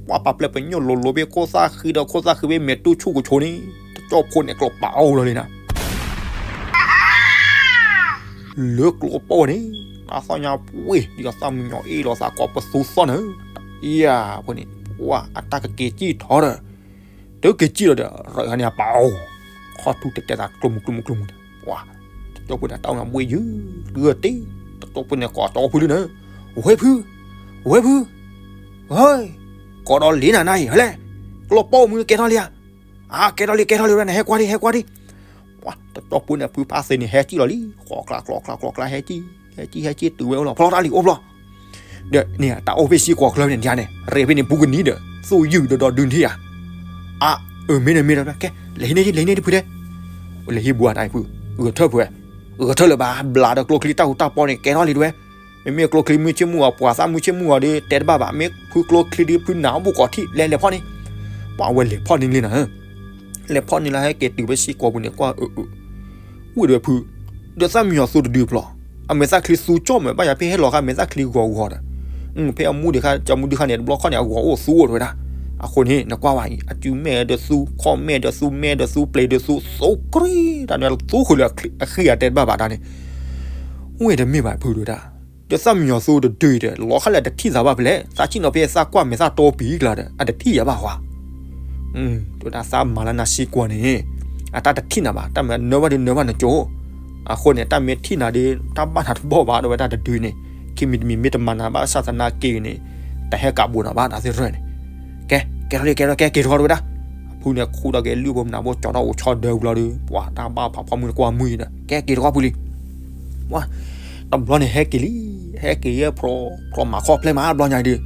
ပှၢ်ဖးဖျဲၣ်ပညိၣ်လိၤလိၤဖဲခိၣ်သၣ်ဃံဒီးခိၣ်သၣ်ဃံဖဲမဲာ်တူၢ်ဆူၣ်ကဆိန့ၣ်, တကၠီဖိန့ၣ်ကျိပာ်အီၣ်လီၤလံနၤ လၢကျိပီၣ်ဝဲန့ၣ်, တၢ်သီၣ်ညါပှ့ၤ ဒ်သိးသၣ်မံယီၤအ့ၣ်လိာ်သးကိးပသူသီၣ်နၤ, ယၤဖိန့ၣ်, ပှၢ်အတၢ်ကက့ၤစံၣ်ထီၣ်ဒီး, တုၤက့ၤစံၣ်လီၤဒီး ရၢၣ်ဂၤန့ၣ်အပာ်အီၤ, ခီၣ်ထူတဲာ်တဲာ်သးကျိမုၢ်ကျိမုၢ်ကျိမုၢ်န့ၣ်, ပှၢ် တကၠီဖိန့ၣ် တၢ်အိၣ်နၤဘှ့ၣ်ယုၢ် ဂၢၢ်တ့ၢ်, တကၠီဖိန့ၣ် ကိးတီဖုလံနၤ, ဝဲဖု, ဝဲဖု, ဟဲ, ကိးဒီးလံနၤနၤအံၤ ဟဲလဲၣ်, ကျိပီၣ်မုၢ်ကဲထီၣ်လံဧါ, အကဲထီၣ်လံ ကဲထီၣ်လံဝဲနၤ ဟဲကွၢ်ဒံး ဟဲကွၢ်ဒံး, ပှၢ် တကၠီဖိန့ၣ် ဖုဖးသ့န့ၣ်ဟဲစံၣ်လီၤလံ ကျီကျါကျီကျါကျီကျါဟဲစံၣ်, ဟဲစံၣ်ဟဲစံၣ်တုၤဝဲအိၣ်လီၤ ဖျီတၢ်လံ အိၣ်ဖျီ, ဒီးန့ၣ် တၢ်အိၣ်ဖဲစ့ကွီၤချၢန့ၣ် ဒ်န့ၣ် ရဲၣ်ဖဲန့ၣ် ဘူးကနံၤဒီး သူၣ်ယုၢ်ဒီးဒီဒုန့ၣ်ဧါ, အ, အၢ မ့ၢ်န့ၣ်မ့ၢ်ဒီး ကဲ လဲၤဟံးန့ၢ် လဲၤဟံးန့ၢ်ဒံးဖုတဲ, လဲၤဟံးဘူးအတၢ်ဖု, ဂဲၤထၢၣ်ဖုဝဲ, ဂဲၤထၢၣ်လၢၤဘၣ် ဘျးဒီးကျိချံတၢ်ဟူးတၢ်ပီန့ၣ် ကဲထီၣ်လံတဝဲ, မ့မ့ၢ်ကျိချံမုၢ်ဆ့ၣ်မုၢ်ဂီၤ ပှၤသၣ်မုၢ်ဆ့ၣ်မုၢ်ဂီၤဒီး တဲတဘၣ်ဘၣ် မ့ၢ်ဖုကျိချံဒ်ဖုနၤအိၣ်ဘူးကီးထံၣ် လဲၤလဲၤဖီၣ်န့ၣ်, ပှၤဝဲလဲၤဖီၣ်န့ၣ်လံနၤ လဲၤဖီၣ်န့ၣ်လၢဟဲက့ၤတုၤဖဲစ့ကွီၤပူၤန့ၣ် ကွၢ်အၢအၢ, ဝံၣ်ဒီးဖု, ဒီးသၣ်မံယီၤသူတဒုဖျီ, အမဲာ်သၣ်ချံသူကၠီၣ်မး ဘၣ်ယၤဖဲဟဲလီၤခါ အမဲာ်သၣ်ချံဂီၤဂီၤဒီး, ဖဲအမူဒံးခါ ကၠီမူဒံးခါန့ၣ် တဘျီခီၣ်န့ၣ် အဂီၤအိၣ်သူအိၣ်တဝဲဒၣ်, အဃိန့ၣ် နကွၢ်ဝဲအံၤ အစုမဲာ်ဒီးသူ ခီၣ်မဲာ်ဒီးသူ မဲာ်ဒီးသူ ပျ့ၤဒီးသူ သူကြ့တၢ်န့ၣ် သူဃုာ်လၢအဃံအတဲတဘၣ်ဘၣ်တၢ်န့ၣ်, ဝံၣ်တမ့ၢ်ဘၣ်ဖုတဝဲဒၣ်, ဒီးသၣ်မံယီၤသူတဒုအံၤဒီး လီၤခါလၢအတထံၣ်သးဘၣ်ဖဲလဲၣ် သးဆံၣ်နီၤဖဲသးကွၢ်မဲာ်သၣ်တီပံၤကျါဒီး အတထံၣ်ယၤဘၣ်ဃီ တဲဝဲဒၣ်သးမၤလၢနၤစ့ကွီၤန့ၣ်, အတၢ်တထံၣ်နၤဘၣ် တၢ်မ့ၢ်နၢဘၣ်ဒုးနၢဘၣ်နကၠိ, အဃိန့ၣ် တၢ်မ့ၢ်ထံၣ်နၤဒီး တၢ်ဘၣ်နၤတဘီၣ်ဘၣ် တဲဝဲဒၣ်တဒုန့ၣ်, ခံမံၤတမံၤမ့ၢ်တမၤနၤဘၣ်ဆၣ်သနာ်က့န့ၣ်, တဟဲကးဘူးနၤဘၣ် တၢ်သ့ၣ်ရၢၣ်န့ၣ်, ကဲ ကဲထီၣ်လံ ကဲထီၣ် ကဲက့ၤထီၣ်တဝဲဒၣ်, အဖုန့ၣ်ခူၣ်ထီၣ်က့ၤလုၢ်ဖိမနၤဖိ ကၠီထီၣ်အိၣ်ဆီဒၢဝံၤလီၤဒီး ပှၤတၢ်ဘၣ်ဖးဖီမုၢ်တကွၢ်မုၢ်ဒီး ကဲက့ၤတကွၢ်ဖုလံ ဝါ, တဘျီန့ၣ်ဟဲက့ၤလံ, ဟဲက့ၤယဲၢ်ဖျိ ဖျိမၤခီၣ်ဖျဲၣ်မးဘျီညါဒီး,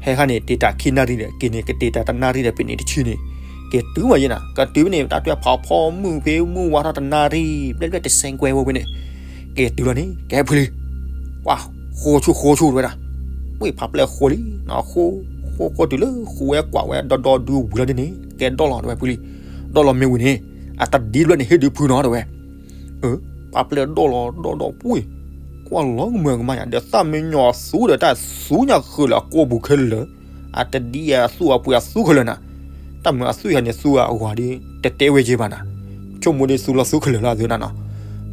ဟဲခါန့ၣ် တ့တၢ်ခံနၣ်ရံၣ်ဒီး က့ၤန့ၣ် ကတ့တၢ်တနၣ်ရံၣ်ဒီး ပ့ၤန့ၣ်တဆံန့ၣ်, က့ၤတုၤမးယဲနၤ ကတုၤဖဲန့ၣ် တၢ်တွဲဖးဖီမုၢ်ဖဲမုၢ်ဝါထီၣ်တနၣ်ရံၣ် ဘျဲၣ်ဘျဲၣ်တစဲးကွဲဝဲဖဲန့ၣ်, က့ၤတုၤလီၤန့ၣ် ကဲဖုလံ, ဝါ, ဃိဆူဃိဆူတဝဲဒၣ်, ဝ့ၢ်ဖးဖျဲၣ်ဃိလံ, ဃိ, ဃိဃိတုၤလၢဃိဝဲကွၢ်ဝဲဒီဒီဒုဝံၤလီၤဒ်န့ၣ် ကဲဒီၣ်လီၤတဝဲဖုလံ, ဒီၣ်လီၤမ့ၢ်ဝံၤန့ၣ်, အတဒ်တဖျၢၣ်န့ၣ် ဟ့ၣ်ဒုးဖုနီၤတဝဲ အၢ, ပာ်ပျဲၢ်ဒီၣ်လီၤဒီၣ်ဒီၣ်ပှ့ၢ်, ကွၢ်လီၤကမၢကမၣ်ယၤ ဒီးသၣ်မံယီၤသူဒီးတၢ်သူညါဃုာ်လၢအကိာ်ပူၤခဲလၢာ်, အတဒ်အသူအပှ့ၤအသူခဲလၢာ်နၤ, တၢ်မၤအသူယၤန့ၣ် သူအဂီၤဒီး တတဲဝဲက့ၤဘၣ်နၤ, ဆိကမိၣ်ဒီးသူလီၤသူခဲလၢာ်လၢအသုနၤနီၤ,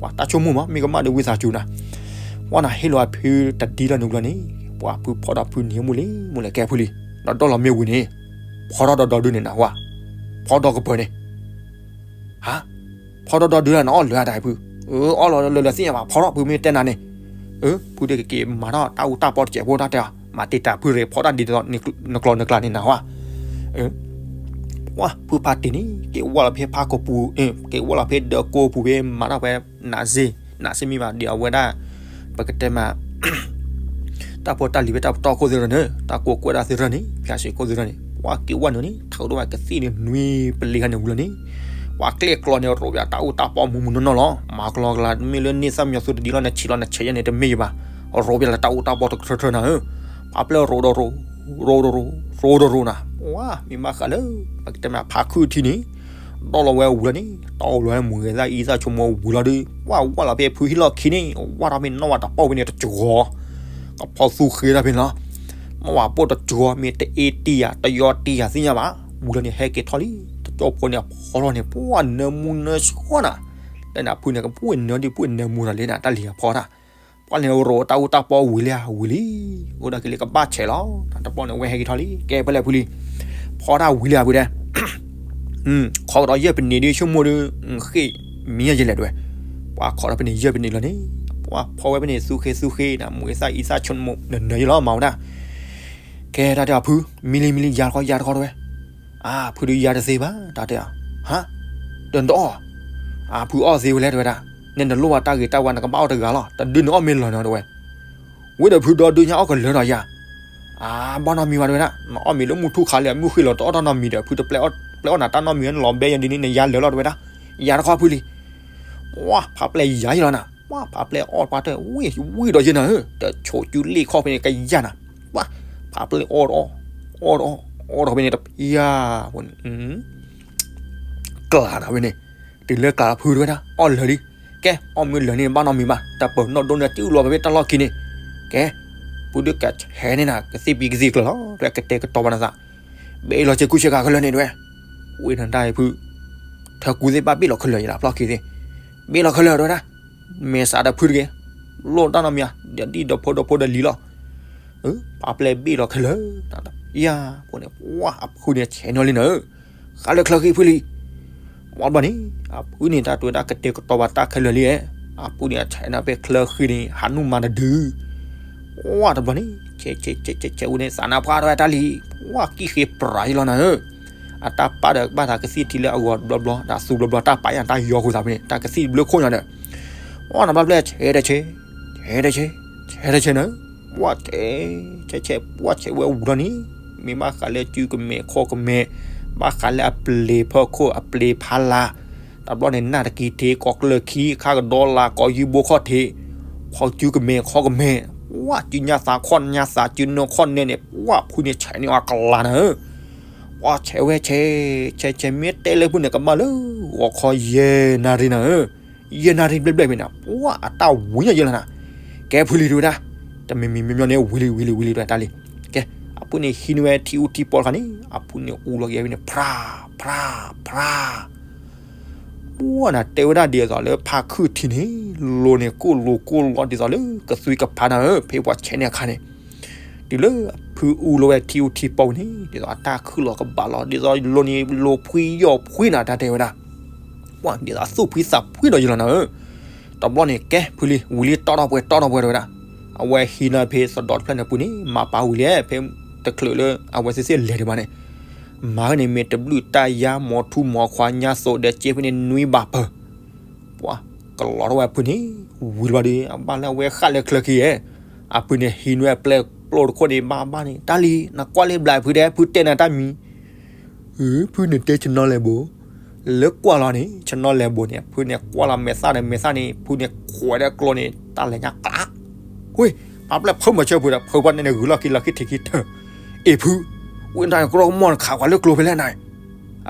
ပှၤတၢ်ဆိကမိၣ်မး မ့ၢ်ကမၣ်ဒီးဝံသးစူၤနၤ, ပှၤနၤဟ့ၣ်လီၤအဖုတဒ်လီၤန့ၣ်ဘျီန့ၣ်, ပှၤဖုဖီၣ်ဒီးဖုန့ၣ်မူလံ မူလံကဲဖုလံ, ဒီးဒီၣ်လီၤမ့ၢ်ဝံၤန့ၣ်, ဖီထီၣ်ဒီးဒီဒုန့ၣ်နၤဝါ, ဖီထီၣ်ကပၢၤန့ၣ် ဟါ, ဖီထီၣ်ဒီဒုလၢနအီၣ်လၢအတၢ်ဖု, အၢ အီၣ်လီၤလၢလၢသ့ၣ်ညါဘၣ် ဖီထီၣ်ဖုမ့ၢ်တဲနၤန့ၣ်, အၢ ဖုဒ့ကက့ၤမၤထီၣ်တၢ်အူတၢ်ပီတစဲးဖိတၢ်တဲအီၤ မၤတ့ၢ်တၢ်ဖုရ့ၣ်ဖီတၢ်ဒ်သိးနကျီၢ်နကျါန့ၣ်နၤဝါ, အၢ ဝါ ဖုဖးတ့ၢ်န့ၣ် က့ၤဝဲလီၤဖဲဖးကပူၤ, က့ၤဝဲလီၤဖဲဒၢးကိပူၤဖဲမၤထီၣ်ဖဲ နးစ့, နးစ့မ့ၢ်ဘၣ်ဒ်အဝဲဒၣ်, ပကတဲမး တၢ်ဖိတၢ်လံၤဖဲတၢ်ပတီၢ်ခိၣ်သ့ၣ်ရၢန့ၣ်, တၢ်ကိးကွဲးတၢ်သ့ၣ်ရၢန့ၣ်, ဖၠၣ်စ့ခိၣ်သ့ၣ်ရၢန့ၣ်, ပှၤက့ၤဝဲနုာ်န့ၣ် ထးဒိၣ်ဝဲကသ့ၣ်န့ၣ်နွံပလ့ၤခါန့ၣ်ဝံၤလီၤန့ၣ်, ပှၤကျဲၣ်ကျီန့ၣ် ရိးပၠးတၢ်အူတၢ်ပီမူးမူးနီၢ်နီၢ်လီၤ. မၤကလီကလါ တမ့ၢ်လၢန့ၢ်သၣ်မံယီၤသူတဒ်လီၤ နဆံးလီၤနဆဲးယဲန့ၣ် တမ့ၢ်ယဘၣ်. ရိးပၠးလၢတၢ်အူတၢ်ပီတကထၢထၢနၤဧၢ, ပှၤပျဲၢ်ရိးဒီးရိး, ရိးဒီးရိး, ရိးဒီးရိးနၤ, ဝါ မ့ၢ်ဘၣ်ဃးလၢ ပကတဲမးဖးခုၣ်ထံန့ၣ် ဒီၣ်လီၤဝဲဝံၤလီၤန့ၣ် တီလီၤဝဲမုၢ်ဂဲၤသၣ်အံသၣ်ဆိကမိၣ်ဝံၤလီၤဒီး ဝါဝါလီၤဖဲဖုဟံၣ်လီၢ်ခံန့ၣ် ဝါထီၣ်ဖဲနီၢ်ဝၤတပီၢ်ဖဲန့ၣ်တစှီၤ, ကဖီသူဃ့တၢ်ဖဲန့ၣ်လီၤ. နီၢ်ဝၤပိၢ်တစှီၤ မ့ၢ်တအ့တံၢ်ယၤ တယီတံၢ်ယၤသ့ၣ်ညါဘၣ်. ဝံၤလီၤန့ၣ် ဟဲက့ၤထီၣ်လံ, တ ကၠီၣ်ဖိန့ၣ်အဖီထီၣ်န့ၣ် ပှၢ်နၢမူနၢဆှီနၤ, တၢ်န့ၣ်အဖုန့ၣ် ကပှ့ၤနၢဒ်ပှ့ၤနၢမူဒီးလံနၤ တၢ်လံၤအဖီတၢ်, ပှၢ်န့ၣ်ရိးတၢ်အူတၢ်ပီဝံၤလံဧါ ဝံၤလံ, အိၣ်ဒၣ်က့ၤလံကဘၣ်ဆဲးလီၤ, တဘျီန့ၣ်ဝဲဟဲက့ၤထီၣ်လံ ကဲဖဲလဲၣ်ဖုလံ, ဖီတၢ်ဝံၤလံဧါဖုတဲ ခိးကဒီးယဲၢ်ပနံးဒ်ဆိကမိၣ်ဒီး, ဃ့ၢ်မံယဲၢ်ယဲၢ်လဲၣ်တဲဝဲ, ပှၤခိးဒီးပနံးယဲၢ်ပနံးလီၤန့ၣ်, ပှၤဖီဝဲပနံးသူဃ့သူဃ့နၤ မူၤသၣ်အံသၣ်ဆိကမိၣ်နၢၤနၢၤယဲၢ်လီၤ မၤဝဲဒၣ်, ကဲတၢ်တဲအီၤဖု, မံလံမံလံ ယၤတခီယၤတခီတဲဝဲ, အဖုဒုးယၤတသ့ဘၣ် တၢ်တဲအီၤ, ဟါ, ဒီးနတအီၣ်, အဖုအီၣ်သ့ဝဲလဲၣ်တဲဝဲဒၣ်, နဲနလိၣ်ဘၣ်တၢ်ဂ့ၤတၢ်ဝါ နကဘၣ်အီၣ်တဂၤလီၤ တဒုန့ၣ်အီၣ်မ့ၢ်လီၤနီၤတဲဝဲ ဝံၤဒီးဖုဒီဒုညါအီၣ်ကလၢၤဒီးယၤ, အဘၣ်နီတမံၤဘၣ်တဲဝဲဒၣ်, နအီၣ်မ့ၤလၢမုၢ်ထူၣ်ခါလံ မုၢ်ဃ့လီၤတအီၣ်တၢ်နီတမံၤဒီး ဖုတပျဲအီၣ်နၤတၢ်နီတမံၤ နလီၤဘဲယၤဒ်န့ၣ် နယၤလၢာ်လီၤတဲဝဲဒၣ်, ယၤတခီဖုလံ, ပှၢ်ဖးပျဲၢ်ယၤယဲၢ်လီၤနၤ, ပှၢ်ဖးပျဲၢ်အီၣ်ပှၢ်တၢၢ် ဝံၤဒီးယဲၢ်နၤဧၢ တဆိးကၠူလ့ၣ်ခီၣ်ဖဲန့ၣ်ကယၤနၤ, ပှၢ်ဖးပျဲၢ်အီၣ်တအီၣ်, အီၣ်တအီၣ်, အီၣ်တအီၣ်ဖဲန့ၣ်တဖၣ်, ကျးနၤဝဲန့ၣ်, တုၤလၢကျးလီၤဖုတဲဝဲဒၣ် အီၣ်လၢာ်လံ, ကဲအီၣ်မ့ၢ်လၢာ်န့ၣ် ဘၣ်နီတမံၤဘၣ် တၢ်ပၢၢ်နီၣ်ဒိၣ်န့ၣ် ကၠူလီၤဖဲတၢ်လီၢ်ခံန့ၣ်, ကဲ, ဖုဒုးကဆဲးန့ၣ်နၤ ကသံၣ်ပံၤကသံၣ်ကျၢၤလီၤ တဲကတဲာ်ကတီၤဘၣ်နသး, ဘ့ၣ်လီၤဆ့ကူဆ့ကၤခဲလၢာ်န့ၣ်တဲဝဲ, ဝံၤနတၢ်ဖု, ထၢကူသ့ၣ်ဘၣ်ဘ့ၣ်လီၤခဲလၢာ်ယလၢဖျီၣ်ခံသ့ၣ်, ဘ့ၣ်လီၤခဲလၢာ်တဲဝဲဒၣ်, မဲာ်ဆှးဒီးဖုတဂ့ၤ, လိၣ်တၢ်နီတမံၤဧါ ဒီးဒံၣ်ဒီးဖိဒီးဖိဒီးလံၤလီၤ, ဖးပျဲၢ်ဘ့ၣ်လီၤခဲလၢာ်, ယၤ, ပှၢ်န့ၣ်, ပှၢ်အဖုန့ၣ်ဆဲးန့ၢ်လံနၤဧၢ, ဃးလၢချၢဃံဖုလံ, ပှၢ်ဘျီန့ၣ်, အဖုန့ၣ်တၢ်တဲဝဲဒၣ်ကတဲာ်ကတီၤဘၣ်တၢ်ခဲလၢာ်လံ, အဖုန့ၣ်အဆဲးန့ၣ်ဖဲချၢဃံန့ၣ် ဟးနုာ်မၤတဒု, ပှၢ်တဘျီန့ၣ်, ဆဲးဆဲးဆဲးဆဲးဆဲးဝဲန့ၣ် သးနါဖှါထီၣ်ဝဲတၢ်လံ, ပှၢ်ကံၣ်ဃ့ပြးယလီၤနၤဧၢ, အတၢ်ပာ်ဒီးဘၣ်သးကသံၣ်ထံလၢအဂီၤတဘျီဘျီ ဒီးသူဘျီဘျီ တၢ်ပာ်ယၤတၢ်ယီဃုာ်သးဖဲန့ၣ် တၢ်ကသံၣ်ဘျၢခိၣ်ညါဒီး, ပှၢ်နဘျီဖဲလဲၣ်ဆဲးတဆဲး, ဆဲးတဆဲး, ဆဲးတဆဲးနၤ, ပှၢ်ဆဲး, ဆဲးဆဲး ပှၢ်ဆဲးဝဲဝံၤလီၤန့ၣ်, မ့ၢ်ဘၣ်ဃးလၢစုကမဲာ်ခီၣ်ကမဲာ်, ဘၣ်ဃးလၢအပျ့ၤဖီခိၣ်အပျ့ၤဖးလၢ်, တဘျီန့ၣ် နၢ်တကံၤထံး ကိးကျၢၢ်ခံ ခါကဒီးလၢ် ကိးယုဘိခီၣ်ထံး, ခီစုကမဲာ်ခီၣ်ကမဲာ်, ပှၢ်စုညါသးခီၣ်ညါသး စုနီၢ်ခီၣ်နဲန့ၣ် ပှၢ်ဖုန့ၣ်ဆဲးန့ၢ်အကလၤနၤဧၢ, ပှၢ်ဆဲးဝဲဆဲး, ဆဲးဆဲး မ့ၢ်တဲလၢဖုန့ၣ်ကဘၣ်လၢ ဂီၤခီယဲၢ်နၣ်ရံၣ်နၤဧၢ, ယဲၢ်နၣ်ရံၣ်ဘျဲၣ်ဘျဲၣ်ဖဲန့ၣ် ပှၢ်အတၢ်ဝံၤညါယဲၢ်လီၤနၤ, ကဲဖုလံတဲဝဲဒၣ်, တမံၤမံၤမံၤမံၤန့ၣ် ဝံၤလံဝံၤလံဝံၤလံတဲတၢ်လံ, ကဲ, အဖုန့ၣ်ဟံးန့ၢ်ဝဲထံအူထံပီတခါန့ၣ် အဖုန့ၣ်အူလီၤက့ၤဖဲန့ၣ် ဖြါ, ဖြါ, ဖြါ ပှၢ်နၤတဲဝဲဒၣ်ဒ်သိးလၢဖါခုၣ်ထံန့ၣ်, လိၤန့ၣ်ကိၢ်လိၤကိၢ်လီၤဒ်သိးလၢကသွံကဖးနၤဧၢ, ဖဲပှၤဆဲးန့ၢ်အခါန့ၣ်, တုၤလၢအဖုအူလီၤဝဲထံအူထံပီန့ၣ် ဒ်သိးအတၢ်ခုၣ်လီၤကဘၣ်လီၤ ဒ်သိးလိၤန့ၣ်လိၤဖှံယီၢ်ဖှံနၤ တၢ်တဲဝဲဒၣ်, ပှၢ်ဒ်သိးသူၣ်ဖှံသးဖှံဒီးယလီၤနၤဧၢ, တဘျီန့ၣ်ကဲဖုလံ ဝံၤလံတီထီၣ်ပှဲၤတီထီၣ်ပှဲၤတဲဝဲဒၣ်, အဝဲဟံးန့ၢ်ဖဲသဒီးတဖျၢၣ်န့ၣ်ပူၤန့ၣ် မၤပာ်ဝံၤလံ ဖဲတချုးလၢအဝဲသ့ၣ်သ့ၣ်လဲၤဒံးဘၣ်န့ၣ် မၤဟဲန့ၣ်မ့ၢ်တဘျုးတၢ်ယါ မီၤထူမီၤခွါညါသိးဒီးစ့ဖဲန့ၣ်နွံဘၣ်ပၢၢ်, ပှၢ်ကလီၤထီၣ်ဝဲအဖုန့ၣ်, ဝံၤလီၤဒီး အဘၣ်လၢအဝဲဃၣ်လၢချၢခံဧဲ, အဖုန့ၣ်ဟံးန့ၢ်အပျဲၢ်ကျိၣ်တခိၣ်န့ၣ် ဘၣ်ဘၣ်န့ၣ် တၢ်လံၤ နကွၢ်လၢဘျးဖုဒဲး ဖုတဲနၤတၢ်မံၤ ဖုန့ၣ်တဲဆနီလဲၤဘိး, လၢကွၢ်လီၤန့ၣ် ဆနီလဲၤဘိးန့ၣ် ဖုန့ၣ်ကွၢ်လီၤမဲာ်သၣ်ဒီးမဲာ်သၣ်န့ၣ် ဖုန့ၣ်ခွဲးဒီးကျိန့ၣ် တၢ်လဲၤညါကျး, ဝ့ၢ်, ဖးပျဲၢ်ဖုမၤဆၢဖုဒီး ဖုဘၣ်န့ၣ်န့ၣ်ဂုၤလီၢ်ခံလီၢ်ခံထံးခံထၢၣ်, အ့ၣ်ဖု, ဝ့ၢ်တၢ်န့ၣ် ကရီကမီၢ်နခးကွၢ်လၢကျိဖဲလဲၣ်နၤ,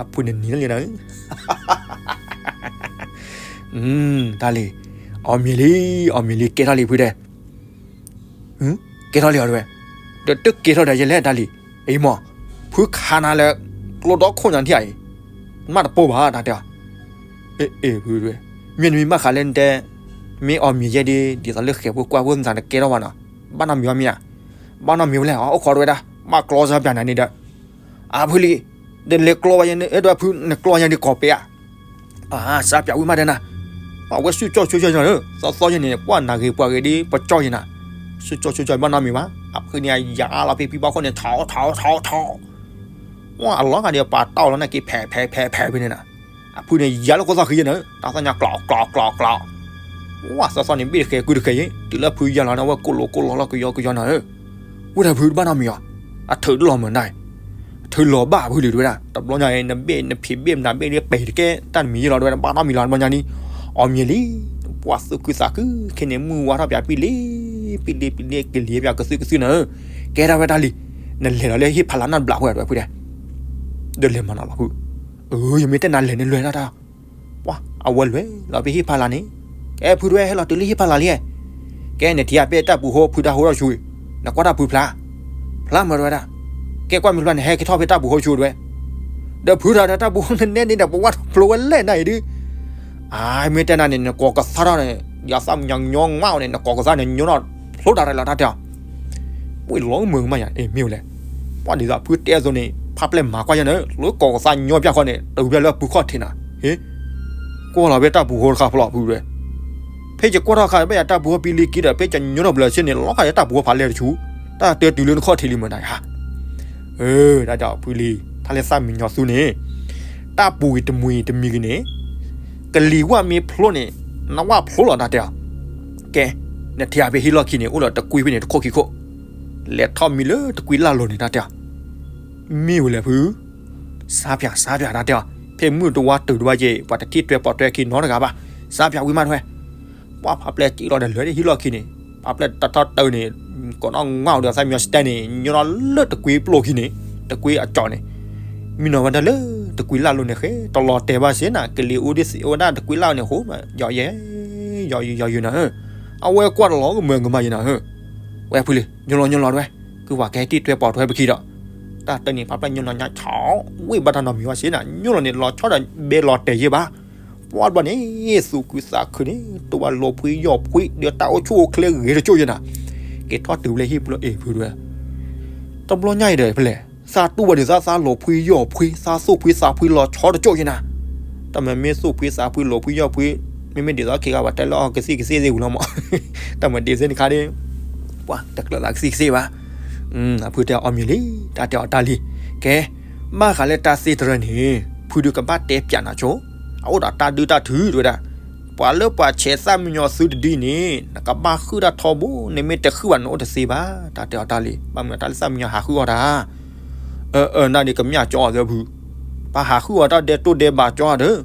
အဖုန့ၣ်နံၤလၢလံနၤ, တၢ်လံၤ, အီၣ်မ့ၤလံ, အီၣ်မ့ၤလံ ကဲထီၣ်လံဖုဒဲး ကဲထီၣ်လံအီၤတဝဲ, ဒီးတကဲထီၣ်ဒီးယဲလဲၣ်တၢ်လံၤ, အံၤမး, ဖုခးနၤလၢ ကျိဒီခိၣ်ညါထံၣ်အံၤ, မ့ၢ်တပိၢ်ဘၣ်တၢ်တဲအီၤ, အ့ၣ်ဖုတဝဲ, မ့ၢ်နမံၤဘၣ်ဃးလၢနတဲ, မ့ၢ်အီၣ်မ့ၤယဲဒ် ဒ်သိးလၢဃဲၤဖိကွၢ်ဖိသးနကဲထီၣ်ဘၣ်နီၤ, ဘၣ်နီတမံၤဘၣ်မ့ၢ်ဧါ, ဘၣ်နီတမံၤဝဲလဲၣ် အိၣ်ခိးတဝဲဒၣ်, ဘၣ်ကျီစၢ်ပျၢ်နၤန့ၣ်ဒီး အဖုလံ, ဒီးလဲၤကျီဝဲယဲန့ၣ်ဒီးဖု နကျီယဲန့ၣ်ကိးပ့ၤဧါ, စၢ်ပျၢ်ဝံၣ်မးဒဲနၤ, အဝဲစုကၠီၣ်ဆိကၠီၣ်ယဲန့ၣ် သီသီယဲန့ၣ် ပှၢ်နၤဂ့ၤပှၤဂ့ၤဒ်ပကၠီၣ်ယဲနၤ, စုကၠီၣ်ဆိကၠီၣ်ဘၣ်နီတမံၤဘၣ်, အဖုန့ၣ်အယၤလီၤဖဲဖံဘၣ်ခိၣ်န့ၣ် ထီထီထီထီ ပှၢ်အလီၤဂာ်ဒီးပာ်တီၢ်လီၤန့ၣ်က့ၤဖဲးဖဲးဖဲးဖဲးဖဲန့ၣ်နၤ, အဖုန့ၣ်ယၤလၢကိၢ်သီၣ်ဃံယဲန့ၣ် တၢ်သီၣ်ညါကျီးကျီးကျီးကျီး, ပှၢ်သီသီန့ၣ်ဘ့ၣ်တဃဲၤကုၢ်တဃဲၤယဲ, တုၤလၢဖုယၤလီၤန့ၣ် အဝဲကိၢ်လိာ်ကိၢ်လီၤလီၤကယီကယီနၤဧၢ, ဝဲဒၣ်ဖုတဘၣ်နီတမံၤအီၤ, အထုးတလီၤမုာ်နၤ, အထုးလီၤဘၣ်ဖုလံတဝဲဒၣ်, တဘျီညါအံၤ နဘ့ၣ်နဖံးဘ့ၣ်နၤဘ့ၣ်ဒ်ပဲာ်တကဲတၢ်တမံၤယဲလီၤတဝဲဒၣ် ဘၣ်နီတမံၤလီၤ တဘျီညါဒ်, အီၣ်မ့ၤလံ, ပှၢ်သူၣ်ခုသးခုခဲန့ၣ် မုၢ်ဝါထီၣ်ပၠးပံလံ, ပံလံပံလံကလံၤပၠးကသုၣ်ကသုၣ်နၤဧၢ, ကဲထီၣ်ဝဲတၢ်လံ, နလဲၤလီၤလၢဟ့ၣ်ဖးလၢ်နီတဘျီဖုတဝဲဖုဒဲး, ဒီးလဲၤမၤနီၤလီၤဖု, အၢ ယမ့ၢ်တဲနၤလဲၤန့ၣ်လဲၤတၢ်တၢ် ပှၢ်အဝဲလဲၤလီၤဖဲဟ့ၣ်ဖးလၢ်န့ၣ်, ကဲဖုတဝဲဟဲလီၤတုၤလၢဟ့ၣ်ဖးလၢ်လံ, ကဲနထံၣ်အပျဲၢ်တၢ်ပူၤဃိဖုတၢ်ဟိထီၣ်ဆူ, နကွၢ်တၢ်ဖုဖျါ, ဖျါမၤတဝဲဒၣ်, ကဲကွၢ်မ့ၢ်ဖျါန့ၣ် ဟဲက့ၤထီၣ်ဖဲတၢ်ပူၤဃိဆူတဝဲ, ဒီးဖုတၢ်ဒီး တၢ်ပူၤနနဲန့ၣ်ဒီး ပဝဲထီၣ်ဖျိဝဲလဲၣ်နၤအံၤဒုး, အမ့ၢ်တဲနၤန့ၣ် နကိးကသါထီၣ်န့ၣ် ဒ်အသၣ်မံညီၤညီငါအီၤန့ၣ် နကိးကသါန့ၣ် ညီထီၣ်ဖျိတၢ်ရဲၣ်လီၤ တၢ်တဲအီၤ. ပှ့ၤလီၤမုာ်ကမၣ်ယၤ အ့ၣ်မ့ၢ်ဝဲလဲၣ်. ပှၤဒ်သိးဖုတဲအသိးန့ၣ် ဖးပျဲၢ်မၤကွၢ်ယၤန့ၣ် လၢကိးကသါညီပျၢ်ဃီန့ၣ် တုၤဘၣ်လၢပူၤခီၣ်ထံးနၤ, ဟ့ၣ်, ကွၢ်လီၤဝဲတၢ်ပူၤဃီတခါဖျိဖုဝဲ, ဖဲယကွၢ်ထီၣ်ခါဘၣ်ယၤတၢ်ပူၤဃီပံလံက့ဒီး ဖဲယညီထီၣ်ဘျၢဆ့န့ၣ် လီၤခါယတၢ်ပူၤဃီဖးလဲၢ်တဆူ, တၢ်တၢတုၤလၢနခီၣ်ထံးလံမ့ၢ်နၤဧါ. အၢ တၢ်တဲအီၤဖုလံ, တၢ်လၢသၣ်မံညီၤသူန့ၣ် တၢ်ပူၤဂ့ၤတမှံၤတမံၤဂ့ၤန့ၣ် ကလံၤဝၣ်မ့ၢ်ဖျိန့ၣ် နဝၣ်ဖျိလီၤ တၢ်တဲအီၤ. ကဲ, နထံၣ်ဧါဖဲဟံၣ်လီၢ်ခံန့ၣ် အိၣ်ဒီးတကွံဖဲန့ၣ်တခိၣ်ခံခိၣ်, လဲၤထီၣ်မံလၢတကွံလၢ်လိၤန့ၣ် တၢ်တဲအီၤ. မ့ၢ်ဝဲလဲၣ်ဖု, စးပၠး စးပၠး တၢ်တဲအီၤ, ဖဲမုၢ်တဝါတုၤတဝါက့ၤ ပှၤတထံၣ်ထွဲပိာ်ထွဲခံနီတဂၤဘၣ်, စးပၠးဝံၤမးထွဲ ပှၤဖးပျဲၢ်စံၣ်လီၤဒီးလၢာ်ဟံၣ်လီၢ်ခံန့ၣ်, ဖးပျဲၢ်တထီၣ်တုၤန့ၣ်, ကိးနီၢ်ငါအီၤဒီးသၣ်မံညီၤစတဲန့ၣ် ညီလီၤလၢတကွံပျိၢ်ခံန့ၣ်, တကွံအကၠီန့ၣ်, မံနီၤဝဲဒၣ်လၢတကွံလၢ်လိၤန့ၣ်ဃဲ, တလီၤတဲာ်ဘၣ်စ့ၢ်နၤ, ကလံၤအူဒ်သ့ၣ်ဝဲဒၣ်တကွံလၢ်န့ၣ် ဟိမး ယီၤယဲ, ယီၤယုာ်ယီၤယုာ်နၤဧၢ, အဝဲကွၢ်တလီၤကမၢကမၣ်ယဲနၤဧၢ, ဝဲဖုလံ, ညီလီၤညီလီၤတဝဲ, ကုပှၤကဟဲထံၣ်ထွဲပိာ်ထွဲပခံဒီး, တၢ်တနံၤဖးပျဲၢ်ညီလီၤညါဆီ, ဝ့ၢ်ဘၣ်တၢ်နီတမံၤဘၣ်စ့ၢ်နၤ, ညီလီၤန့ၣ် လီၤဆီဒီးဘဲလီၤတဲာ်ယဲဘၣ် ပှၤဘျီန့ၣ် သူၣ်ခုသးခုန့ၣ် တူၢ်ဘၣ်လီၤဖှံယီၢ်ဖှံ ဒီးတၢ်အိၣ်ဆူၣ်အိၣ်ချ့ဂ့ၤတကၠိၢ်ယဲနၤ, က့ၤထီၣ်တုၤလၢဟံၣ်ပူၤလၢအ့ၣ်ဖုတဝဲ, တဘျီညါအံၤဒီးဖဲလဲၣ်, သးတူၢ်ဘၣ်ဒ်သိးသးလီၤဖှံယီၢ်ဖှံ သးသူၣ်ဖှံသးဖှံလီၤဆီတကၠိၢ်ယဲနၤ, တၢ်မၤမ့ၢ်သူၣ်ဖှံသးဖှံလီၤဖှံယီၢ်ဖှံ, မ့မ့ၢ်ဒ်သိးခဲဂၤပှၤတဲလၢအီၤကသံၣ်ကသ့ၣ်သ့ၣ်ဝံၤလီၤမး, တၢ်မၤဒ်သ့ၣ်တခါဒီး, ပှၤတကျၢၤသးကသံၣ်ကသ့ၣ်ဘၣ် အဖုတဲအီၤအီၣ်မ့ၤလံ, တၢ်တဲအီၤတၢ်လံ, ကဲ, ဘၣ်ဃးလၢတၢ်သ့တရၢန့ၣ် ဖုဒုးကဘၣ်တဲပၠးနၤဆိ, အအိၣ်ဒီးတၢ်ဒုၣ်တၢ်ထုတဝဲဒၣ်, ပှၤလၢပှၤဆဲးသၣ်မံညီၤသုတဒုန့ၣ် နကဘၣ်ဃုတၢ်ထီဘိ, နမ့ၢ်တဃုဘၣ်နအိၣ်တသ့ဘၣ်, တၢ်တဲအီၤတၢ်လံ, ဘၣ်မနုၤတၢ်လၢသၣ်မံညီၤဟးဃုအီၣ်တၢ် အၢ အၢ နန့ၣ်ကမျၢၢ်ကၠီအီၤသ့ဖု, ပှၤဟးဃုအီၤတၢ်ဒဲးတိၢ်ဒဲးဘးကၠီဒီး,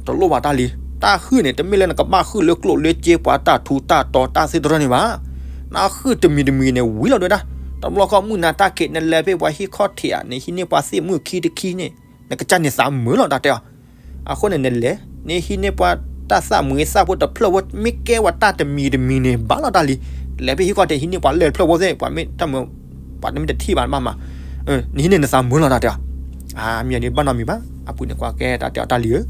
တလိၣ်ဘၣ်တၢ်လံ, တၢ်ဃုန့ၣ် တမ့ၢ်လၢနကဘၣ်ဃုလၢကျိၣ်လၢစ့ပှၤတၢ်ထူးတၢ်တီၤတၢ်သ့တရၢန့ၣ်ဘၣ်, နဃုတမံၤတမံၤန့ၣ် ဝံၤလီၤဒဝဲဒၣ်, တဘျီဃီမုၢ်နၤတၢ်ခံး နလဲၤဖဲပှၤဟံၣ်ခီၣ်ထံးဧါ နဟံးန့ၢ်ပှၤသ့ၣ်မုၣ်ခံတခံန့ၣ်, နကစၢ်န့ၣ်သးမုာ်လီၤ တၢ်တဲအီၤ အဃိန့ၣ်နလဲၤ, နဟံးန့ၢ်ပှၤတၢ်သးမုာ်သးဖိတဖျၢၣ်ဖိ မ့ၢ်ကဲဝဲတၢ်တမံၤတမံၤန့ၣ် ဘၣ်လီၤတၢ်လံ, လဲၤဖဲဟံၣ်ခီၣ်ထံး ဟံးန့ၢ်ပှၤလၢၢ်တဖျၢၣ်ဖိသ့ၣ် ပှၤမ့ၢ်တမုာ်, ပှၤတမ့ၢ်တထံၣ်ဘၣ်ဘၣ်မး, နဟံးန့ၢ်နသးမုာ်လီၤ တၢ်တဲအီၤ, အမ့ၢ်ဒ်ဘၣ်နီတမံၤဘၣ်, အဖုန့ၣ်ကွၢ်ကဲ တၢ်တဲအီၤတၢ်လံဧၢ,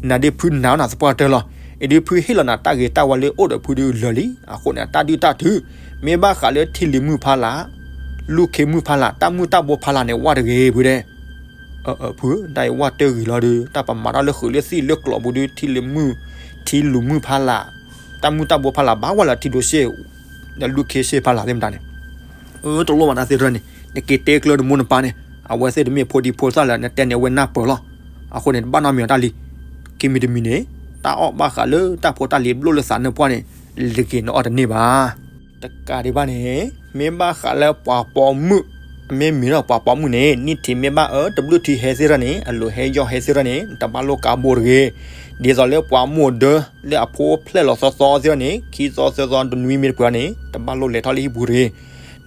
နဒုးဖုနၤနသပှၢ်တၢၢ်လီၤ, အံၤဒုးဖုဟ့ၣ်လီၤနၤတၢ်ဂ့ၤတၢ်ဝါလၢအိၣ်ဒီးဖုဒုးလၢာ်လံ, အဃိန့ၣ် တၢ်ဒုၣ်တၢ်ထု မ့ၢ်ဘၣ်ဃးလၢထံလုၢ်မုၢ်ဖးလာ်, လူၢ်ခ့မုၢ်ဖးလာ် တၢ်မုၢ်တၢ်ဘိဖးလာ်န့ၣ် ဝၣ်တဂ့ၤဖုဒဲး အၢ အၢ ဖုဧၢ, တၢ်အံၤဝၣ်တဂ့ၤလီၤဒီး တၢ်ပမၤတၢ်လၢဃုာ်လၢသံၣ်လၢကျိးပူၤဒီး ထံလုၢ်မုၢ်, ထံလုၢ်မုၢ်ဖးလာ်, တၢ်မုၢ်တၢ်ဘိဖးလာ် ဘၣ်ဝဲလၢထံဒိၣ်စ့ၢ်, ဒီးလူၢ်ခ့စ့ၢ်ဖးလာ်သ့ၣ်မတၤန့ၣ်, အၢ တလိၣ်ဘၣ်တၢ်သ့တရၢန့ၣ် နက့ၤတဲကျၢနမိၢ်နပၢ်န့ၣ်, အဝဲသ့ၣ်တမ့ၢ်ဖိဒံဖိသၣ်လၢ နတဲန့ၣ်အဝဲနၢ်ပၢၢ်လီၤ, အဃိန့ၣ် တဘၣ်နီတမံၤအီၤတၢ်လံ, ခံမံၤတမံၤန့ၣ်, တၢ်အီၣ်ဘၣ်ဃးလၢတၢ်ဖိတၢ်လံၤဘျိၣ်လၢသးနၢၣ်ပှၢ်န့ၣ်, လၢက့ၤနအီၣ်တန့ၢ်ဘၣ် တကးဒံးဘၣ်န့ၣ်, မ့ၢ်ဘၣ်ဃးလၢပှၤပိာ်မုၣ်, မ့မ့ၢ်ဒီးပှၤပိာ်မုၣ်န့ၣ် နံၣ်ထံးမ့ၢ်ဘၣ်အၢတဘျုးထံးဟဲသ့ၣ်တရၢန့ၣ် အလိၤဟဲယီၢ်ဟဲသ့ၣ်တရၢန့ၣ် နတဘၣ်လိၣ်ကါဘိတဂ့ၤ, ဒ်သိးလၢပှၤမိၢ်ဒၢ လၢအဖိဖျဲၣ်လီၤသီသီသ့ၣ်တရၢန့ၣ် ခံသီသၢသီတနွံမ့ၢ်တပှၤန့ၣ် တဘၣ်လိၣ်လဲၤထီၣ်လၢဟံၣ်ပူၤတဂ့ၤ,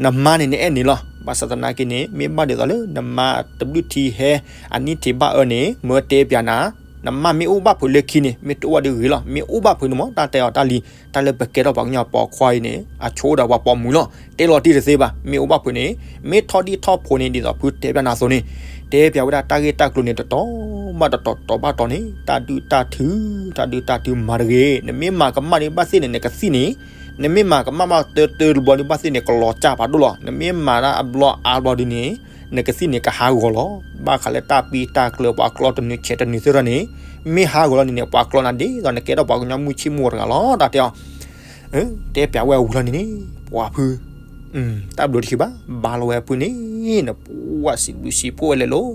နမါန့ၣ်နအဲၣ်န့ၣ်လီၤ, ဘၣ်ဆၣ်သနာ်က့န့ၣ် မ့ၢ်ဘၣ်ဒ်သိးလၢနမါတဘျုးထံးဟဲ အနံၣ်ထံးဘၣ်အၢန့ၣ် မၢတဲပၠးနၤ နမါမ့ၢ်အိၣ်ဘၣ်ဖုးလၢခံန့ၣ် မ့ၢ်တအိၣ်ဘၣ်ဒီးဂ့ၤလီၤ, မ့ၢ်အိၣ်ဘၣ်ဖုးန့ၣ်မ့ၢ် တၢ်တဲအီၤတၢ်လံ, တၢ်လၢပကဲထီၣ်ပှၤကညီပိာ်ခွါအံၤန့ၣ် အဆိကမိၣ်ဒီးပှၤပိာ်မုၣ်လီၤ, တဲလီၤတံၢ်တသ့ဘၣ်, မ့ၢ်အိၣ်ဘၣ်ဖုးန့ၣ် မ့ၢ်ထီၣ်ဒံၣ်ထီၣ်ဖိးန့ၣ် ဒ်သိးဖုတဲပၠးနၤအသိးန့ၣ်, တဲပၠးဝဲဒၣ်တၢ်ဂ့ၢ်တၢ်ကျိၤန့ၣ် တတီၤဘၣ်တတီၤ တတီၤဘၣ်တတီၤန့ၣ် တၢ်ဒုၣ်တၢ်ထု, တၢ်ဒုၣ်တၢ်ထုမၤတဂ့ၤ, နမ့ၢ်မၤကမၣ်ဒံးဘၣ်သ့ၣ်န့ၣ် နကသံၣ်န့ၣ်, နမ့ၢ်မၤကမၣ်ဘၣ်တၢတၢတဘျီဒံးဘၣ်သ့ၣ်န့ၣ် ကလီၤစၢ်ဖးဒိၣ်လီၤ, နမ့ၢ်မၤဒၣ်အဘျီအါဘျီဒုးန့ၣ် နကသံၣ်န့ၣ်ကဟးဂီၤလီၤ, ဘၣ်ဃးလၢတၢ်ပံတၢ်ကျၢၤ ပှၤကျီတနုၤဆဲးတနုၤသ့ၣ်တရၢန့ၣ်, မ့ၢ်ဟးဂီၤလီၤန့ၣ်န့ၣ် ပှၤကျီနၤဒ်သိးနကဲထီၣ်ပှၤကညီမုၢ်ဆ့ၣ်မုၢ်ဂီၤတဂၤလီၤ, တၢ်တဲအီၤ, တဲပၠးဝဲအဝံၤလီၤန့ၣ်န့ၣ် ပှၤဖု, တၢ်ဘျုးတဆံဘၣ်, ဘါလီၤဝဲအဖုန့ၣ်, နပှၤစံးဘျုးစံးဖှိၣ်ဝဲလဲၤလိၤ,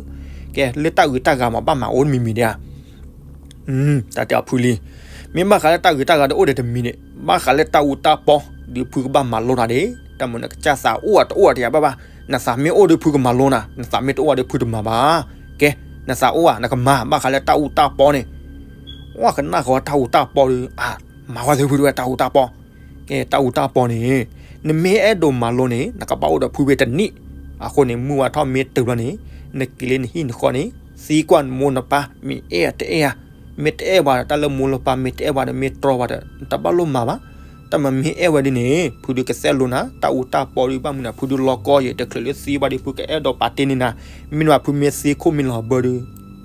ကဲလၢတၢ်ဂ့ၤတၢ်ဂၤမးဘၣ်မၤအိၣ်တမံၤမံၤဒံးဧါ တၢ်တဲအီၤဖုလံ, မ့ၢ်ဘၣ်ဃးလၢတၢ်ဂ့ၤတၢ်ဂၤဒီးအိၣ်ဒီးတမံၤန့ၣ်, ဘၣ်ဃးလၢတၢ်အူတၢ်ပီ, ဒုးဖုကဘၣ်မၤလိနၤဒၣ်, တၢ်မုၢ်နကစၢ်သးအိၣ်အတအိၣ်အတယၤဘၣ်ဘၣ်, နသးမ့ၢ်အိၣ်ဒီးဖုကမၤလိနၤ, နသးမ့ၢ်တအိၣ်ဒီးဖုတမၤဘၣ်, ကဲ, နသးအိၣ်ဧါ နကမၤ ဘၣ်ဃးလၢတၢ်အူတၢ်ပီန့ၣ်, ဝဲကနၣ်ဃီတၢ်အူတၢ်ပီဒီး, မၤဝဲသ့ဖုတဝဲတၢ်အူတၢ်ပီ, ကဲတၢ်အူတၢ်ပီန့ၣ်, နမ့ၢ်အဲၣ်ဒိးမၤလိန့ၣ် နကဘၣ်အိၣ်ဒီးဖုဖဲတနံၣ်, အဃိန့ၣ် မုၢ်ဝါထီၣ်မ့ၢ်တုၤဘျီန့ၣ်, နက့ၤလၢနဟံၣ်နဃီန့ၣ်, သံကွၢ်နမိၢ်နပၢ် မ့ၢ်အဲၣ်တအဲၣ်ဧါ, မ့ၢ်တအဲၣ်ဘၣ်ဒီး တၢ်လၢမိၢ်လၢပၢ် မ့ၢ်တအဲၣ်ဘၣ်ဒီး မ့ၢ်တြီဘၣ်ဒီး နတဘၣ်လိၣ်မၤဘၣ်, တၢ်မၤမ့ၢ်အဲၣ်ဝဲဒ်န့ၣ် ဖုဒုးကစဲးလိာ်နၤ တၢ်အူတၢ်ပီဒုး ဘၣ်မနုၤနၤ ဖုဒုးလီၤကီယဲၢ် တချုးလၢသံဘၣ်ဒီး ဖုကအဲၣ်ဒိးပာ်တ့ၢ်န့ၢ်နၤ, မ့ၢ်နၤဖုမ့ၢ်သံခိၣ်မ့ၢ်လီၤဘၢဒုး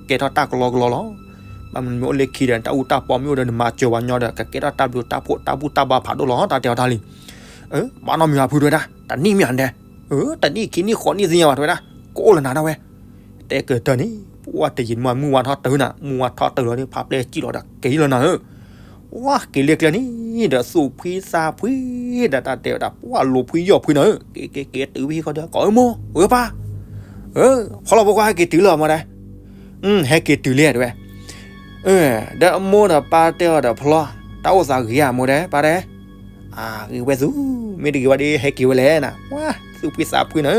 ကဲထီၣ်တၢ်ကလီကလီလီၤ. ဘၣ်မနုၤမ့ၢ်အိၣ်လၢခံဒီး တၢ်အူတၢ်ပီမ့ၢ်အိၣ်ဒီး နမၤစၢၤပှၤညီဒီး ကကဲထီၣ်တၢ်ဘျုးတၢ်ဖှိၣ်တၢ်ဘူၣ်တၢ်ဘါဖးဒိၣ်လီၤ တၢ်တဲအီၤတၢ်လံ. ဘၣ်နီတမံၤဘၣ်ဖုတဲဝဲဒၣ် တနံၣ်မ့ၢ်ဧါဒဲး, တနံၣ်ခံနံၣ်ဃိးနံၣ်သ့ၣ်ညါဘၣ်တဲဝဲဒၣ်, ကအိၣ်လၢနၤဒၣ်ဝဲ တဲကတၢၢ်န့ၣ် ပှၢ်တယံာ်မုၢ်ဝါထီၣ်တုၤနၤ မုၢ်ဝါထီၣ်တုၤလီၤဒီး ဖးပျဲကံၣ်လီၤဒီးက့ၤလီၤနၤဧၢ, ဝါက့ၤလၢကျဲန့ၣ်ဒီး သူၣ်ဖှံသးဖှံဒီး တၢ်တဲဝဲဒၣ် ပှၢ်လိာ်ဖှံယီၢ်ဖှံနၤဧၢ, က့ၤက့ၤက့ၤတုၤဝံၤဃီဒီး ကိးအၢမိၢ်ဧၢပၢ်, ဖီလီၤဖိခွါဟဲက့ၤတုၤလၢမၤဒဲး, ဟဲက့ၤတုၤလံတဲဝဲ ဒီးအမိၢ်ဒီးပၢ်တဲအီၤဒီးဖီလီၤ, တၢ်အိၣ်သးဂ့ၤဧါမိၢ်ဒဲးပၢ်ဒဲး, ဂ့ၤဝဲသူ, မ့ၢ်တဂ့ၤဘၣ်ဒီး ဟဲက့ၤဝဲလဲၣ်နၤ, ဝါ သူၣ်ဖှံသးဖှံနၤ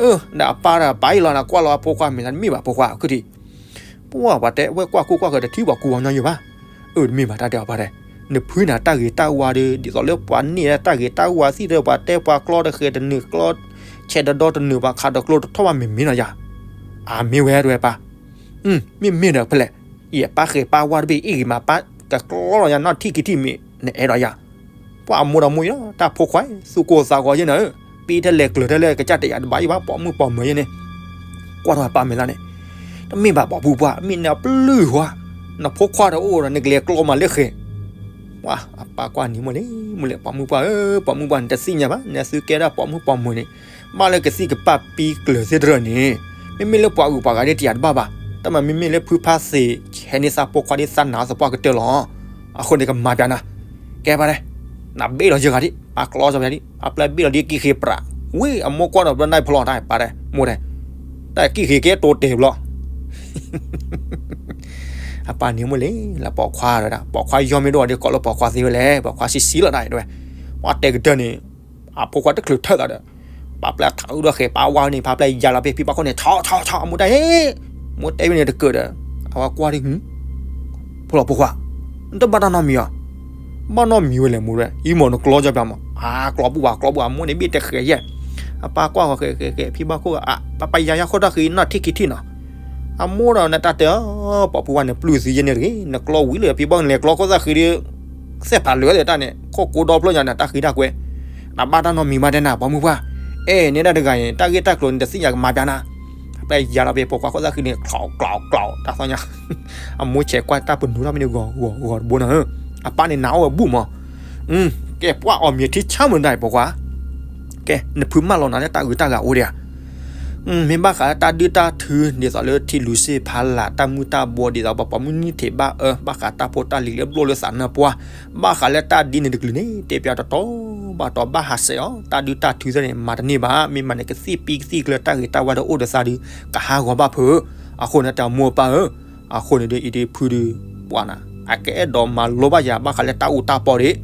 ဧၢ, ဒီးအပၢ်ဒီးပၢ်အံၤလီၤနၤ ကွၢ်လီၤအဖိခွါမ့ၢ်သးတမ့ၢ်ဘၣ်ဖိခွါ ခုထံၣ် ပှၢ်ပှၤတဲဝဲကွၢ်ကူကွၢ်ကၢၤတထံၣ်ပှၤကူပှၤကညီယိာ်ဘၣ်, အၢတမ့ၢ်ဘၣ်တၢ်တဲအီၤပၢ်ဒဲး, နဖုနၤတၢ်ဂ့ၤတၢ်ဝါဒီး ဒ်သိးလၢပှၤန့ၢ်တၢ်ဂ့ၤတၢ်ဝါသ့ၣ်ဒီး ပှၤတဲပှၤကျီတဃဲၤတနုာ်ကျီ ဆဲးဒီဒီတနုာ် ပှၤခးဒီးကျိတထီၣ်ဘၣ်မ့ၢ်မ့ၢ်နီၤယၤ, အမ့ၢ်ဝဲတဲဝဲပၢ် မ့မ့ၢ်ဒီးဖဲလဲၣ်, ယပၢ်ဃဲၤပၢ်ဝါတဘ့ၣ်အံၤဂ့ၤမး ပၢ်ကကျီလီၤယၤနီၢ်ထံၣ်ခံထံၣ်မ့ၢ်နအဲၣ်ဒိးယၤ, ပှၢ်အမိၢ်ဒီးမိၢ်အံၤလီၤ တၢ်ဖိခွါ သူၣ်ကိၢ်သးဂီၤယဲၢ်နၤဧၢ, ပ့ထဲလဲၤကျၢၤထဲလဲၤကစၢ်တယာ်တဘၣ်ယံၤဘၣ် ပိာ်မုၣ်ပိာ်မၢၤယဲၢ်န့ၣ်, ကွၢ်ထီၣ်အပၢ်မဲာ်သးန့ၣ်, တမ့ၢ်ဘၣ်ပိာ်မုၣ်ပှၢ် မ့ၢ်နပျုၢ်ဟါ, နဖိခွါဒီးအိၣ်ဒီး နကလဲၤကျီမးလၢဃဲၤ ပှၢ်အပၢ်ကွၢ်နံၤမိၢ်လံ မုၢ်လဲၣ်ပိာ်မုၣ်ပှၢ်ဧၢ, ပိာ်မုၣ်ပှၢ်န့ၣ် တသ့ၣ်ညါဘၣ် နသုကဲဒၣ်ပိာ်မုၣ်ပိာ်မၢၤန့ၣ်, ဘၣ်လၢကသံၣ်ကပၢ်ပံကျၢၤသ့ၣ်တဖၣ်န့ၣ်, မ့မ့ၢ်လၢပှၤအုၣ်ပှၤဂၤဒ်တယာ်တဘၣ်ဘၣ်, တၢ်မၤမ့မ့ၢ်လၢဖုဖါသ့ၣ် ဆဲးန့ၢ်သးဖိခွါဒ်သးနၤသပှၢ်ကတၢၢ်လီၤ, အဃိန့ၣ်ကမၤပၠးနၤ, ကဲပၢ်ဒဲး, နဘ့ၣ်လီၤယဲၢ်ဂၤဒ် ပၢ်ကျီစၢ်ပၠးဒ် အပျဲၢ်ဘ့ၣ်လီၤဒ်ကံၣ်ဃ့ပရး, ဝံၤအမိၢ်ကွၢ်ဒီးဘျီနၢ်ဖျီတၢ်ပၢ်ဒဲး မိၢ်ဒဲး, တၢ်ကံၣ်ဃ့ကဲတိၤတဲာ်ဘျီ အပၢ်န့ၣ်မိၢ်လံ လၢပိာ်ခွါဒီး ပိာ်ခွါယီၢ်မ့ၢ်ဒိၣ်ဒီးကိးလၢပိာ်ခွါသ့ဝဲလဲၣ်, ပိာ်ခွါဆံးဆံးလီၤတၢ်တဲဝဲ, ပှၢ်တဲကတၢၢ်န့ၣ်, အဖိခွါတချုးထၢၣ်သးဒီး, ပၢ်ပျဲခးအုၣ်ဒီးဃဲၤပၢ်ဝါန့ၣ် ဖါပျဲယၤလီၤဖဲဖံဘၣ်ခိၣ်န့ၣ် ဆီဆီဆီ အမိၢ်တဲ, မိၢ်တဲဝဲန့ၣ်တကၢၢ်ဒီး, အဝဲကွၢ်ဒ် ဖိလီၤဖိခွါ, နတဘၣ်တၢ်နီတမံၤဧါ, ဘၣ်နီတမံၤဝဲလဲၣ်မိၢ်ဒဲး အံၤမ့ၢ်နကျီကၠီပၠးမး အကျီဘူၣ်ဘၣ်ကျီဘူၣ် အမိၢ်န့ၣ်ဘ့ၣ်တဃဲၤယဲၢ်, အပၢ်ကွၢ်ဃဲၤဃဲၤဃဲၤဖံဘၣ်ခိၣ်, ပၢ်ပၢ်ယၤယၤခိၣ်တၢ်ဃံနီၢ်ထံၣ်ခံထံၣ်နီၤ, အမိၢ်ဒီးနတၢ်တဲအီၤ, ပိာ်မုၣ်ဝါန့ၣ် ပျုၢ်သံယဲၢ်န့ၣ်တဂ့ၤ, နကျီဝံၤလၢဖံဘၣ်န့ၣ် လဲၤကျီခိၣ်သၣ်ဃံဒီး, သဲၣ်ဖးလၢာ်လၢတၢ်န့ၣ် ခိၣ်ကိဒီဖျၢၣ်ညါန့ၣ် တၢ်ဃံတၢ်ကွဲး, နဘၣ်တၢ်နီတမံၤဘၣ်တဲနၤ ပိာ်မုၣ်ပှၢ်, အဲၣ်န့ၢ်ဒၣ်တဂၤန့ၣ် တၢ်ဂ့ၢ်တၢ်ကျိၤန့ၣ် တသ့ၣ်ညါကမၤပၠးနၤ, ဖဲယၤလီၤဖဲပိာ်ခွါခိၣ်သၣ်ဃံန့ၣ် ကျီကျီကျီ တၢ်သီညါ အမိၢ်ဆဲးကွၢ်တၢ်ပနူၤထီၣ်မ့ၢ်န့ၣ်ဂီၤဂီၤဂီၤတဘိနီၤ, အပၢ်န့ၣ်နၤအိၣ်ဝဲဘူၣ်မး, ကဲပှၢ်အီၣ်မ့ၤထံဆါမုၢ်ဒၣ်အံၤပိာ်ခွါ, ကဲ နဖုမၢလီၤနၤလၢတၢ်ဂုၤတၢ်ဂၤအိၣ်ဒံးဧါ, မ့ၢ်ဘၣ်ဃးလၢတၢ်ဒုၣ်တၢ်ထု ဒ်သိးလၢထံလူၤစ့ၢ်ဖးလၢ် တၢ်မုၢ်တၢ်ဘိဒ်သိးပှၤပိာ်မုၣ်နံၣ်ထံးဘၣ်အၢ ဘၣ်ဃးတၢ်ဖိတၢ်လံၤလၢဘျီၣ်လၢသးနၢပှၢ်, ဘၣ်ဃးလၢတၢ်ဒ်န့ၣ်တကလုာ်န့ၣ် တဲပၠးတတီဘၣ်တီဘၣ်ဟးဆှဲးအီၤ တၢ်ဒုၣ်တၢ်ထုသ့ၣ်န့ၣ် မၤတန့ၢ်ဘၣ် မ့ၢ်မၤန့ၣ် ကသံၣ်ပံကသံၣ်ကျၢၤတၢ်ဂ့ၤတၢ်ဝါဒီးအိၣ်ဒီးသးဒုး ကဟးဂီၤဘၣ်ဖုး, အဃိန့ၣ်တၢ်မိၢ်ပၢ်ဧၢ, အဃိန့ၣ်ဒီးအံၤဒုးဖုဒုး ပှၢ်နၤ အကအဲၣ်ဒိးမၤလိဘၣ်ယၤ ဘၣ်ဃးလၢတၢ်အူတၢ်ပီဒံး,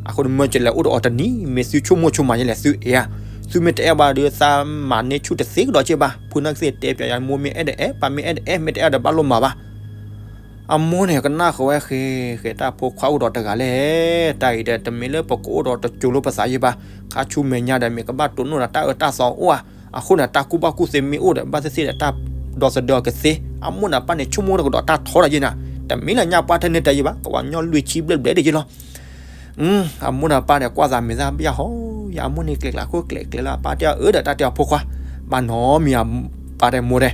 အဃိန့ၣ်မ့ၢ်ကလဲၤအိၣ်ဒီးအီၤတနံၤ မ့ၢ်သုဆိကမိၣ်ဆိကမးယဲလဲၣ် သုအဲၣ်ဧါ, သုမ့ၢ်တအဲၣ်ဘၣ်ဒီး သးမၤန့ၢ်ဆူၣ်တသ့ကဒီးက့ဘၣ်, ဖုနာ်ကသ့ၣ်တဲပၠးယၤ မိၢ်မ့ၢ်အဲၣ်ဒိးအဲၣ် ပၢ်မ့ၢ်အဲၣ်ဒိးအဲၣ် မ့ၢ်တအဲၣ်ဒီးဘၣ်လိၣ်မၤဘၣ် အမိၢ်န့ၣ် ကနၣ်ဃုာ်ဝဲဃဲၤဃဲၤ တၢ်ဖိခွါအိၣ်ဒီးတဂၤလဲၣ်, တၢ်အံၤဒီး တမ့ၢ်လၢပကအိၣ်ဒီးတစိၤလၢပသးယံၤဘၣ်, ခါဆူမဲာ်ညါဒီး မ့ၢ်ကဘၣ်တိၢ်နီၣ်ဒီးတၢ်အၢတၢ်သီအိၣ်ဧါ, အဃိန့ၣ် တၢ်ကူၣ်ဘၣ်ကူၣ်သ့မ့ၢ်အိၣ်ဒီး ဘၣ်သ့ၣ်သ့ၣ်ဒီးတၢ်ဒီသဒၢအီၤကသ့, အမိၢ်န့ၣ်ပၢ်န့ၣ်ဆိကမိၣ်တကဒီးတၢ်ထီဒီးယဲၢ်နၤ, တမ့ၢ်လၢညါပှၢ်ထဲန့ၣ်တယံၤဘၣ်, ကဝၤညီလွံၢ်ဆံဘျဲၣ်ဘျဲၣ်ဒ်ယဲၢ်လီၤ အမိၢ်ဒီးပၢ်ဒီးကွၢ်သးမဲာ်သၣ်ဘၣ်ဟီ, ယအမိၢ်န့ၣ်ကျဲၤကျးခိၣ်ကျဲၤကျဲၤလၢအပၢ်တဲအီၤအၢဒီးတၢ်တဲအီၤဖိခွါ, ဘၣ်နီတမံၤအပၢ်တဲမိၢ်တဲ,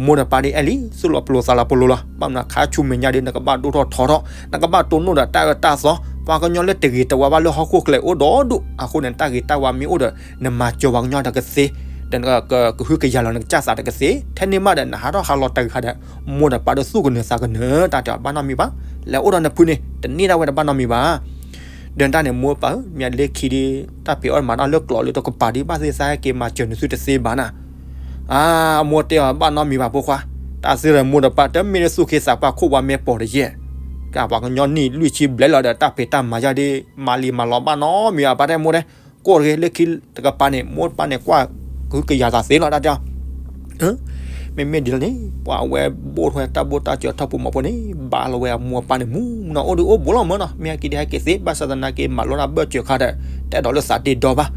မိၢ်ဒီးပၢ်ဒ်အဲၣ်လံ သူၣ်လီၤပလိာ်သးလီၤပလိာ်လီၤ, ဘၣ်မနုၤခါဆူမဲာ်ညါဒီး နကဘၣ်ဒိၣ်ထီၣ်ထီထီၣ်, နကဘၣ်တိၢ်နီၣ်ဒီးတၢ်အၢတၢ်သီ, ပှၤကညီလၢတဂ့ၤတဝါဘၣ်လၢဟီၣ်ခိၣ်ချၢအိၣ်ဒီဒူၣ်, အဃိန့ၣ် တၢ်ဂ့ၤတၢ်ဝါမ့ၢ်အိၣ်ဒီး နမၤစၢၤပှၤကညီတကသ့, ဒီးကဟုကယာ်လီၤနကစၢ်သးတကသ့, ထဲန့ၣ်မးဒီး နဟးထီၣ်ဟးလီၤတၢ်ဂ့ၤခါဒီး မိၢ်ဒီးပၢ်ဒီးသူၣ်ကနၢၤသးကနၢၤ တၢ်တဲအီၤဘၣ်နီတမံၤဘၣ်, လဲၤအိၣ်ဒီးနဖုန့ၣ် တန့ၢ်ဒၣ်ဝဲတဘၣ်နီတမံၤဘၣ် ဒီးတၢ်န့ၣ်မိၢ်ပၢ်ဧၢ, မ့ၢ်လၢခံဒီး တၢ်ဖံးအီၣ်မၤတၢ်လၢကျိးလၢတကပၤဒီး ဘၣ်သ့ၣ်သးဟဲက့ၤမၤစၢၤနသုတသ့ဘၣ်နၤ, အမိၢ်တဲအီၤဘၣ်နီတမံၤဘၣ်ဖိခွါ, တၢ်သ့ဒီးမိၢ်ဒီးပၢ်တမ့ၢ်လၢသူၣ်က့သးပှၢ်ခိၣ်ပှၤမ့ၢ်ပိာ်တယဲၢ်, ကပှၤကညီနံၣ်လွံၢ်ဆံဘျဲၣ်လီၤဒီး တၢ်ဖံးတၢ်မၤယါဒီး မၤလံမၤလီၤဘၣ်နီတမံၤဘၣ် ပၢ်တဲမိၢ်တဲ, ကိးတဂ့ၤလၢခံတကပၤန့ၣ် မိၢ်ပၢ်န့ၣ်ကွၢ်ကဟုကယာ်သးသ့လီၤ တၢ်တဲအီၤ မ့မ့ၢ်ဒ်လဲၣ်န့ၣ် ပှၤအဝဲဘိၣ်ထွဲတၢ်ဘိၣ်တၢ်စၢၤထီၣ်ပူၤမီၤဖိန့ၣ် ဘၣ်လီၤဝဲအမိၢ်အပၢ်န့ၣ်မူနီၤ အိၣ်ဒုးအိၣ်ဘူးလီၤမၢနီၤ မ့ၢ်ဟဲက့ၤဒ်ဟဲက့ၤသ့ ဘၣ်ဆၣ်သနာ်က့ မၤလိတၢ်ဘၢၣ်စၢၤခါဒီး တအဲၣ်ဒိးလၢသးဒ့ဒီဘၣ်.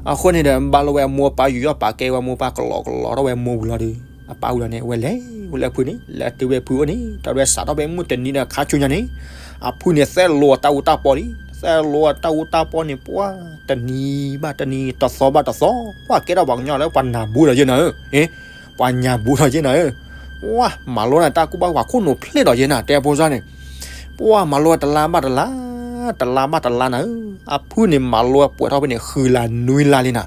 အဃိန့ၣ်ဒီး ဘၣ်လီၤဝဲအမိၢ်အပၢ် ယူးယီၣ်ပာ်ကဲဝဲ မိၢ်ပၢ်ကလီကလီထီၣ်ဝဲမိၢ်ဝံၤလီၤဒီး အပၢ်ဝံၤလီၤန့ၣ် အဝဲလဲၤဝဲလၢအဖုန့ၣ် လဲၤတုၤဝဲဖုအိၣ်န့ၣ် တၢ်ရဲၣ်စးထီၣ်ဖဲမုၢ်တနံၤဒီးခါဆူညါန့ၣ် အဖုန့ၣ်သဲလိာ်တၢ်အူတၢ်ပီလံ တဲလိတၢ်အူတၢ်ပီန့ၣ် ပှၢ်တနံၤဘၣ်တနံၤ တသီဘၣ်တသီ ပှၢ်ကဲထီၣ်ပှၤကညီလၢပှၤနၢ်ဘူးဒီးယဲနၤဧၢ, ပှၤညၣ်ဘူးဒီးယဲနၤဧၢ, ပှၢ်မၤလိန့ၣ် တၢ်ကူၣ်ဘၣ်ပှၤခိၣ်နူာ်ဖျဲးဒီးယဲနၤ တဲဖိစၢ်န့ၣ်, ပှၢ်မၤလိတလါဘၣ်တလါ, တလါဘၣ်တလါနၤဧၢ, အဖုန့ၣ်မၤလိပှဲၤထီၣ်ဖဲန့ၣ် ဃုလါနွံလါလံနၤ,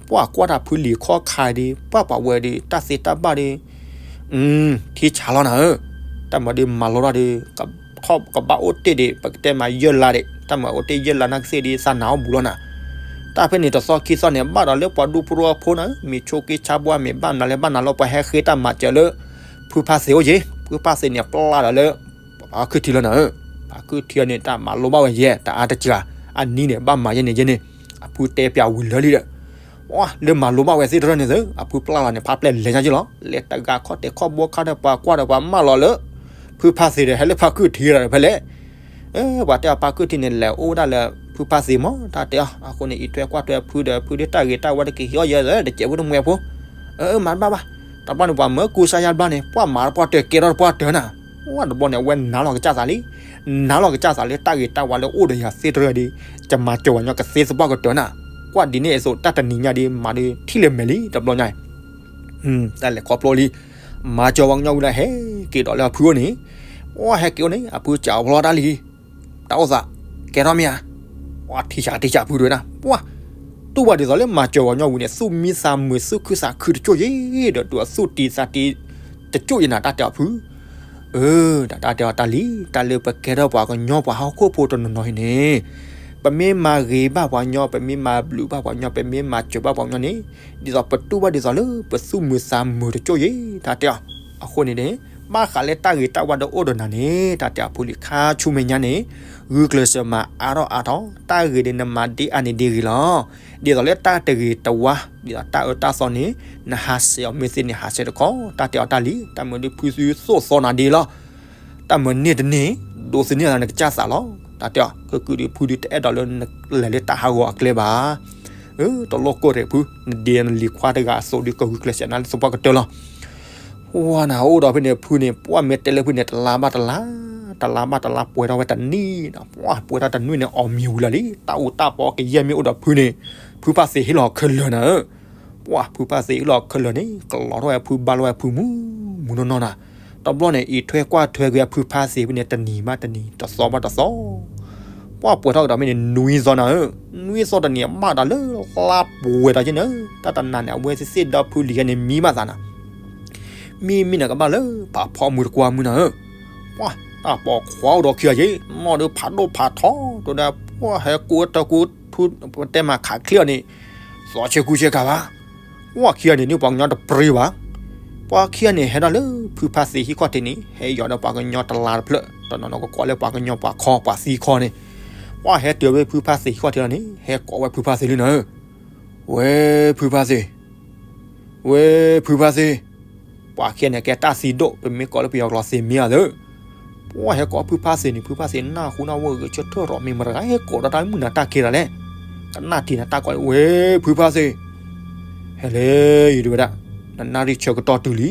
ပှၢ်ကွၢ်တၢ်ဖုလံၤခီၣ်ခါဒီး ပှၢ်ပှၤဝဲဒီး တၢ်သ့တၢ်ဘၣ်ဒီး ထံဆးလီၤနၤဧၢ, တၢ်မၤဒီးမၤလိတၢ်ဒီး ကဘၣ်အိၣ်တ့ၢ်ဒီး ပကတဲမးယဲၢ်လါဒီး တၢ်မၤအိၣ်တ့ၢ်ယဲၢ်လါနာ်ကသ့ၣ်ဒီး သးနၢ်အိၣ်ဘူးလီၤနၤ, တၢ်ဖဲန့ၣ်တသီခံသီန့ၣ် ဘၣ်ဒီးလၢပှၤဒူဖိတဖိနၤဧၢ, မ့ၢ်ဆိက့ဆါဘှါ မ့ၢ်ဘၣ်နၤလၢဘၣ်နၤလၢ ပှၤဟဲဃ့တၢ်မၤစၢၤလၢ ဖုဖါသ့ၣ်အိၣ်က့ၤ, ဖုဖါသ့ၣ်န့ၣ် ပျၢ်ဒီးလၢ ပှၤခုၣ်ထံလီၤနၤဧၢ, ပှၤခုၣ်ထံန့ၣ် တၢ်မၤလိဘၣ်ဝဲယဲ တအါတစှၤ, အနံၤန့ၣ် ဘၣ်မၤယဲန့ၣ်ယဲန့ၣ်, အဖုတဲပျးဝံၤလၢာ်လံဒီး လၢမၤလိဘၣ်ဝဲသ့ၣ်တဖၣ်န့ၣ်သ့ၣ် အဖုပျၢ်လီၤန့ၣ် ဖးပျဲၢ်လဲၤညါက့လီၤ, လဲၤတဂၤခီၣ်တဲာ်ခီၣ်ဘိခါဒီး ပှၤကွၢ်ဒီးပှၤမၢလီၤလၢ ဖုဖါသ့ၣ်ဒီး ဟဲလၢဖါခုၣ်ထံဒီးဖဲလဲၣ်, ပှၤတဲအီၤပှၤခုၣ်ထံန့ၣ် လဲၤအိၣ်ဒၣ်လၢ ဖုဖါသ့ၣ်မး တၢ်တဲအီၤ, အဃိန့ၣ် အံးထွဲကွၢ်ထွဲဖုဒီး ဖုဒ်တၢ်ဂ့ၤတၢ်ဝါတက့ၤဟ့ၣ်အီၣ်ယဲဒီး တစဲးဖိတမှဲဖိ, မၤတဘၣ်ဘၣ်, တဘျီန့ၣ် ပှၤမၢကူစါယါတဘျီန့ၣ် ပှၢ်မၤတပှၢ်တၢၢ်ကဲထီၣ်တပှၢ်တၢၢ်နၤ, တဘျီန့ၣ် အဝဲနာ်လီၤကစၢ်သးလံ, နာ်လီၤကစၢ်သးလၢတၢ်ဂ့ၤတၢ်ဝါလၢအိၣ်ဒီးယၤသ့ၣ်တဖၣ်ဒီး ကမၤစၢၤပှၤကညီကသ့သပှၢ်ကတၢၢ်နၤ, ကွၢ်ဒ်န့ၣ်အသိး တၢ်တနံၤညါဒီး မၤဒီးထံၣ်လၢမဲာ်လံ တဘျီညါ တၢ်လဲၤခီဖျိလံ, မၤစၢၤပှၤကညီဝံၤလၢဟဲက့ၤဒီးလၢအဖုအိၣ်န့ၣ်, ပှၢ်ဟဲက့ၤအိၣ်န့ၣ် အဖုစံးဖျီတၢ်လံ, တၢ်အိၣ်သး ကဲထီၣ်မ့ၢ်ဧါ, ပှၢ်ထံဆးထံဆးဖုတဝဲဒၣ်, ပှၢ်တူၢ်ဘၣ်ဒ်သိးလၢမၤစၢၤပှၤကညီဝံၤန့ၣ် သူၣ်မံသးမုာ်သူၣ်ခုသးခုတကၠိၢ်ယဲ, ဒီးဒုးအသူၣ်တံၤသးတံၤ တကၠိၢ်ယဲနၤ တၢ်တဲအီၤဖု အၢ တၢ်တဲအီၤတၢ်လံ, တၢ်လၢပကဲထီၣ်ပှၤကညီပှၤဟီၣ်ခိၣ်ဖိတနီၤနီၤအံၤန့ၣ်, ပမ့ၢ်မၤဂ့ၤဘၣ်ပှၤကညီ ပမ့ၢ်မၤဘျုးဘၣ်ပှၤကညီ ပမ့ၢ်မၤစၢၤဘၣ်ပှၤကညီန့ၣ်, ဒ်သိးပတူၢ်ဘၣ်ဒ်သိးလၢပသူၣ်မုာ်သးမုာ်တကၠိၢ်ယဲ, တၢ်တဲအီၤ, အဃိန့ၣ်န့ၣ် ဘၣ်ဃးလၢတၢ်ဂ့ၤတၢ်ဝါဒီးအိၣ်ဒီးနၤန့ၣ် တၢ်တဲအီၤဖုလံခါဆူမဲာ်ညါန့ၣ်, ဂုာ်ကျဲးစၢးမၤအါထီၣ်အါထီၣ်, တၢ်ဂ့ၤန့ၣ်နမၤဒ်အါန့ၣ်ဒ်ဂ့ၤလီၤ. ဒ်သိးလၢတၢ်တဂ့ၤတဝါ ဒ်သိးတၢ်အၢတၢ်သီန့ၣ် နဟးဆှဲးအီၤမ့ၢ်သ့န့ၣ် ဟးဆှဲးတခီ, တၢ်တဲအီၤတၢ်လံ, တၢ်မၤဒ်ဖုသုသိၣ်သီနၤဒ်လီၤ. တၢ်မၤန့ၢ်တန့ၢ် ဒိးသန့ၤသးနကစၢ်သးလီၤ. တၢ်တဲအီၤ ကကုာ်ဒုးဖုဒုးတအဲၣ်ဒိးလၢနလဲၤလၢတၢ်ဟးဂီၤအကျဲဘၣ်. အၢ တလိၣ်ကိၢ်တ့ၢ်ဖု နဒ့နလံၤခွါတဂၤအသိးဒုးကဂုာ်ကျဲးစၢးနၤလၢသပှၢ်ကတၢၢ်လီၤ. ပှၢ်နၤအိၣ်ဒီးဖဲန့ၣ်ဖုန့ၣ် ပှၢ်မ့ၢ်တဲလၢဖုန့ၣ် တလါဘၣ်တလါ, တလါဘၣ်တလါပှဲၤထီၣ်ဝဲတနံၣ်ဒီး ပှၢ်ပှဲၤထီၣ်တနွံန့ၣ် အီၣ်မ့ၤဝံၤလီၤလံ. တၢ်အူတၢ်ပီကယဲၢ်မ့ၢ်အိၣ်ဒီးဖုန့ၣ် ဖုဖါသ့ၣ်ဟ့ၣ်လီၤခဲလၢာ်နၤဧၢ. ပှၢ်ဖုဖါသ့ၣ်ဟ့ၣ်လီၤခဲလၢာ်န့ၣ် ကလီၤထီၣ်ဝဲဖုဘါလီၤဝဲဖုမူမူနီၢ်နီၢ်နၤ. တဘျီန့ၣ် အံးထွဲကွၢ်ထွဲက့ၤဖုဖါသ့ၣ်ဖဲန့ၣ် တနံၤဘၣ်တနံၤ တသီဘၣ်တသီ ပှၢ်ပှဲၤထီၣ်ကဒီးဖဲန့ၣ် နွံသီနၤဧၢ, နွံသီတနံၤအဘၣ်ဒီးလၢလါပှဲၤဒီးက့ၤနၤဧၢ, တၢ်တနၤန့ၣ် အဝဲသ့ၣ်သ့ၣ်ဒီဖုလံၤယဲန့ၣ် မံဘၣ်သးနၤ, မံမံနၤကဘၣ်လၢဖးဖီမုၢ်တကွၢ်မုၢ်နၤဧၢ, ပှၢ်တၢ်ပိာ်ခွါအိၣ်ဒီးခံဂၤယ့ၣ်, နီၢ်ဒီးဖးဒိၣ်ဖးထီ တဲဝဲဒၣ် ပှၢ်ဟဲကူတၢ်ကူထူ ပတဲမၤခးချ့အီၤန့ၣ် သီဆဲကူဆဲကၤဘၣ် ပှၢ်ခံဂၤန့ၣ်န့ၣ် ပှၤကညီတပြံဘၣ်. ပှၢ်ခံဂၤန့ၣ်ဟဲဒီးလၢဖုဖါသ့ၣ်ဟံၣ်ခီၣ်ထံးန့ၣ် ဟဲယီၤဒီးပှၤကညီတလါတဖျၢၣ်, တနီၤနီၤကကိးလၢပှၤကညီပှၤခီပှၤသံခီန့ၣ်, ပှၢ်ဟဲတုၤဝဲဖုဖါသ့ၣ်ဟံၣ်ခီၣ်ထံးလီၤန့ၣ် ဟဲကိးဝဲဖုဖါသ့ၣ်လံနၤဧၢ, ဝဲ ဖုဖါသ့ၣ်, ဝဲ ဖုဖါသ့ၣ်, ပှၢ်ခံဂၤန့ၣ်ကဲတၢ်သံဒိၣ် ပမ့ၢ်ကိးလၢပယီၤကျိာ်သ့ၣ်မံအီၤသၢ ပှၢ်ဟဲကိးဖုဖါသ့ၣ်န့ၣ် ဖုဖါသ့ၣ်နၢ်ဟူနၢ်ဝဲဂဲၤဆၢထၢၣ်ထီၣ် မ့ၢ်မတၤဂၤဟဲကိးဒီးတၢ်မုၢ်နၤတၢ်ခံဒီးလဲၣ်, ကနၣ်ထံၣ်နၤတၢ်ကိးလၢ ဝဲ ဖုဖါသ့ၣ်, ဟဲလၢယၤတဲဝဲဒၣ်, နနၣ်ရံၣ်ဆၢကတီၢ်တုၤလံ.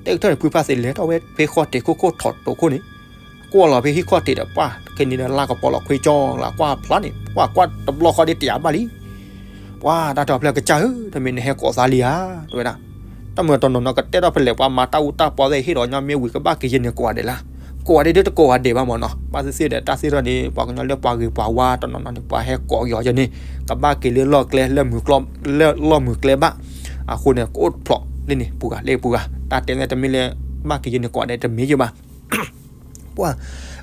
တဲကထၢၣ်န့ၣ်ဖုဖါသ့ၣ်လဲၤထီၣ်ဝဲဖဲဃီၣ်တ့ၢ်ခိၣ်ခိၣ်ထီၣ်တိာ်ခိၣ်န့ၣ်, ကွၢ်လီၤဖဲဟံၣ်ခီၣ်ထံးဒီး ပှၢ်ခဲန့ၣ်ဒီးလါကပီၤလီၤခွ့ကၠီလၢကွၢ်ဖျါန့ၣ် ပှၢ်ကွၢ်တဘျီဃီဒ်တယာ်ဘၣ်လံ ပှၢ်တၢ်တဲအီၤဖျဲၣ်ကစၢ်ဧၢ, တမ့ၢ်နဟဲကိးသးလံဧါ, တဲဝဲဒၣ်. တၢ်မၤတနီၤနီၤကတဲထီၣ်ဖဲလဲၣ် ပှၤမၤတၢ်အူတၢ်ပီသ့ၣ်ဟ့ၣ်ဒီးညီမ့ၢ်ဝံၤ ကဘၣ်က့ၤယဲန့ၣ်ကိးဂၤဒဲးလၢ, ကိးဂၤဒဲးဒ်တကိးဂၤဒဲးဘၣ်မၢ်နီၤ, ဘၣ်သ့ၣ်သ့ၣ်ဒီးတၢ်သ့ၣ်ထီၣ်န့ၣ် ပှၤကညီလၢပှၤဂ့ၤပှၤဝါတနီၤနီၤန့ၣ် ပှၤဟဲကိးက့ၤအီၤယဲန့ၣ် ကဘၣ်က့ၤလၢလီၢ်ကျဲလၢမုၢ်ကျဲ, လၢလီၢ်မုၢ်ကျဲဘၣ်. အဃိန့ၣ် ကအိၣ်ဖျိးလၢန့ၣ်ပှၤဂၤလၢပှၤဂၤ တၢ်တဲန့ၣ်တမ့ၢ်လၢ ဘၣ်က့ၤယဲန့ၣ်ကိးဂၤဒဲးတမ့ၢ်ယဲဘၣ် ပှၢ်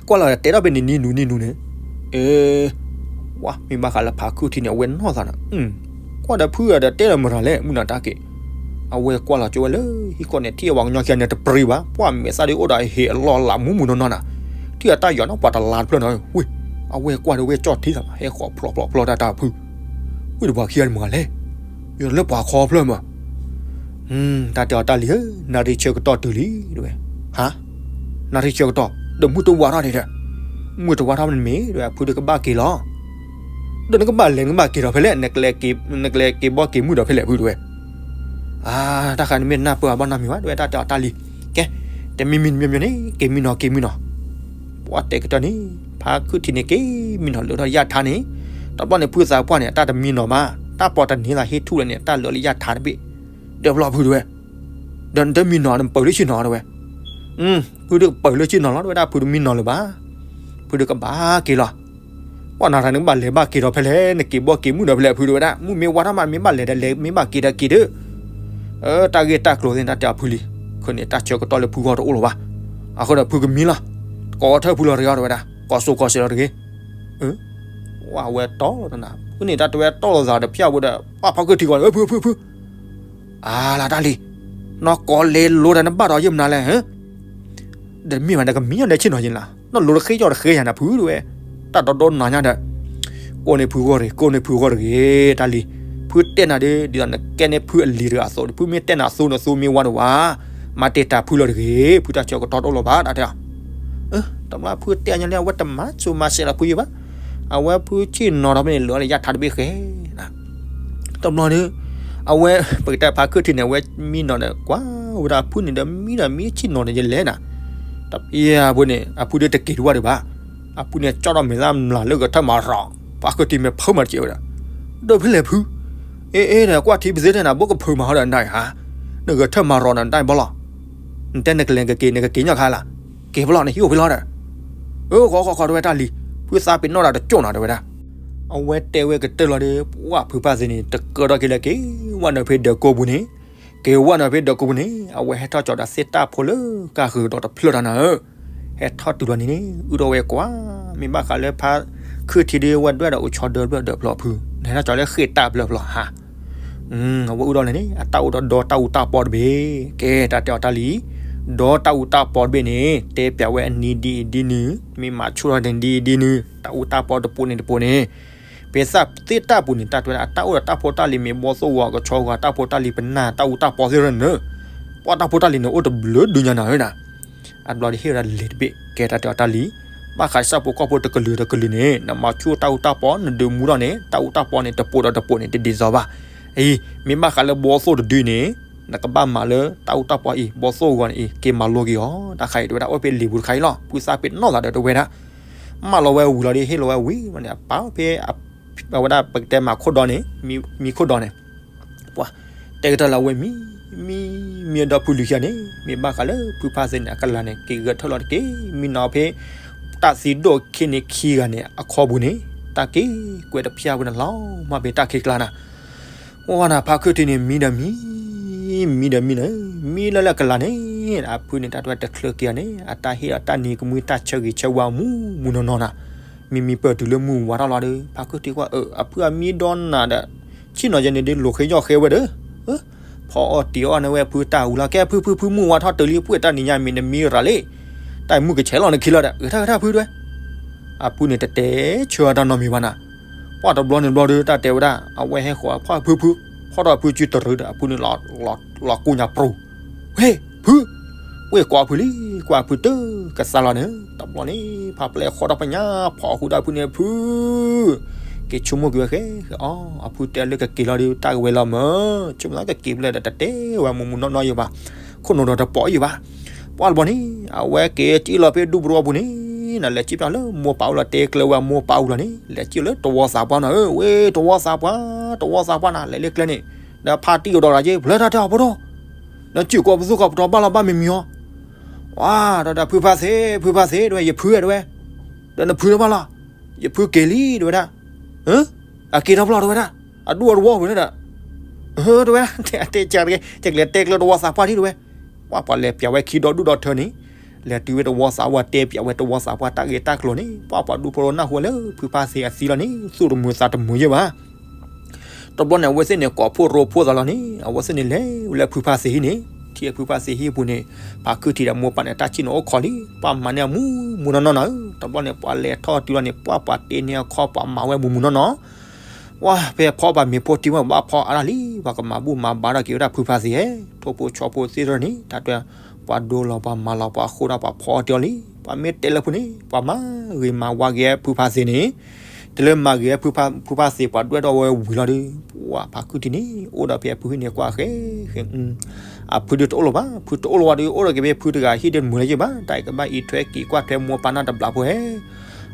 ကွၢ်လီၤဒီးတဲထီၣ်ဖဲန့ၣ်နံၤနုၤနံၤနုၤန့ၣ်, အၢ, ပှၢ်မ့ၢ်ဘၣ်ဃးလၢဖးခုၣ်ထံးန့ၣ် အဝဲနီၢ်သးနၤ, ကွၢ်ဒီးဖုဂၤဒီးတဲလီၤမတၤလဲၣ် မုၢ်နၤတၢ်က့ၤ, အဝဲကွၢ်လီၤကၠိဝဲလၢဟံၣ်ခီၣ်န့ၣ် ထံၣ်အဝဲကညီခံဂၤန့ၣ်တပြံဘၣ် ပှၢ်မဲာ်သၣ်ဒ်အိၣ်ဒီးဟ့ၣ်အလီၢ်လးမူမူနီၢ်နီၢ်နၤ, ထံၣ်အတၢ်ယီၤနီၢ်ပှၤတလါတဖျၢၣ်နၤ, ဝ့ၢ်, အဝဲကွၢ်ဒီးဝဲကၠီၣ်ထံသး ဟဲဃီၤဖျိးဖျိးဖျိးတၢ်တၢ်ဖု ဝ့ၢ်ဒီးပှၤခံဂၤန့ၣ်မတၤလဲၣ်, ယီၤလၢပှၤခီဖျၢၣ်မး တၢ်တဲအီၤတၢ်လံဧၢ, နၣ်ရံၣ်ဆၢကတီၢ်တုၤလံ တဲဝဲ, ဟါ, နၣ်ရံၣ်ဆၢကတီၢ် ဒီးမုၢ်တဝါထီၣ်ဒံးဒီး, မုၢ်တဝါထီၣ်မ့ၢ်တဲဝဲ ဖုဒီးကဘၣ်က့ၤလီၤ, ဒီးနကဘၣ်လဲၤနကဘၣ်က့ၤဒီးဖဲလဲၣ်, နကလဲၤက့ၤဘီက့ၤမုၢ်ဒီးဖဲလဲၣ်ဖုတဲဝဲ, အါ, တၢ်ဃးန့ၣ်မ့ၢ်နၢ်ပၢၢ်အဘၣ်နီတမံၤဘၣ် တဲဝဲတၢ်တဲအီၤတၢ်လံ, ကဲ, တမံၤမံၤတမံၤမံၤန့ၣ် က့ၤမံနီၤက့ၤမံနီၤ ပှၢ်တဲကတၢၢ်န့ၣ်, ဖ ဖါခုၣ်ထံးန့ၣ်က့ၤမံနီၤလၢထီၣ်ယၣ်ထါန့ၣ်, တဘျီန့ၣ်ဖုသးပှၢ်န့ၣ် အတၢ်တမံနီၤဘၣ်, တၢ်ပီးတန့ၤသးဟ့ၣ်ထူၣ်လၢန့ၣ် တၢ်လၢလၢယၣ်ထါတဘ့ၣ်, ဒီးဖျီဖုတဲဝဲ, ဒီးနတမံနီၤ နပၢၢ်လၢဆ့ၣ်နီၤတဲဝဲ, ဖုဒုးကပၢၢ်လၢဆ့ၣ်နီၤလီၤ တဲဝဲဒၣ် ဖုတမံနီၤလၢၤဘၣ်, ဖုဒုးကဘၣ်က့ၤလီၤ ပှၤနၤတၢ်နကဘၣ်လဲၤဘၣ်က့ၤဒီးဖဲလဲၣ် နက့ၤဘီက့ၤမုၢ်ဒီးဖဲလဲၣ်ဖုတဲဝဲဒၣ်, မုၢ်မ့ၢ်ဝါထီၣ်မး မ့ၢ်ဘၣ်လဲၤဒီးလဲၤ မ့ၢ်ဘၣ်က့ၤဒီးက့ၤဒီး, တၢ်ဂ့ၢ်တၢ်ကျိၤသ့ၣ်န့ၣ် တၢ်တဲအီၤဖုလံ, ခဲန့ၣ် တၢ်ဆၢကတီၢ်လၢဖုဂီၢ်တအိၣ်လၢၤဘၣ်, အဃိဒီးဖုကမံလီၤ, ကိးထၢၣ်ဖုလီၤတဂၤတဲဝဲဒၣ်, ကိးစိကိးစဲးလီၤတဂ့ၤ, ဝဲတီၢ်လီၤတနၤ ဖုန့ၣ် တၢ်တဲဝဲတီၢ်လိာ်သးဒီးဖျၢၣ်ဝဲဒီး ပှၤဖါခုၣ်ထံးကီး ဖုဖုဖုဖု အါလၢတၢ်လံၤ, နီၢ်ကီၢ်လဲၤလိၤဒီးနဘၣ်ဒီးယမနုၤလဲၣ်, ဒီးမ့ၢ်မးဒီးကမံၤညါဒီးဆ့ၣ်နီၤယ့လီၤ, နီၢ်လိၤတဃ့ကီၢ်တဃ့ယၤနၤဖုတဲဝဲ, တၢ်ဒီဒီနၤညါဒီး, ကိးန့ၢ်ဖုဂီၢ်တဂ့ၤ ကိးန့ၢ်ဖုဂီၢ်တဂ့ၤ တၢ်လံၤ, ဖုတဲနၤဒီး ဒ်သိးနကဲန့ၢ်ဖုအလံၤတဂၤအသိးဒီး ဖုမ့ၢ်တဲနၤအသိးန့ၣ် သိမ့ၢ်ဝါဒိၣ်ဝါ, မၤတ့ၢ်တၢ်ဖုလီၤတဂ့ၤ ဖုတၢ်ဆၢကတီၢ်တအိၣ်လၢၤဘၣ် တၢ်တဲအီၤ တဘျီဖုတဲညါလံ အဝဲတမၤစိၤမၤစဲးလီၤဖုယံၤဘၣ်, အဝဲဖုဆ့ၣ်နီၤဒီးဖဲန့ၣ် လၢာ်လၢယၣ်ထါတဘ့ၣ်ဃဲ, တဘျီန့ၣ်, အဝဲ, ပကတဲဖါခုၣ်ထံးန့ၣ် အဝဲမံနီၤဒီး ကွၢ်ဝဲဒၣ်အဖုန့ၣ်ဒီး မံဒီးမံဆ့ၣ်နီၤန့ၣ်ယလဲၣ်နၤ, တပျဲအဖုန့ၣ် အဖုဒုးတက့ၤတဝၢ်ဒံးဘၣ်, အဖုန့ၣ်ကၠီၣ်ထီၣ်မဲာ်သၣ်မျးလၢဂဲၤထၢၣ်မၤရီၤ, ဖါခုၣ်ထံးမ့ၢ်ဖုးမၤတကဲးဝဲဒၣ်, ဒီးဖဲလဲၣ်ဖု, အ့အ့ဒီးကွၢ်ထံပသ့ထဲနၤ ဘိကဖုးမၤဟီဒီးနဒၣ်အံၤဧါ, နဂဲၤထၢၣ်မၤရီၤနၤနဒၣ်အံၤဘၣ်လီၤ, နတဲနကလဲၤနကက့ၤ နကက့ၤညီခါလၢ်, က့ၤဖဲလီၤ နဟံၣ်အိၣ်ဖဲလီၤဒီး အၢဃီဃီဃီတဲဝဲတၢ်လံၤ, ဖုသးပ့ၤနီၣ်တၢ်တကၠိၣ်နီၤတဲဝဲဒၣ်, အဝဲတဲဝဲကတၢၢ်လီၤဒီး ပှၢ်ဖုဖါသ့န့ၣ် တကၢထီၣ်က့ၤလၢက့ၤဝဲနုာ်ဖဲဒၢးကိးပူၤန့ၣ်, က့ၤဝဲနုာ်ဖဲဒၢးကိးပူၤန့ၣ် အဝဲဟဲထီၣ်ကၠီၤဒီးသ့ၣ်တၢ်ဖိလၢကါဃုာ်ဒီးတဖျၢၣ်တၢ်နၤဧၢ, ဟဲထီၣ်တုၤလီၤန့ၣ်န့ၣ် အုၣ်ထီၣ်ဝဲကွၢ်, မ့ၢ်ဘၣ်ဃးလၢဖါခုၣ်ထံးဒီးဝဲဒွဲၣ်ဒီးအိၣ်ဆီဒၢဖျၢၣ်ဒၢးဖျီဖု, နဟဲထီၣ်ကၠီၤလၢဃ့ၢ်တၢ်ဖျၢၣ်ဖျီဟါ အဝဲအုၣ်ထီၣ်လဲၣ်န့ၣ် အတၢ်အိၣ်ဒီးဒီတၢ်အူတၢ်ပီတဘ့ၣ်, ကဲတၢ်တဲအီၤတၢ်လံၤ, ဒီတၢ်အူတၢ်ပီတဘ့ၣ်န့ၣ် တဲပျးဝဲအနံၤဒ်အံၤဒ်နုၤ, မ့ၢ်မၤဆူၣ်ထီၣ်န့ၣ်ဒ်အံၤဒ်နုၤ, တၢ်အူတၢ်ပီတပူၤန့ၣ်တပူၤန့ၣ်, ပသ့ၣ်တၢ်ပူၤန့ၣ် တၢ်တဲဝဲဒၣ် အတၢ်အိၣ်ဒီးတၢ်ဖိတၢ်လံၤမ့ၢ်ဘီသိၣ်ဂီၤကဆီဂီၤ တၢ်ဖိတၢ်လံၤပနၢ်တၢ်အူတၢ်ပီသ့ၣ်ရၢန့ၣ်, ပှၤတၢ်ဖိတၢ်လံၤန့ၣ်အိၣ်တဘျုးဒုညါနၤဧၢနၤ အဘျီဒီးဟ့ၣ်ဝဲဒၣ်လံၤတဘ့ၣ် ကဲတၢ်တဲအီၤတၢ်လံၤ, ဘၣ်ဃးဆၣ်ဖိကီၢ်ဖိတကလုာ်တကလုာ်န့ၣ် နမၤဆူၣ်တၢ်အူတၢ်ပီ နဒုးမူထီၣ်န့ၣ် တၢ်အူတၢ်ပီန့ၣ် တပိာ်ဒီးတပိာ်န့ၣ် တဒ်သိးဘၣ်. အံၤ မ့ၢ်ဘၣ်ဃးလၢဘီသိၣ်တဒုန့ၣ် နကဘၣ်မၤလၢတၢ်အူတၢ်ပီအံၤ ဘီသိၣ်ဂီၤန့ၣ်အံၤ က့ၤမၤလိက့ၤအီၤ တၢ်ခါအံၤ တဲဝဲဒၣ် အိၣ်ဖဲလံာ်ပူၤတခါအံၤလီၤ. ဖုသးပ့ၤနီၣ်သးဒီးတဲဝဲဒၣ် မၢလီၤဝဲဝံၤလီၤဒီး ဟ့ၣ်လီၤဝဲဝံၤန့ၣ် အပာ်ဖဲ အဝဲဒၣ်ပကတဲမၤခိၣ်ဒီန့ၣ် မံခိၣ်ဒီန့ၣ် ပှၤတဲကတၢၢ်လၢအဝဲမံ မံ မံအဒီဖုလွံၢ်ခါန့ၣ် မ့ၢ်ဘၣ်ဃးလၢဖုဖါသ့န့ၣ် အကလၤန့ၣ် က့ၤဂဲၤထၢၣ်လီၤတက့ၢ်. မံနီၤဖဲ တၢ်သံဒိၣ်ခံန့ၣ်ခံဂၤန့ၣ် အခီပူၤန့ၣ် တၢ်က့ၤကွဲးတဖၠၣ်ဝဲန့ၣ်လီၤ. မ့ၢ်ဖဲတၢ်ခံကျါနၤ ဝဲနၤ ဖါခုၣ်ထံးန့ၣ် မံဒီးမံ မံဒီးမံန့ၣ် မံလၢလၢကလၤန့ၣ် အဖုန့ၣ် တၢ်တဝဲတချုးက့ၤအီၤန့ၣ် အတၢ်ဟ့ၣ်အီၤတၢ်နံၤကမှံ တၢ်ဆၢဂ့ၤဆၢဝါမူမူနီၢ်နီၢ်နၤ မံမံပၢၢ်တုၤလၢမုၢ်ဝါထီၣ်လီၤဒီး ဖါခုၣ်ထံးကွၢ် အၢ အဖုအမံဒီနၤဒီး ဆ့ၣ်နီၤယဲန့ၣ်ဒ်လိာ်ဃဲယီၢ်ဃဲဝဲဒီး ဖီအီၣ်တံၤအီၣ်န့ၢ်ဝဲဖုတၢ်အူလီၤ ကဲဖုဖုဖု မုၢ်ဝါထီၣ်တုၤလံ ပှဲၤတၢ်နံၤညါမ့ၢ်နမံရၤလံ တၢ်မုၢ်ကဆဲးလီၤနခံလီၤဒီး ဂဲၤထၢၣ်ဂဲၤထၢၣ်ဖုတဲဝဲ အဖုန့ၣ်တတဲဆၢတၢ်နီတမံၤဘၣ်နၤ ပှၢ်တဘျီန့ၣ်ဘျီဒီး တၢ်တဲဝဲဒၣ် အဝဲဟဲဃီၤဖီၣ်ဖုဖု ဖီၣ်ထီၣ်ဖုစုတရူးဒီး အဖုန့ၣ် လီၤကူညါပြူၤ ဝ့ၢ် ဖု ဝ့ၢ်ကွၢ်ဖုလံ ကွၢ်ဖုတကသါလီၤန့ၣ် တဘျီန့ၣ် ဖါပျဲၢ်ဃီဒီးပညါ ဖီၣ်ဃုာ်ဒီးဖုန့ၣ် ဖု က့ၤဆိကမိၣ်က့ၤဝဲဃဲဃဲအီၤ အဖုတဲလၢကက့ၤလီၤဒီး တၢ်ကဝဲၤလီၤမၢ် ဆိကမိၣ်လၢကက့ၤဖဲလဲၣ်ဒီး တတဲဝဲမူမူနီၢ်နီၢ်ယံၤဘၣ် ခိၣ်နူာ်ဒီးတပိာ်ယံၤဘၣ် ပှၢ်တဘျီန့ၣ် အဝဲက့ၤစံၣ်လီၤဖဲဒူပရိအပူၤန့ၣ် နလဲၤစံၣ်ပျၢ်လၢမိၢ်ပၢ်အအိၣ်လီၤ တဲကျၢၤဝဲမိၢ်ပၢ်အအိၣ်လီၤန့ၣ် လဲၤစံၣ်လၢတဝီသးပှၢ်နီၤ ဝ့ၢ်တဝီသးပှၢ် တဝီသးပှၢ်နၤ လဲၤလၢကျဲန့ၣ် ဒီးဖါတံၢ်ကဒီးဂၤက့ၤ ဖျၢၣ်တၢ်တၢ်အီၤဖိဒိၣ် နစံၣ်ကိးပသူၣ်ကိးပတီၤဘၣ်လီၤဘၣ်မံၤမံၤအီၤ ဝါ ဒီးဒီးဖုဖါသ့ ဖုဖါသ့ တဲဝဲ ယဖုတဲဝဲ ဒီးနဖုတဘၣ်လီၤ ယဖုက့ၤလံ တဲဝဲဒၣ် အက့ၤထီၣ်ဖျီၣ် တဲဝဲဒၣ် အဒူၣ်အတဝီပူၤန့ၣ်ဒီး တဲဝဲ တဲကလဲၤတဲကျၢၤတဝီသးပှၢ်ထံၣ် တဲဝဲ ပှၢ်ပှၤလဲၤပျးဝဲခံဒီဒူၣ်ဒီထၢန့ၣ် လဲၤတုၤဝဲတဝီသးပှၢ် တဲပျးဝဲတဝီသးပှၢ် တၢ်ဂ့ၢ်တၢ်ကျိၤန့ၣ် ပှၢ်ပှၤဒူဖိနၢ်ဟူဝဲလၢ ဖုဖါသ့အသံလီၤန့ၣ် သူၣ်တမုာ်သးတမုာ်ယဲၢ်ဘၣ် တဘျီန့ၣ် အဝဲသ့ၣ်န့ၣ် ကိးဖှိၣ်ရိဖှိၣ်သးလီၤန့ၣ် အဝဲသ့ၣ်န့ၣ်လဲၤဝဲလၢဖုဖါသ့ဟံၣ်န့ၣ် ထံၣ်ဖုဖါသ့ဟံၣ်ပူၤန့ၣ် ဖါခုၣ်ထံးဒီးမိၢ်ပၢ်န့ၣ် တၢ်ဆံၣ်န့ၣ်အိၣ်ခိးလံ ပှၢ်မၤန့ၢ်အမူမူနီၢ်နီၢ်နၤဧၢ တဘျီန့ၣ် ပှၤလဲၤထီၣ်တုၤလီၤန့ၣ် ပှၢ်ပှၤတ့န့ၢ်အခီၣ် ပှၤမၤဝဲမူမူနီၢ်နီၢ် ဝါ ဖဲဖီပှၤမ့ၤဖိတံၢ်ဝဲ ပဘၣ်ဖီအါဒၣ်လံ ပှၤကမၤဘူၣ်မၤဘါထီၣ်က့ၤဝဲဒၣ်ဖုဖါသ့ ထိၣ်ဖိဆီဖိသ့ၣ်တဖၣ်န့ၣ် တၢ်တဲ ပှၤဒိလီၤပှၤမၤလီၤပှၤဃိဒၣ်ပှၤဖီအီၣ်တ့ၢ်အီၤလံ ပှၤမ့ၢ်တဲလၢဖုန့ၣ် ပှၤမၤဂ့ၤမၤဝါက့ၤဖုဖါသ့န့ၣ် တုၤလၢမၤဂ့ၤဖုဖါသ့ ပှၤဒွဲၣ်ထီၣ်ဝဲဝံၤလီၤဒီး ပှၢ်ဖါခုၣ်ထံးန့ၣ် အိၣ်ဒီးဖဲအဖုဟံၣ်န့ၣ်ကွၢ်ဃဲဃဲ အဖုဒုးတအိၣ်လၢၤဘၣ် ဖုတအိၣ်လၢၤဝဲဒီး အိၣ်ဒီးက့ၤဖဲဖုတဂၤဟံၣ်ဒုးတမုာ်လၢၤဘၣ် တၢ်အံၤကဘၣ်အံးထွဲက့ၤကွၢ်ထွဲမိၢ်ပၢ်နီတဘျီဖိဟဲ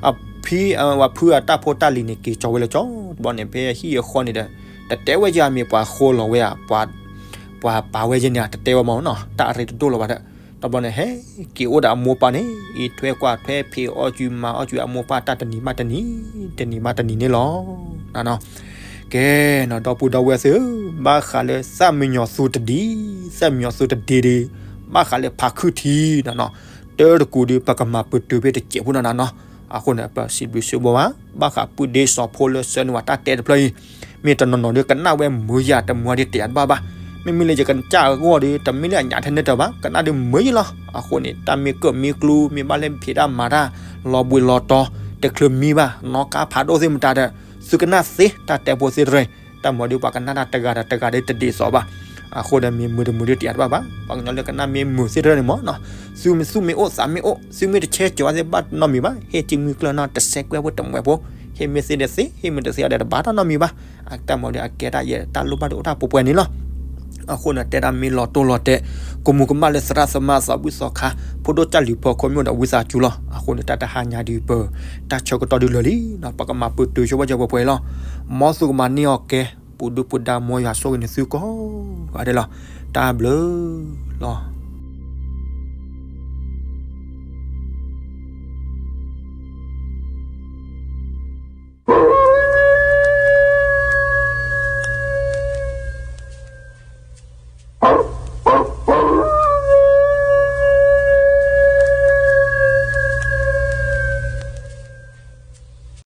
အဖံ ဝၤဖုအတၢ်ဖိတၢ်လံၤန့ၣ် က့ၤကၠီၤဝဲလၢကၠီ တဘျီန့ၣ် ဖဲဟံၣ်အဃီန့ၣ်ဒီး တတဲဝဲယၤမ့ၢ်ပှၤဃိလီၤဝဲဧါ, ပှၤပာ်ဝဲယဲန့ၣ် တတဲဝဲမးနီၤ, တၢ်အရ့တဒိၣ်လီၤဘၣ်ဒီး တဘျီန့ၣ် ဟဲက့ၤအိၣ်ဒီးအမိၢ်ပၢ်န့ၣ် အံးထွဲကွၢ်ထွဲ ဖံးအီၣ်ကွံာ်မၤအီၣ်ကွံာ်အမိၢ်ပၢ် တၢ်တနံၤဘၣ်တနံၤ တနံၤဘၣ်တနံၤန့ၣ်လီၤ. ကဲနီၤ ဒီပုၢ်ဒီဝဲၢ်သ့ၣ်ဧၢ, ဘၣ်ဃးလၢသၣ်မံညီၤသူတဒံ, သၣ်မံညီၤသူတဒံဒီး ဘၣ်ဃးလၢဖးခုၣ်ထံနီၤနီၤ, တၢ်တကူးဒီး ပကမၤပတုာ်ဖဲတစဲးဖိနီၤနီၤနီၤ. အဃိန့ၣ် ပစံးဘျုးစံးဘီဘၣ် ဘၣ်ဃးပုၢ်ဒ့စီၤဖိလၢဆှၢန့ၢ်ဝဲတၢ်တဲတဖျၢၣ်အံၤ, မ့ၢ်တနီၤနီၤဒီး ကနၣ်ဝဲမုာ်ယၤတမုာ်ဒ်တယၤတဘၣ်ဘၣ်. မ့မ့ၢ်လၢယကစၢ်အဂီၢ်ဒီး တမ့ၢ်လၢအညါထဲန့ၣ်တၢ်ဘၣ် ကနၣ်ဒီးမုာ်ယလီၤ. အဃိန့ၣ် တၢ်မ့ၢ်ကၢၣ်မ့ၢ်ကျူ မ့ၢ်ဘၣ်လၢဖံးတၢ်မၤတၢ် လီၤဘှံးလီၤတီၤ တချုးမံဘၣ် နီၣ်ကါဖးဒိၣ်သ့ၣ်မတၤဒီး သုကနၣ်သ့ တၢ်တဲဖိသ့ၣ်တဖၣ်, တၢ်မၤဒီးပှၤကနၣ်တၢ်တဂၤဒီးတဂၤဒီးတဒ်သိးဘၣ်. အဃိဒီးမ့ၢ်မုာ်တမုာ်ဒ်တယၤတဘၣ်ဘၣ် ပှၤကညီလၢကနၣ်မ့ၢ်မုာ်သ့ၣ်တဖၣ်န့ၣ်မးနီၤ, သုမ့ၢ်သူၣ်မ့ၢ်အိၣ်သးမ့ၢ်အိၣ် သုမ့ၢ်တဆဲးကၠီၤသ့ၣ်ဘၣ်နီတမံၤဘၣ် ဟ့ၣ်စုမုၢ်ကျၢၢ်နီၤ တဆဲးကွဲးဖိတမှဲးဖိ, ဟ့ၣ်မ့ၢ်သ့ဒီးသ့ ဟ့ၣ်မ့ၢ်တသ့ဒီးတဘၣ်တၢ်နီတမံၤဘၣ်. အတၢ်မၤဒီးအကဲတၢ်ယဲ တၢ်လိၣ်ဘၣ်ဒီးအိၣ်တၢ်ပှဲၤပှဲၤန့ၣ်လီၤ. အဃိန့ၣ် တဲဒၣ်မ့ၢ်လီၤတိၢ်လီၤတဲာ် ကမူၤကမၣ်လၢသရၣ်သမါသးဘုၣ်သီခါ ဖိဒိၣ်ကၢ်လူၤဖီခိၣ်မ့ၢ်အိၣ်ဒီးဝံသးစူၤလီၤ. အဃိန့ၣ် တၢ်တဟါညါဒုးပ တၢ်ဆၢကတီၢ်ဒုးလၢာ်လံ, ပကမၤပတုာ်ဆိပှဲၤပှဲၤလီၤ. မ်သုကမၤန့ၢ်အီၤကဲ ပူၤဒုၣ်ပူၤဒါ မ်ယွၤဆိၣ်ဂ့ၤန့ၢ်သုကိးဂၤဒဲးလီၤ. တၢ်ဘျုးလီၤ.